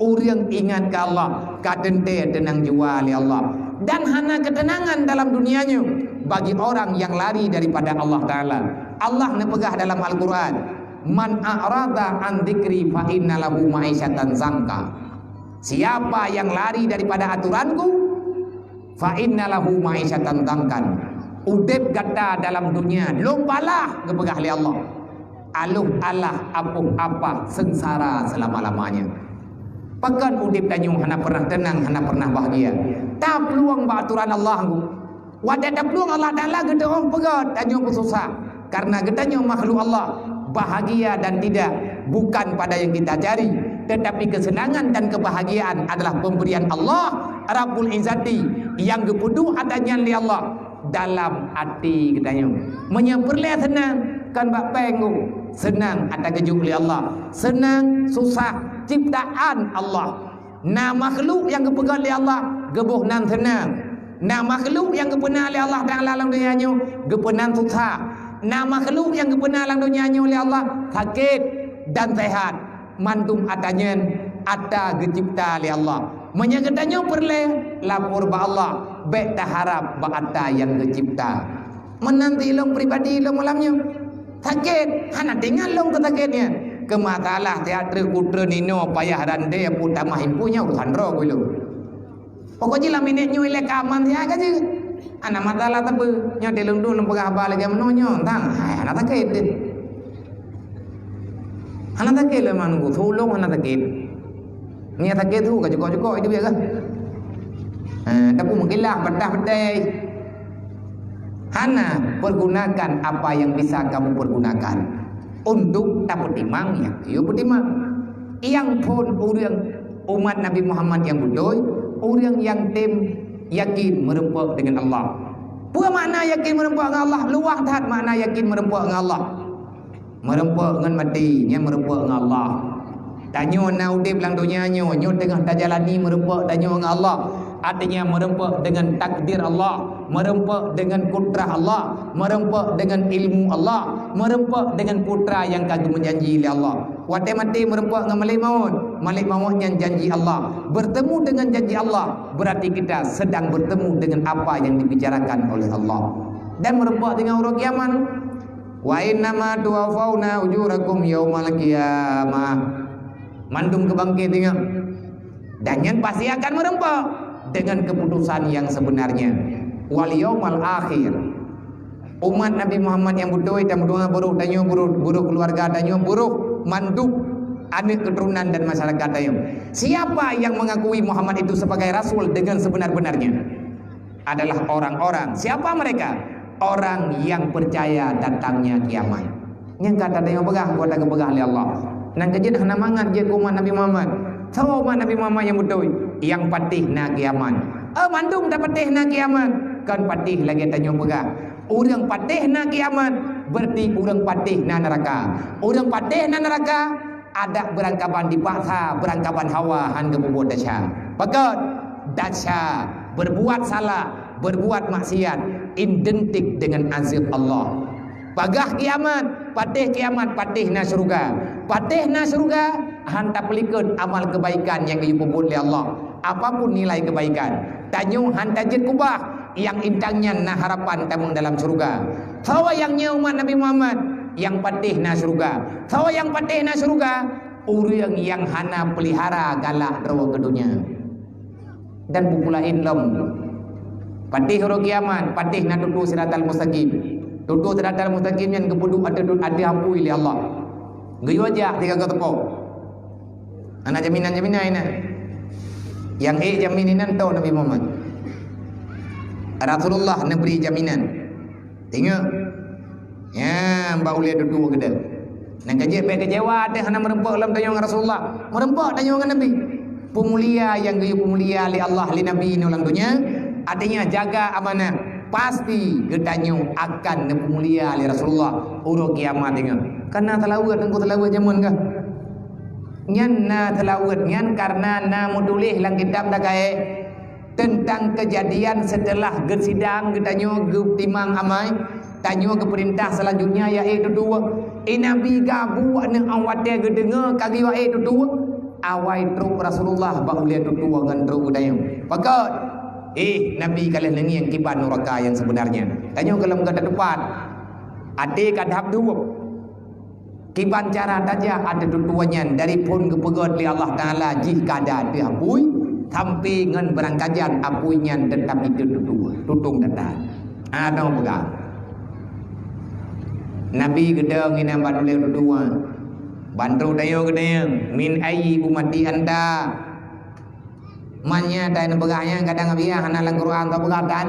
Ureuëng ingat keu Allah, ka teuntée teunang jiwa lé Allah. Dan hana keuteunangan dalam dunia nyoe bagi orang yang lari daripada Allah Taala. Allah neupeugah dalam Al-Quran, "Man a'rada an dzikri fa inna lahu ma'isyatan dzanka." Siapa yang lari daripada aturanku, "Fa inna lahu ma'isyatan dzankan." Udeb gata dalam dunia lom balah geupeugah lé Allah. Aloh alah apoh apah seungsara selama-lamanya. Pakon udeb tanyoe hana pernah teunang, hana pernah bahagia? Taplueng bak aturan Allah. Watée taplueng Allah Taala geuteuôh peugét tanyoe peususah. Karena geutanyoe makhluk Allah, bahagia dan tidak bukan pada yang kita cari, tetapi kesenangan dan kebahagiaan adalah pemberian Allah Rabbul Izzati yang geupeuduek atra nyan lé Allah dalam até geutanyoe. Meunyoe peureulée seunang, kon bak péng, seunang atra geujok lé Allah. Seunang, susah, ciptaan Allah. Na makhluk nyang geupeugét lé Allah, geuboh nan seunang. Na makhluk nyang geupeuna lé Allah dan lam donya nyoe, geupeuna susah. Na makhluk nyang geupeuna lam donya nyoe lé Allah, sakét dan sehat. Mandum atra nyan atra geucipta lé Allah. Meunyoe geutanyoe peureulée, lapor bak Allah, bék taharab bak atra nyang geucipta. Meunan ti ilông pribadi ilông malam nyoe. Sakét, hana teuingat lông keu sakét nyan. Keu masalah teater kutre nino payah rande pu tamah impu nyan urusan droe ku ilông. Pokok jih lam minét nyoe ilée ka aman siat ka jeuet. Hana masalah teupeu. Nyoe di lông dum lông peugah haba lagée meunoe nyoe, tang. Hai, hana sakét deh. Hana sakét lé manunggu, sulông hana sakét. Niat sakét tu ka jukok-jukok itu biasa. Ha, tapi meukilah, pedah petai. Hana, pergunakan apa yang bisa kamu pergunakan untuk tapeutimang nyang yue peutimang. Nyang phon ureuëng umat Nabi Muhammad nyang beutôi, ureuëng nyang tem yakin meureumpok dengan Allah. Peue makna yakin meureumpok ngon Allah? Luwah that makna yakin meureumpok ngon Allah. Meureumpok ngon maté, nyan meureumpok ngon Allah. Tanyoe na udeb lam donya nyoe, nyoe teungoh tajalani meureumpok tanyoe ngon Allah. Artinya meureumpok dengan takdir Allah, meureumpok dengan kudrah Allah, meureumpok dengan ilmu Allah, meureumpok dengan putra nyang ka geumeujanji lé Allah. Watée maté meureumpok ngon malaikat maut, malaikat maut nyan janji Allah. Bertemu dengan janji Allah, berarti kita sedang bertemu dengan apa yang dibicarakan oleh Allah. Dan meureumpok dengan uroe kiamat. "Wa innama tuwaffawna ujurakum yaumal qiyamah." Mandum geubangkét ingat. Dan nyan pasti akan meureumpok dengan keputusan yang sebenarnya. Wal yaumal akhir. Umat Nabi Muhammad nyang beutôi, dan meudoá buruk tanyoe, buruk, buruk keluarga tanyoe, buruk mandum. aneuk keuturonan dan masyarakat tanyoe. Siapa yang mengakui Muhammad itu sebagai rasul dengan sebenar-benarnya? Adalah orang-orang. Siapa mereka? Orang yang percaya datangnya kiamat. Nyang ka tanyoe peugah, ka geupeugah lé Allah. Nyang keujeuet hana mangat jeuet keu umat Nabi Muhammad. Soe umat Nabi Muhammad nyang beutôi? Nyang patéh na kiamat. Eh, mandum tapatéh na kiamat. Kon patéh lagée tanyoe peugah. Ureuëng patéh na kiamat, berarti ureuëng patéh na neuraka. Ureuëng patéh na neuraka, adak beurangkaban dipaksa, beurangkaban hawa hán geupeubuet desya. Pakon? Desya, berbuat salah, berbuat maksiat, identik dengan azab Allah. Bagaih kiamat, patéh kiamat, patéh na syeuruga. Patéh na syeuruga, hán tapeulikot amal keubaikan nyang geupeubuet lé Allah. Apapun nilai keubaikan, tanyoe hán tajeuet keubah, nyang intan nyan na harapan tamong dalam syeuruga. Soe nyang nyoe umat Nabi Muhammad, nyang patéh na syeuruga. Soe nyang patéh na syeuruga? Ureuëng nyang hana peulihara galak droe keu donya. Dan buku laén lom. Patéh uroe kiamat, patéh na tutoe siratal mustaqim. Tutoe siratal mustaqim nyan geupeuduek ateueh, ateueh apui lé Allah. Geuyue jak tiga ke teupok. Hana jaminan-jaminan inan. Nyang ék jamin inan toh Nabi Muhammad. Rasulullah neubri jaminan. Ingat, ya, bak ulée tutoe keudeh. Nyang ka jeuet bék keucewa teuh hana meureumpok lom tanyoe ngon Rasulullah. Meureumpok tanyoe ngon Nabi. Peumulia nyang geuyue peumulia lé Allah, lé Nabi nyoe lam donya, artinya jaga amanah. Pasti geutanyoe akan neupeumulia lé Rasulullah uroe kiamat ingat. Kana seulaweuet, teungku seulaweuet jameun kah? Nyan na seulaweuet nyan karena na meutuléh lam kitab dakae teuntang keujadian seuteulah geusidang geutanyoe geutimang amai, tanyoe geupeurintah seulanjutnya yaitu dua. I Nabi gabuek neu watée geudeungoe ka geuyue yaitu dua, awai trok Rasulullah bak ulée tutoe ngon trok geutanyoe. Pakon? Eh, Nabi ka lheueh neungieng kiban nuraka nyang seubeunarnya. Tanyoe gohlom ka tatupat. Até ka dab duek. Kiban cara tajak ateueh tutoe nyan dari phon geupeugét lé Allah Taala jih kada teuapui, sampai ngon beurangkajan apui nyan teutap iteueh tutoe, tutong tata. Adoe peugah. Nabi geudong inan bak ulée tutoe. Ban trok tanyoe geudeung, "Min ayyi ummati anta?" Manya dan peugah nyang kadang biah hana lam Quran, ka peugah dan.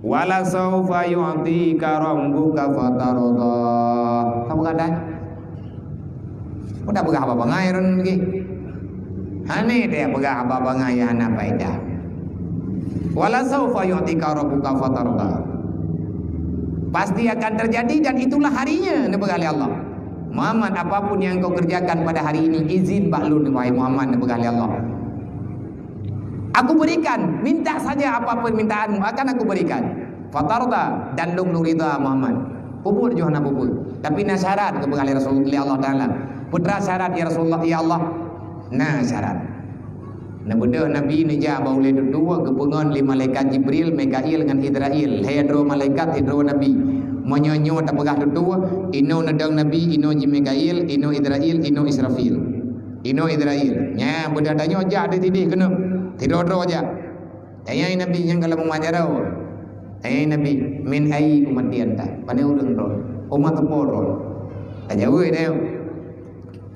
"Wala saufa yu'tika rabbuka fatarda." Ka peugah dan. Udah peugah apa bangai run lagi. Hana dia peugah apa bangai yang hana faedah. "Wala saufa yu'tika rabbuka fatarda." Pasti akan terjadi dan itulah harinya, neupeugah lé Allah. Muhammad, apapun yang kau kerjakan pada hari ini, izin bak lôn, wahai Muhammad, neupeugah lé Allah. Aku berikan, minta saja apa permintaanmu, akan aku berikan. Fatarda, dan lôn lôn ridha Muhammad. Peubuet jih hana peubuet. Tapi na syarat geupeugah lé Rasul, lé Allah Taala. Peue teuma syarat ya Rasulullah, ya Allah? Na syarat. Neubeudôh Nabi neujak bak ulée tutoe geupeungon lé malaikat Jibril, Mikail ngon Israil. Lhée droe malaikat, sidroe Nabi. Meunyoe nyoe tapeugah tutoe, inoe neudong Nabi, inoe jih Mikail, inoe Israil, inoe Israfil. Inoe Israil. Nya, beudôh tanyoe jak di sideh keunoe. Sidroe-droe jak. Tanyai Nabi nyang ka lheueh meumaja droe. Tanyai Nabi, "Min ayyi ummati anta?" Pane ureuëng droe? Umat soe droe? Tajaweueb tanyoe.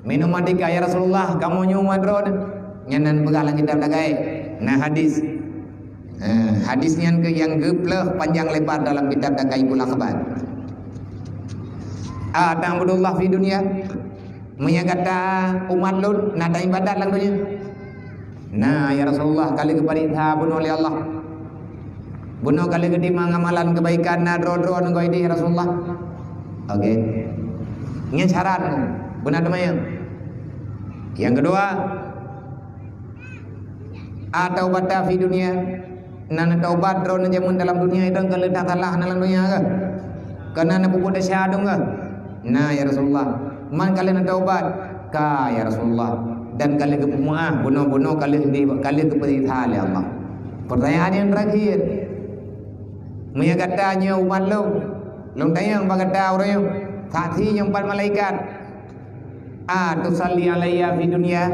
"Min ummatika ya Rasulullah, kamoe nyoe umat droe." Nyan na neupeugah lam kitab dakae. Na hadis. Eh, hadis nyan keuh nyang geupleueh panjang lebar dalam kitab Dakaikul Akhbar. "Ata'budullah fid dunya?" Meunyoe gata umat lôn na taibadat lam donya? Na, ya Rasulullah, ka lheueh geupareksa bunoe lé Allah. Bunoe ka lheueh geutimang amalan keubaikan na droe-droe ngon ideh, ya Rasulullah. Oke. Nyan syarat nyoe. Beuna teuma nyan. Nyang keudua, "Ataubata fid dunya?" Na neutaubat droeneuh jameun dalam dunia nyoe, ka lheueh that salah na lam dunia kah? Ka na neupeubuet desya dong kah? Na, ya Rasulullah. Man ka lheueh neutaubat? Ka, ya Rasulullah. Dan ka lheueh geupeumeu'ah, bunoe-bunoe ka lheueh di-, ka lheueh geupeusiksa lé Allah. Pertanyaan yang terakhir. Meunyoe gata nyoe umat lôn, lôn tanyong bak gata uroe nyoe, saksi nyoe pat malaikat. "Atusalli alayya fid dunya?"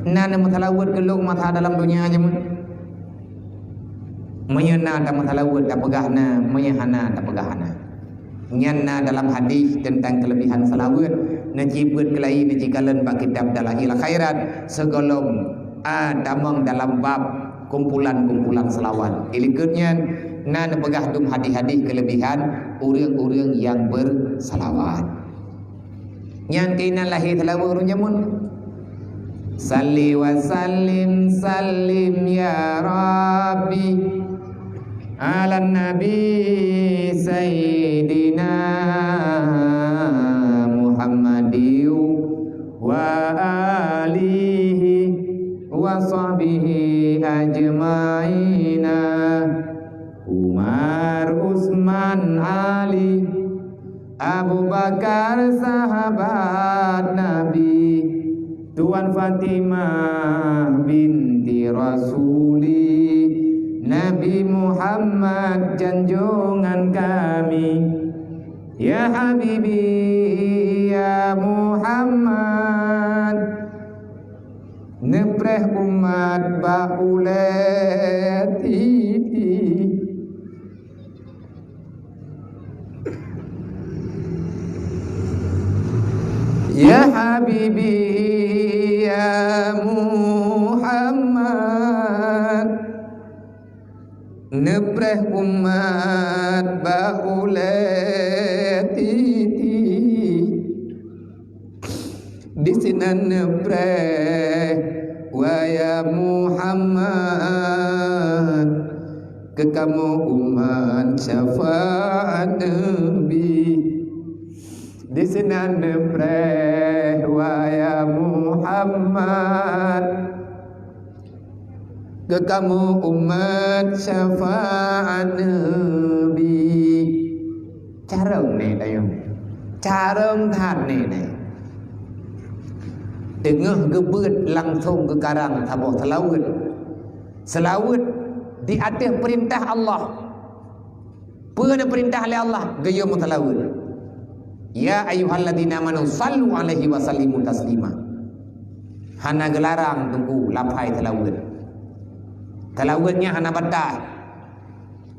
Na neumeuseulaweuet keu lôn masa dalam dunia jameun? Meunyoe na tameuseulaweuet, tapeugah na, meunyoe hana, tapeugah hana. Nyan na dalam hadis teuntang keuleubihan seulaweuet. Neuci beuet keulayi neuci kalon bak kitab Dalail Khairat sigohlom, a, tamong dalam bab kumpulan-kumpulan seulawat. Di likot nyan na neupeugah dum hadih-hadih keuleubihan ureuëng-ureuëng nyang beuseulawat. Nyang keunan lahé seulaweuet ureuëng jameun. Salli wa sallim, sallim ya Rabbi, ala Nabi Sayyidina Muhammadin wa alihi wa sahbihi ajmaina. Umar, Utsman, Ali, Abu Bakar sahabat Nabi, Tuan Fatimah binti Rasuli, Nabi Muhammad junjungan kami. Ya Habibi, ya Muhammad, neupreh umat bak ulée titi. Ya Habibi, ya Muhammad, neupreh umat bak ulée titi. Disinan neupreh, wahai Muhammad, keu kamoe umat syafaat Nabi. Disinan neupreh, wahai Muhammad, keu kamoe umat syafaat Nabi. Carông nè tanyoe. Carông that nè nè. Teungoh geubeuet langsông geukarang saboh seulaweuet. Seulaweuet di ateueh peurintah Allah. Peue neupeurintah lé Allah, geuyue meuseulaweuet. Ya ayyuhalladzina amanu sallu alaihi wa sallimu taslima. Hana geularang teungku lafai seulaweuet. Seulaweuet nyan hana batas.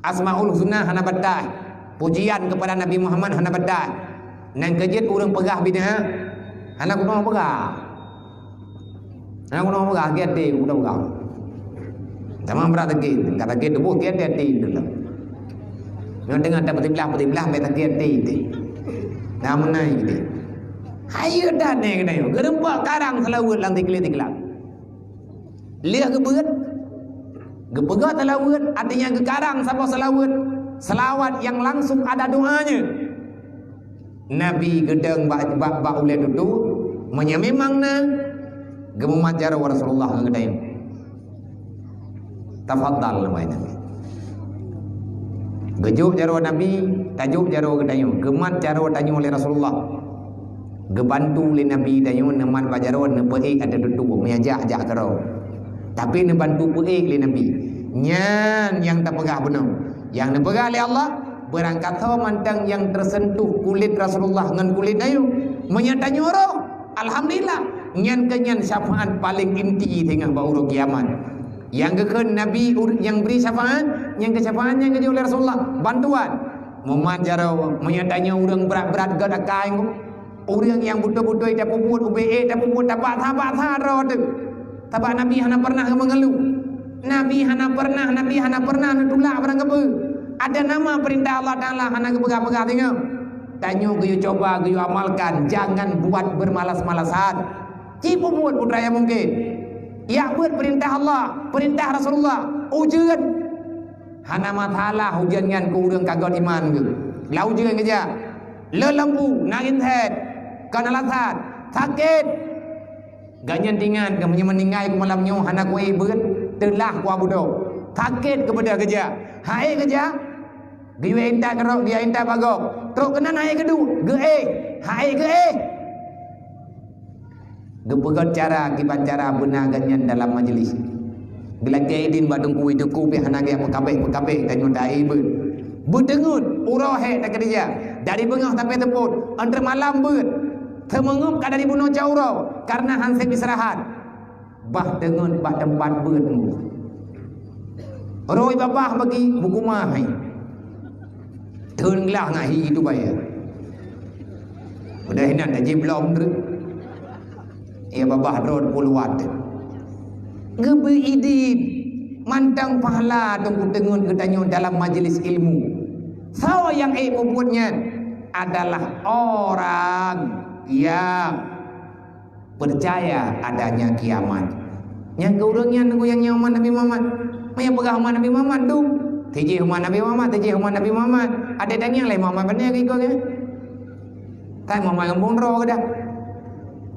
Asmaul Husna hana batas. Pujian keupada Nabi Muhammad hana batas. Nyang keu jeuet ureuëng peugah bid'ah, hana guna peugah. Hana guna peugah, hati-hati guna peugah. Sama brat lagi, ka lagi tuboh hati-hati dulu. Nyang teungoh tapeutimlah-peutimlah, bèk hati-hati deh. Nah, meunai deh. Hayeue that nè keunoe, geureumpok karang seulaweuet lam tikli-tikla. Lheueh geubeuet, geupeugah seulaweuet, artinya geukarang saboh seulaweuet, seulawat nyang langsung ada doanya. Nabi geudong bak, bak, bak ulèe tutoe, meunyoe memang na, geumumat jaroe Rasulullah ngon geutanyoe. Tafadhal, namai Nabi. Geujok jaroe Nabi, tajok jaroe geutanyoe, geumat jaroe tanyoe lé Rasulullah. Geubantu lé Nabi tanyoe neumat bak jaroe, neupeuék ateueh tutoe, meujak-jak keudroe. Tapi neubantu peuék lé Nabi. Nyan nyang tapeugah bunoe. Nyang neupeugah lé Allah, beurangkat soe mantong nyang teuseuntuh kulét Rasulullah ngon kulét tanyoe. Meunyoe tanyoe roh, alhamdulillah, nyan keuh nyan syafaat paleng inti singoh bak uroe kiamat. Nyang geukheun Nabi ur-, nyang bri syafaat, nyang keu syafaat nyang geujok lé Rasulullah, bantuan. Mumat jaroe, meunyoe tanyoe ureuëng brat-brat gét akai, ureuëng nyang beutôi-beutôi tapeubuet ubé ék tapeubuet, tabak-tabak that droe teuh. Sabab Nabi hana pernah geumeungeuluh. Nabi hana pernah, Nabi hana pernah neutulak barang keupeue. Ada nama perintah Allah Taala hana geupeugah-peugah singoh. Tanyoe geuyue coba, geuyue amalkan, jangan buat bermalas-malasan. Ci peubuet peue nyang mungken. Jak beuet perintah Allah, perintah Rasulullah, ujeuen. Hana masalah ujeuen nyan keu ureuëng ka gét iman geuh. Lam ujeuen geujak. Le lampu, na intet, kon alasan, sakét. Gobnyan teuingat keu meunyoe meuninggai keu malam nyoe hana kuék beuet, teulah kuah budok. Sakét keupeue geujak. Hai geujak. Geuyue intat keudroe, geuyue intat bak gob. Trok keunan hai keudu, geuéh. Hai geuéh. Geupeugét cara kiban cara beuna gobnyan dalam majlis. Geulakée idin bak teungku, teungku pih hana geupeukabeh-peukabeh tanyoe taék beuet. Beuteungeut uroe hék takeudija, dari beungoh sampai seupôt, entre malam beuet. Teumeungeup ka dari bunoe cot uroe, kareuna han sép istirahat. Bah teungeut bak teumpat beuet mu. Roi babah bagi buku mah hai. Theun glah ngon hi itu bayar. Udah inan dah jiblom tu. Ya babah droe puluhan tu. Geubri idin mantong pahala tu kuteungeut geutanyoe dalam majlis ilmu. Soe nyang ék mubuet nyan adalah orang yang percaya adanya kiamat. Nyang keu ureuëng nyan nunggu nyang nyan umat Nabi Muhammad. Meunyo peugah umat Nabi Muhammad tu, tijih umat Nabi Muhammad, tijih umat Nabi Muhammad. Ada tanyong lé Muhammad beuna keu ikot nyan. Kan Muhammad gampông droe geudah.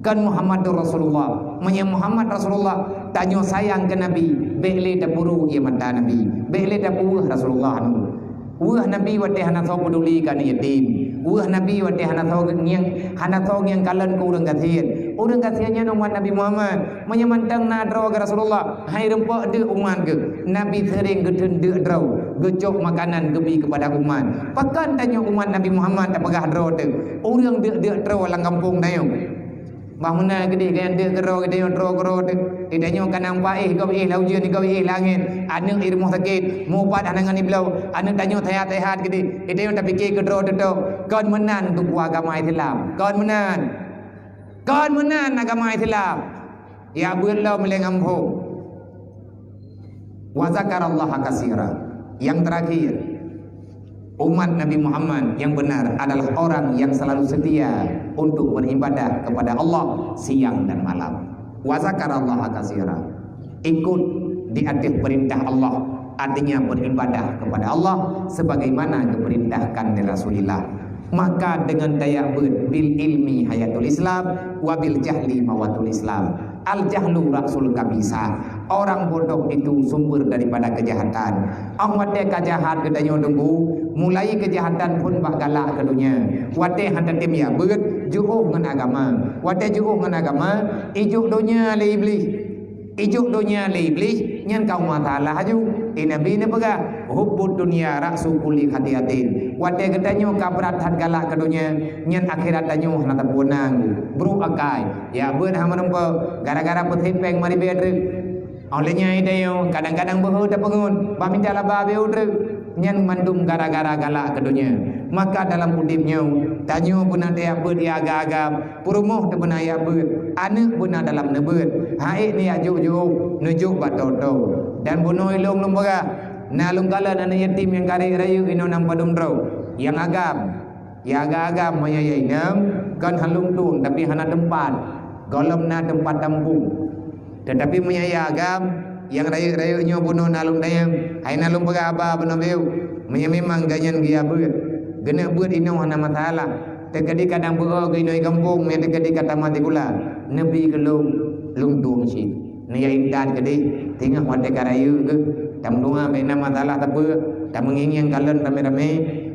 Kan Muhammadur Rasulullah. Meunyo Muhammad Rasulullah, tanyoe sayang keu Nabi, bék lé tapuru ié mata Nabi, bék lé tapeuweueh Rasulullah anu. Weueh Nabi watée hana soe peuduli keu aneuk yatim. Weueh Nabi watée hana soe ngieng, hana soe ngieng kalon keu ureuëng gasien. Ureuëng gasien nyan umat Nabi Muhammad. Meunyo mantong na droe keu Rasulullah, hai rumpok deuk umat geuh. Nabi sering geuteun deuk droe, geucok makanan geubi keupada umat. Pakon tanyoe umat Nabi Muhammad tapeugah droe teuh? Ureuëng deuk-deuk droe lam gampông tanyoe. Bah meunan keudeh geuh deuk keudroe, geutanyoe droe keudroe teuh. Geutanyoe ka nampak éh gob éh lam ujeuen, gob éh lam angén. Aneuk i rumoh sakét, mupat hana ngon ibloe. Aneuk tanyoe sehat-sehat keudeh. Geutanyoe tapike keudroe teuh. Kon meunan tuku agama Islam. Kon meunan. Kon meunan agama Islam. Ya beuet lom lé ngon phon. Wa zakarallaha katsira. Yang terakhir, umat Nabi Muhammad yang benar adalah orang yang selalu setia untuk beribadah kepada Allah siang dan malam. Wa zakarallaha katsira. Ikut di atas perintah Allah, artinya beribadah kepada Allah sebagaimana diperintahkan oleh Rasulullah. Maka dengan daya beuet, bil ilmi hayatul Islam, wa bil jahli mawatul Islam. Al jahlu ra'sul kabisa. Orang bodoh itu sumber daripada kejahatan. Ong watée ka jahat geutanyoe deungoe, mulai kejahatan pun bak galak keu donya. Watée hana tem ya beuet, jiôh ngon agama. Watée jiôh ngon agama, ijok donya lé Iblih. Ijok donya lé Iblih, nyan ka masalah aju. Eh, Nabi neupeugah, "Hubbud dunya ra'su kulli khati'atin." Watée geutanyoe ka brat that galak keu donya, nyan akhirat tanyoe hana tapeunan. Brok akai, ya beuet hana meureumpok, gara-gara peuthép péng maribée treuk. Óh lheueh nyan tanyoe kadang-kadang beuhe tapeungon, bah mita laba beu treuk. Nyan mandum gara-gara galak keu donya. Maka dalam udeb nyoe, tanyoe beuna tajak beuet ya agam-agam, peurumoh teuh beuna jak beuet, aneuk beuna dalam neubeuet, hai ni jak jok-jok, neujok bak toe-toe. Dan bunoe ilong lôn peugah, na lôn kalon aneuk yatim nyang karek rayeuk inoe nam padum droe, nyang agam. Ya agam-agam meunyo ya inong, kon han lôn tueng, tapi hana teumpat. Gohlom na teumpat tampung. Tetapi meunyo ya agam, nyang rayeuk-rayeuk nyoe bunoe na lôn dayang, hai na lôn peugah haba bunoe beu. Meunyo memang gobnyan geujak beuet, geuneuk beuet inoe hana masalah. Teukeudi kadang beuo geuinoe gampông, meunyo teukeudi ka tamat sikula, neubi keu lôn, lôn tueng cit. Neuya intat keudeh, teungoh watée ka rayeuk geuh, tameudoá bék na masalah sapeue, tameungieng-ngieng kalon ramé-ramé,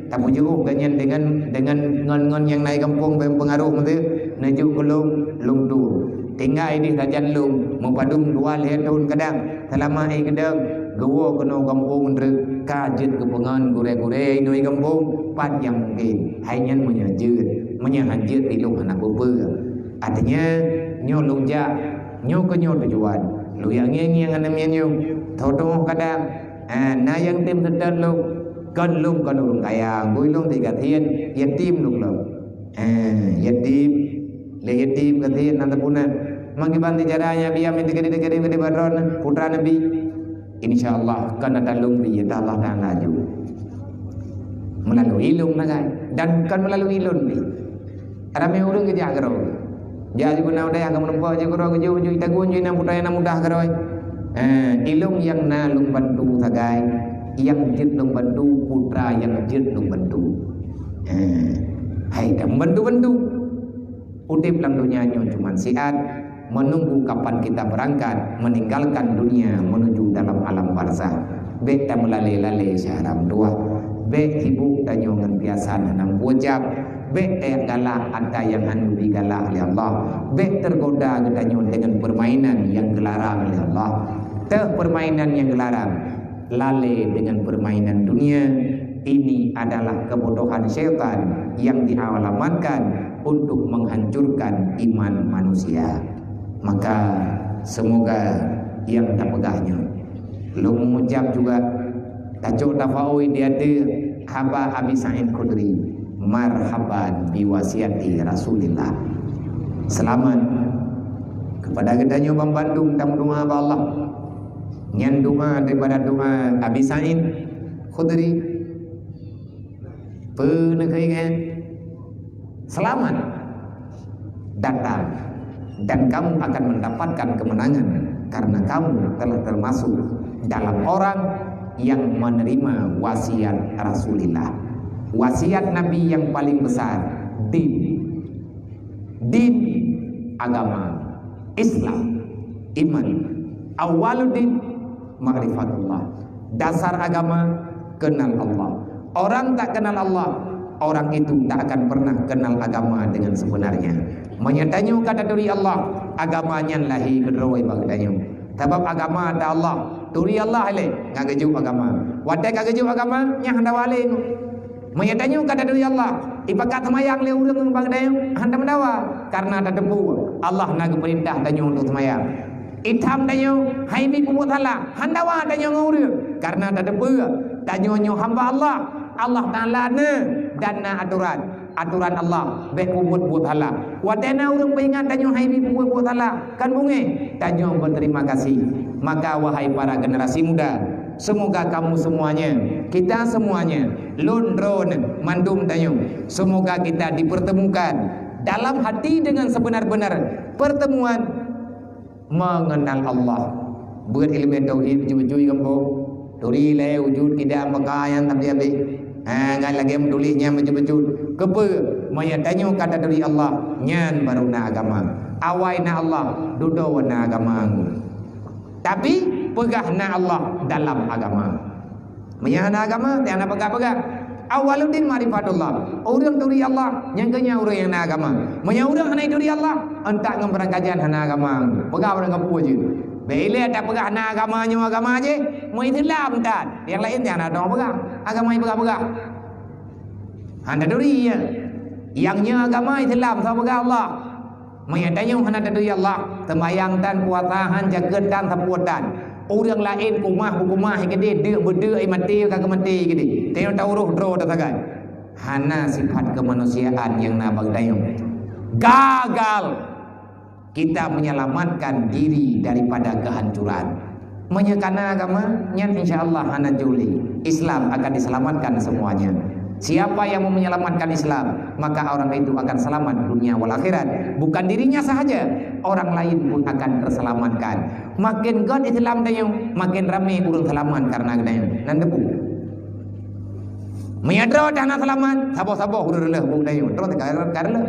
tapeujeuôh gobnyan deungon, deungon ngon, ngon nyang na i gampông bék peungaroh meuseu, neujok keu lôn, lôn tueng. Tinggai dih sajan lôn, meupadum dua lhée thon kadang, seulama éh keudong, geuwoe keunoe gampông treuk, ka jeuet geupeungon gurée-gurée inoe i gampông, pat nyang mungken. Hai nyan meunyo jeuet, meunyo han jeuet ilong hana peue-peue. Artinya, nyoe lôn jak, nyoe keuh nyoe tujuan. Lôn jak ngieng-ngieng aneuk miet nyoe. Tho-tho kadang, ah, na nyang tem seutôt lôn. Kon lôn kon ureueng kaya, bui lôn tiga tien, yatim lôn lom. Ah, yatim, lé yatim ka tien na teupunan. Mangkiban sejarah nyan biam nyang teukeudi-teukeudi keudeh badron, putra Nabi. Insya Allah, kon ata lôn bi, ata Allah Taala ju. Meulalu ilong nagai, dan kon meulalu ilong bi. Ramé ureueng geujak keudroe. Jak jipeuna udeb ka meurumpok jih keudroe geujok, jok itagun jih na putra nyang na mudah keudroe. Eh, ilong nyang na lôn bantu sagai, nyang jeuet lôn bantu, putra nyang jeuet lôn bantu. Eh, hai ka meubantu-bantu. Udeb lam donya nyoe cuma siat, menunggu kapan kita berangkat meninggalkan dunia menuju dalam alam barzakh. Bék tameulalé-lalé syahram tuah. Bék sibuk tanyoe ngon piasan hana meuucab. Bék tajak galak ata nyang hana geubi galak lé Allah. Bék teugoda geutanyoe deungon peurmainan nyang geularang lé Allah. Teuh peurmainan nyang geularang, lalé deungon peurmainan dunia, ini adalah kebodohan syaitan yang dialamatkan untuk menghancurkan iman manusia. Maka, semoga nyang tapeugah nyoe lôn meuucab juga tacok tafaoi di ateueh haba Abi Sa'id Khudri. Marhaban bi wasiati Rasulillah. Selamat kepada geutanyoe banmandum tameudoa bak Allah. Nyan doa daripada doa Abi Sa'id Khudri. Peue neukeuingat? Selamat datang, dan kamu akan mendapatkan kemenangan karena kamu telah termasuk dalam orang yang menerima wasiat Rasulillah. Wasiat Nabi yang paling besar, din. Din, agama Islam, iman. Awwaluddin ma'rifatullah. Dasar agama, kenal Allah. Orang tak kenal Allah, orang itu tak akan pernah kenal agama dengan sebenarnya. Meunyoe tanyoe ka taturi Allah, agama nyan lahé keudroe bak geutanyoe. Sabab agama ata Allah, turi Allah ilée, ka geujok agama. Watée ka geujok agama, nyan hana wale. Meunyoe tanyoe ka taturi Allah, ipakat seumayang lé ureuëng bak geutanyoe, hana meudawa, karena tateupeue Allah na geupeurintah tanyoe untuk seumayang. Itham tanyoe, hai bi peubuet salah, hana dawa tanyoe ngon ureuëng, karena tateupeue tanyoe nyoe hamba Allah. Allah Taala na dan na atoran. Atoran Allah, bék peubuet buet salah. Watée na ureuëng peuingat tanyoe hai bi peubuet buet salah, kan beungéh, tanyoe beuterima kasih. Maka wahai para generasi muda, semoga kamu semuanya, kita semuanya, lôn droeneuh mandum tanyoe, semoga kita dipertemukan dalam hati dengan sebenar-benar pertemuan mengenal Allah. Beuet ileumé tauhid beujui-beujui gampông. Turi lé wujud kidam baka nyang habéh-habéh. Ha, ngon lagée meutuléh nyan beujui-beujui. Keupeue? Meunyoe tanyoe ka taturi Allah, nyan baru na agama. Awai na Allah, dudoe na agama. Tapi peugah na Allah dalam agama. Meunyoe hana agama, teuh hana peugah-peugah. Awwaluddin ma'rifatullah. Ureuëng turi Allah, nyang keu nyan ureuëng nyang na agama. Meunyoe ureuëng hana turi Allah, antak ngon beurangkajan hana agama. Peugah ureuëng kapeue jeuet. Bék ilée tapeugah na agama nyoe agama jih, meu Islam tan. Nyang laén nyang na dong peugah. Agama nyang peugah-peugah. Hana turi ya. Nyang nyoe agama Islam, soe peugah Allah. Meunyoe tanyoe hana taturi Allah, seumayang tan, puasa han, jakeuet tan, sapeue tan. Ureuëng laén keumah beukeumah keudeh, deuk beudeuk, maté ka geumaté keudeh. Tanyoe taurôh droe tasagai. Hana sifat kemanusiaan nyang na bak tanyoe. Gagal kita menyelamatkan diri daripada kehancuran. Meunyoe ka na agama, nyan insya Allah hana juli. Islam akan diselamatkan semuanya. Siapa yang mau menyelamatkan Islam, maka orang itu akan selamat dunia wal akhirat. Bukan dirinya sahaja, orang lain pun akan terselamatkan. Makin gét Islam tanyoe, makin ramé ureuëng seulamat karena geutanyoe. Nan teupeu. Meunyoe droe hana seulamat, saboh-saboh ureuëng reuloh buet tanyoe. Droe teuka ka reuloh.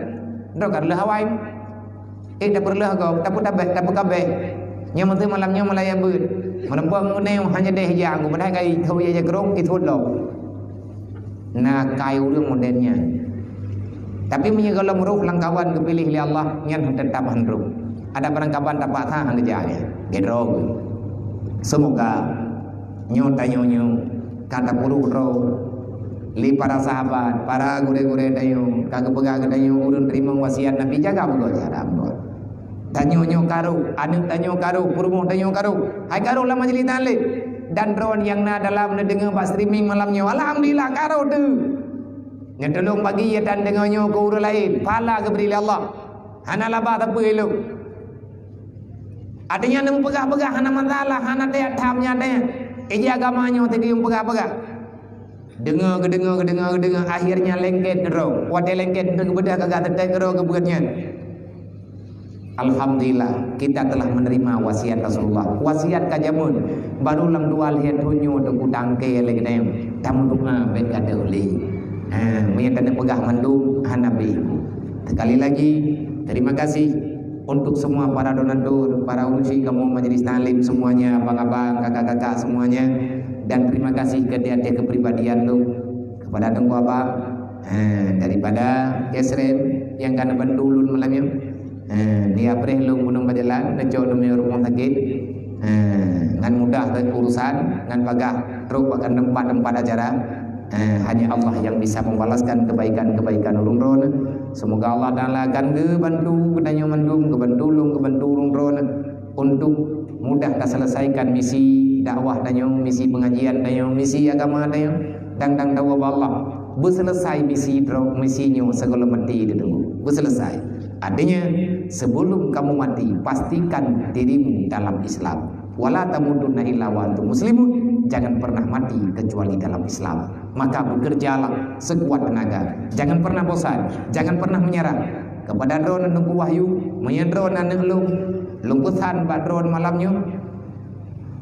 Droe ka reuloh awai. Eh, tapeureuloh gob, tapeutabeh, tapeukabeh. Nyoe meuteumé malam nyoe meulayan beuet. Meureumpok ngon nyoe hana deh ija, ngon padahai kai thô ija jakrong, ithot lom. Na kai ureuëng model nyan. Tapi meunyoe gohlom roh lam kawan geupiléh lé Allah, nyan teutap han roh. Ada barangkaban tapaksa han geujak, ya. Gedrong. Semoga nyoe tanyoe nyoe ka tapeuruh droe lé para sahabat, para gurée-gurée tanyoe, ka geupeugah keu tanyoe ureuëng teurimong wasiat Nabi, jaga beugöt cara beugöt. Tanyoe nyoe karoh, aneuëk tanyoe karoh, peurumoh tanyoe karoh, hai karoh lam majlis taklim. Dan droe nyang na dalam neudeungoe bak streaming malam nyoe, alhamdulillah karoh teuh. Neutulông bagi ya dan deungoe nyoe keu ureuëng laén, pahala geubri lé Allah. Hana laba sapeue ilông. Artinya, neupeugah-peugah hana masalah, hana teuyak tham nyan teuh. Ija agama nyoe teuh geupeugah-peugah. Deungoe, geudeungoe, geudeungoe, geudeungoe, akhirnya lengket keudroe. Watée lengket, geubeudôh ka gata teutek keudroe geubeuen nyan. Alhamdulillah, kita telah menerima wasiat Rasulullah. Wasiat ka jameun, baru lam dua lhée thon nyoe teungku tangke lé geutanyoe. Tameudoa bék gadôh lé. Ha, meunyoe taneuk peugah mandum, hana beu. Sekali lagi, terima kasih untuk semua para donatur, para ureuëng kamoe majlis taklim semuanya, abang-abang, kakak-kakak semuanya, dan terima kasih ke di atas kepribadian tu, kepada Teungku Abang, ha, daripada Yasrem yang ka neubantu ulôn malam nyoe. Ha, di apreh lôn gunong bajalan, neucok lôn rumoh sakét. Ha, ngan mudah urusan, ngan bagah trok bak tempat-tempat acara. Eh, hanya Allah yang bisa membalaskan kebaikan-kebaikan ureuëng droe. Semoga Allah Taala akan geubantu geutanyoe mandum, geubantu lôn, geubantu ureuëng droe untuk mudah taselesaikan misi dakwah tanyoe, misi pengajian tanyoe, misi agama tanyoe, dan dan dakwah Allah. Beuseuleusai misi droe, misi nyoe sigohlom maté di teungku. Beuseuleusai. Artinya, sebelum kamu mati, pastikan dirimu dalam Islam. Wala tamutunna illa wa antum muslimun. Jangan pernah mati kecuali dalam Islam. Maka bekerjalah sekuat tenaga. Jangan pernah bosan, jangan pernah menyerah. Kepada droe Teungku Wahyu, meunyoe droe aneuk lôn, lôn peusan bak droe malam nyoe.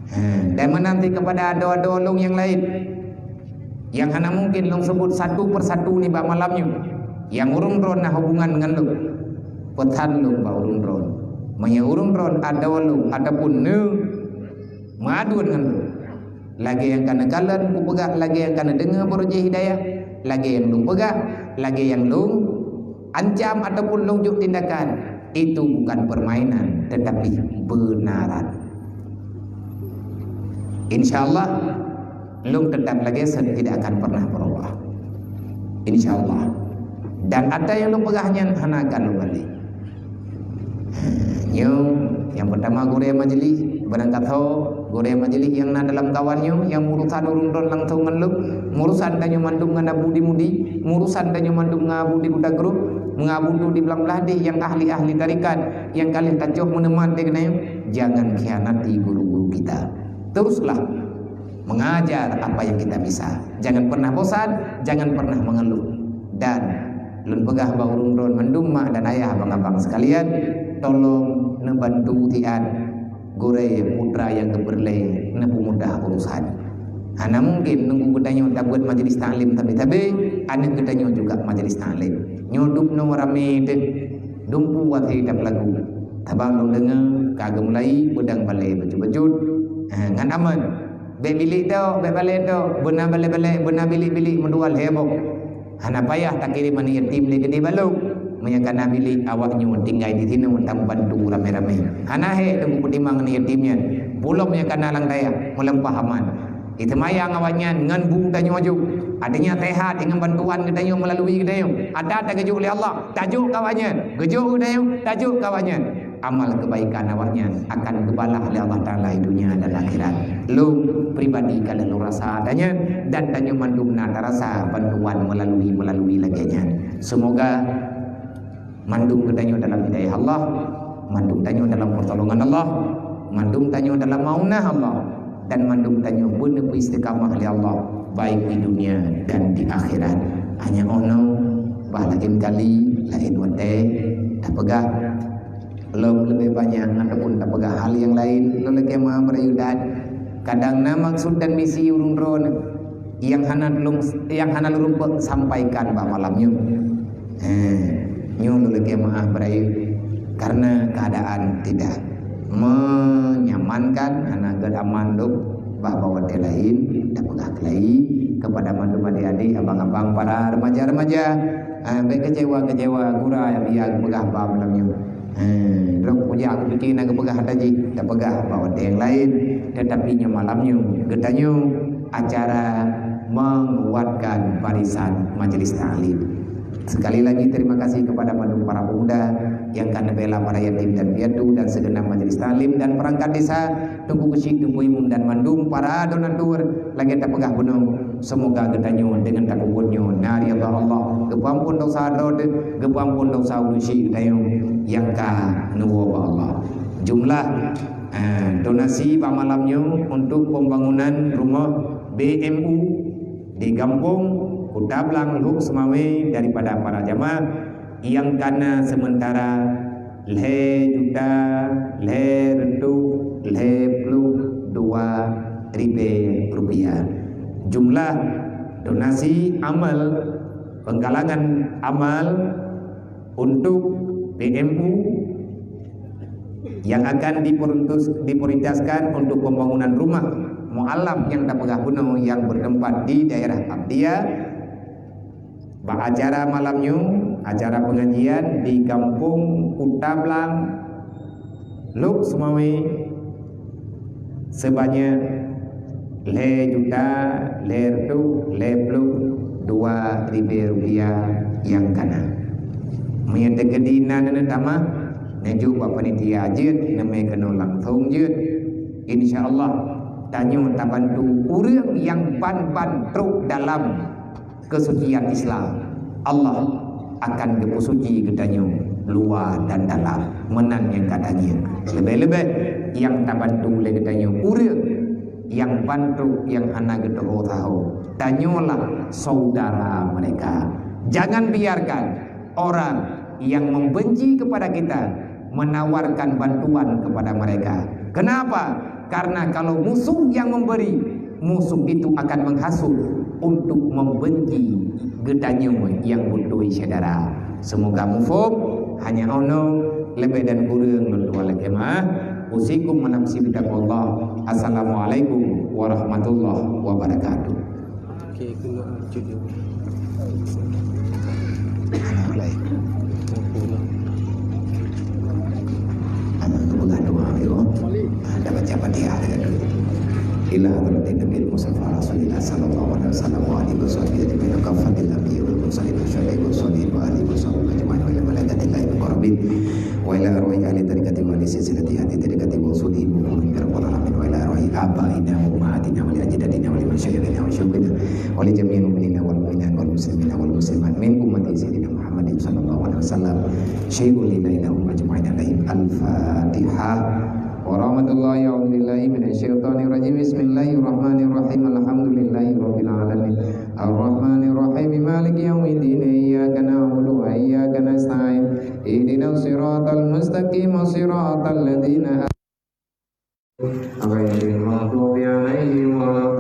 Ha, dan meunanti kepada adoe-adoe lôn nyang laén, nyang hana mungkin lôn seubut satu persatu nibak malam nyoe, nyang ureuëng droe na hubungan ngon lôn, peusan lôn bak ureuëng droe. Meunyoe ureuëng droe adoe lôn ataupun neumeuaduen ngon lôn, lagée nyang ka neukalon kupeugah, lagée nyang ka neudeungoe baro jih hidayah, lagée nyang lôn peugah, lagée nyang lôn ancam ataupun lôn jok tindakan, itu bukan permainan, tetapi benaran. Insya Allah, lôn tetap lagée seb, tidak akan pernah berubah. Insya Allah. Dan ata nyang lôn peugah nyan hana akan lôn balek. Nyoe, nyang pertama gurée majelis, barangkasoe gurée majelis nyang na dalam kawan nyoe, nyang meurusan ureuëng droe langsong ngon lôn, meurusan tanyoe mandum ngon Abu di Mudi, meurusan tanyoe mandum ngon Abu di Kuta Grup, ngon Abu Tu di Blang Blahdeh nyang ahli-ahli tarekat, nyang ka lheueh tacok meuneuman di keunoe, jangan khianati guru-guru kita. Teruslah mengajar apa yang kita bisa. Jangan pernah bosan, jangan pernah mengeluh. Dan lôn peugah bak ureuëng droe mandum, mak dan ayah, abang-abang sekalian, tolong neubantu tiat gurée putra nyang keupeureulée neupeumudah urusan. Hana mungkin nunggu geutanyoe tabuet majelis taklim sabe-sabe, aneuk geutanyoe juga majelis taklim. Nyoe dub nyoe ramé teuh, dumpeue watée tapeulagu. Sabab lôn deungoe ka geumulai beudang balée bacut-bacut, ha, ngon aman. Bék bilék tok, bék balée tok, beuna balée-balée, beuna bilék-bilék meudua lhée boh. Hana payah takirém aneuk yatim lé keudeh bak lôn. Meunyoe kana bilék, awaknyoe tinggai di sinoe tameubantu ramé-ramé. Hana hék teupeutimang aneuk yatim nyan. Pulom nyang kana lam dayah, meulampah aman. Iteumayang awaknyan ngon bu tanyoe aju. Artinya sehat dengan bantuan geutanyoe melalui geutanyoe. Ata tageujok lé Allah, tajok keu awaknyan. Geujok geutanyoe, tajok keu awaknyan. Amal kebaikan awaknyan akan geubalah lé Allah Taala di dunia dan akhirat. Lôn pribadi ka lheueh lôn rasa ata nyan, dan tanyoe mandum na tarasa bantuan melalui, melalui lagée nyan. Semoga mandum geutanyoe dalam hidayah Allah, mandum tanyoe dalam pertolongan Allah, mandum tanyoe dalam maunah Allah, dan mandum tanyoe beuneupeue istiqamah lé Allah, baik di dunia dan di akhirat. Hanya ono, bah laén kali, laén watée, tapeugah lom leubeh banyak ataupun tapeugah hal nyang laén, lôn lakée meu'ah beurayudan. Kadang na maksud dan misi ureuëng droe nyang hana lôn, nyang hana lôn rumpok sampaikan bak malam nyoe. Eh, nyoe lôn lakée meu'ah beurayudan karena keadaan tidak menyamankan, hana gét aman lom. Bah bak watée laén, tapeugah keulai kepada mandum adik-adik, abang-abang, para remaja-remaja. Ah, bék kecewa-kecewa gura nyang biya geupeugah bak malam nyoe. Eh, droe kujak kupike na geupeugah ata jih, tapeugah bak watée nyang laén, tetapi nyoe malam nyoe geutanyoe acara menguatkan barisan majelis taklim. Sekali lagi terima kasih kepada mandum para pemuda nyang ka neubela para yatim dan piatu dan segenap majelis taklim dan perangkat desa, Teungku Keuchik, Teungku Imum dan mandum para donatur lagée tapeugah bunoe. Semoga geutanyoe deungon tapeubuet nyoe na ridha Allah, geupeuampon desya droe, geupeuampon desya ureuëng syik geutanyoe nyang ka neuwoe bak Allah. Jumlah, eh, donasi bak malam nyoe untuk pembangunan rumah B M U di Gampông Kuta Blang, Lhokseumawe, daripada para jamaah nyang kana sementara lhée juta lhée reutôh lhée ploh dua ribée rupiah. Jumlah donasi amal, penggalangan amal untuk B M U yang akan diperuntus-, diprioritaskan untuk pembangunan rumah mualaf nyang tapeugah bunoe nyang bertempat di daerah Abdia. Bak acara malam nyoe, acara pengajian di Gampông Kuta Blang, Lhokseumawe, sebanyak lhée juta lhée reutôh lhée ploh dua ribée rupiah nyang kana. Meunyoe teukeudi na neuneuk tamah, neujok bak panitia jeuet, neumé keunoe langsong jeuet. Insya Allah, tanyoe tabantu ureuëng nyang ban-ban trok dalam kesucian Islam, Allah akan geupeusuci geutanyoe luwa dan dalam. Meunan nyang ka tangieng. Leubeh-leubeh nyang tabantu lé geutanyoe ureuëng nyang bantu nyang hana geutuho saho. Tanyoelah saudara mereka. Jangan biarkan orang yang membenci kepada kita menawarkan bantuan kepada mereka. Kenapa? Karena kalau musuh yang memberi, musuh itu akan menghasut untuk membenci geutanyoe nyang beutôi syedara. Semoga mufhum, hanya ono leubeh dan kureueng lôn tuan lakée meu'ah. Usikum wa nafsi bitaqwallah. Assalamualaikum warahmatullahi wabarakatuh. Okey, kena lanjut dia. Anak lain. Anak tu pegang doa, yo. Dah baca Fatihah dekat tu. Ila hadratin Nabi Mustafa Rasulillah sallallahu alaihi wasallam wa alihi wasahbihi ajma'in, kaffatil anbiya wal mursalin, syuhada wa sholihin wa alihi wa sahbihi ajma'in, wa ila malaikatillahi muqarrabin, wa ila arwahi ahli tariqati wa ahli silsilati ahli tariqati wa usulihim wa furu'ihim ya rabbal alamin, wa ila arwahi abaina wa ummahatina wa li ajdadina wa li masyayikhina wa syuyukhina wa li jami'il mu'minina wal mu'minat wal muslimina wal muslimat min ummati sayyidina Muhammadin sallallahu alaihi wasallam. Syai'un lina lahum ajma'in alaihim. Al-Fatihah. Warahmatullahi, a'udzubillahi minasyaitonirrajim. Bismillahirrahmanirrahim. Alhamdulillahi rabbil alamin. Arrahmanirrahim. Maliki yaumiddin. Iyyaka na'budu wa iyyaka nasta'in. Ihdinas siratal mustaqim. Siratal ladzina ghairil maghdubi alaihim wala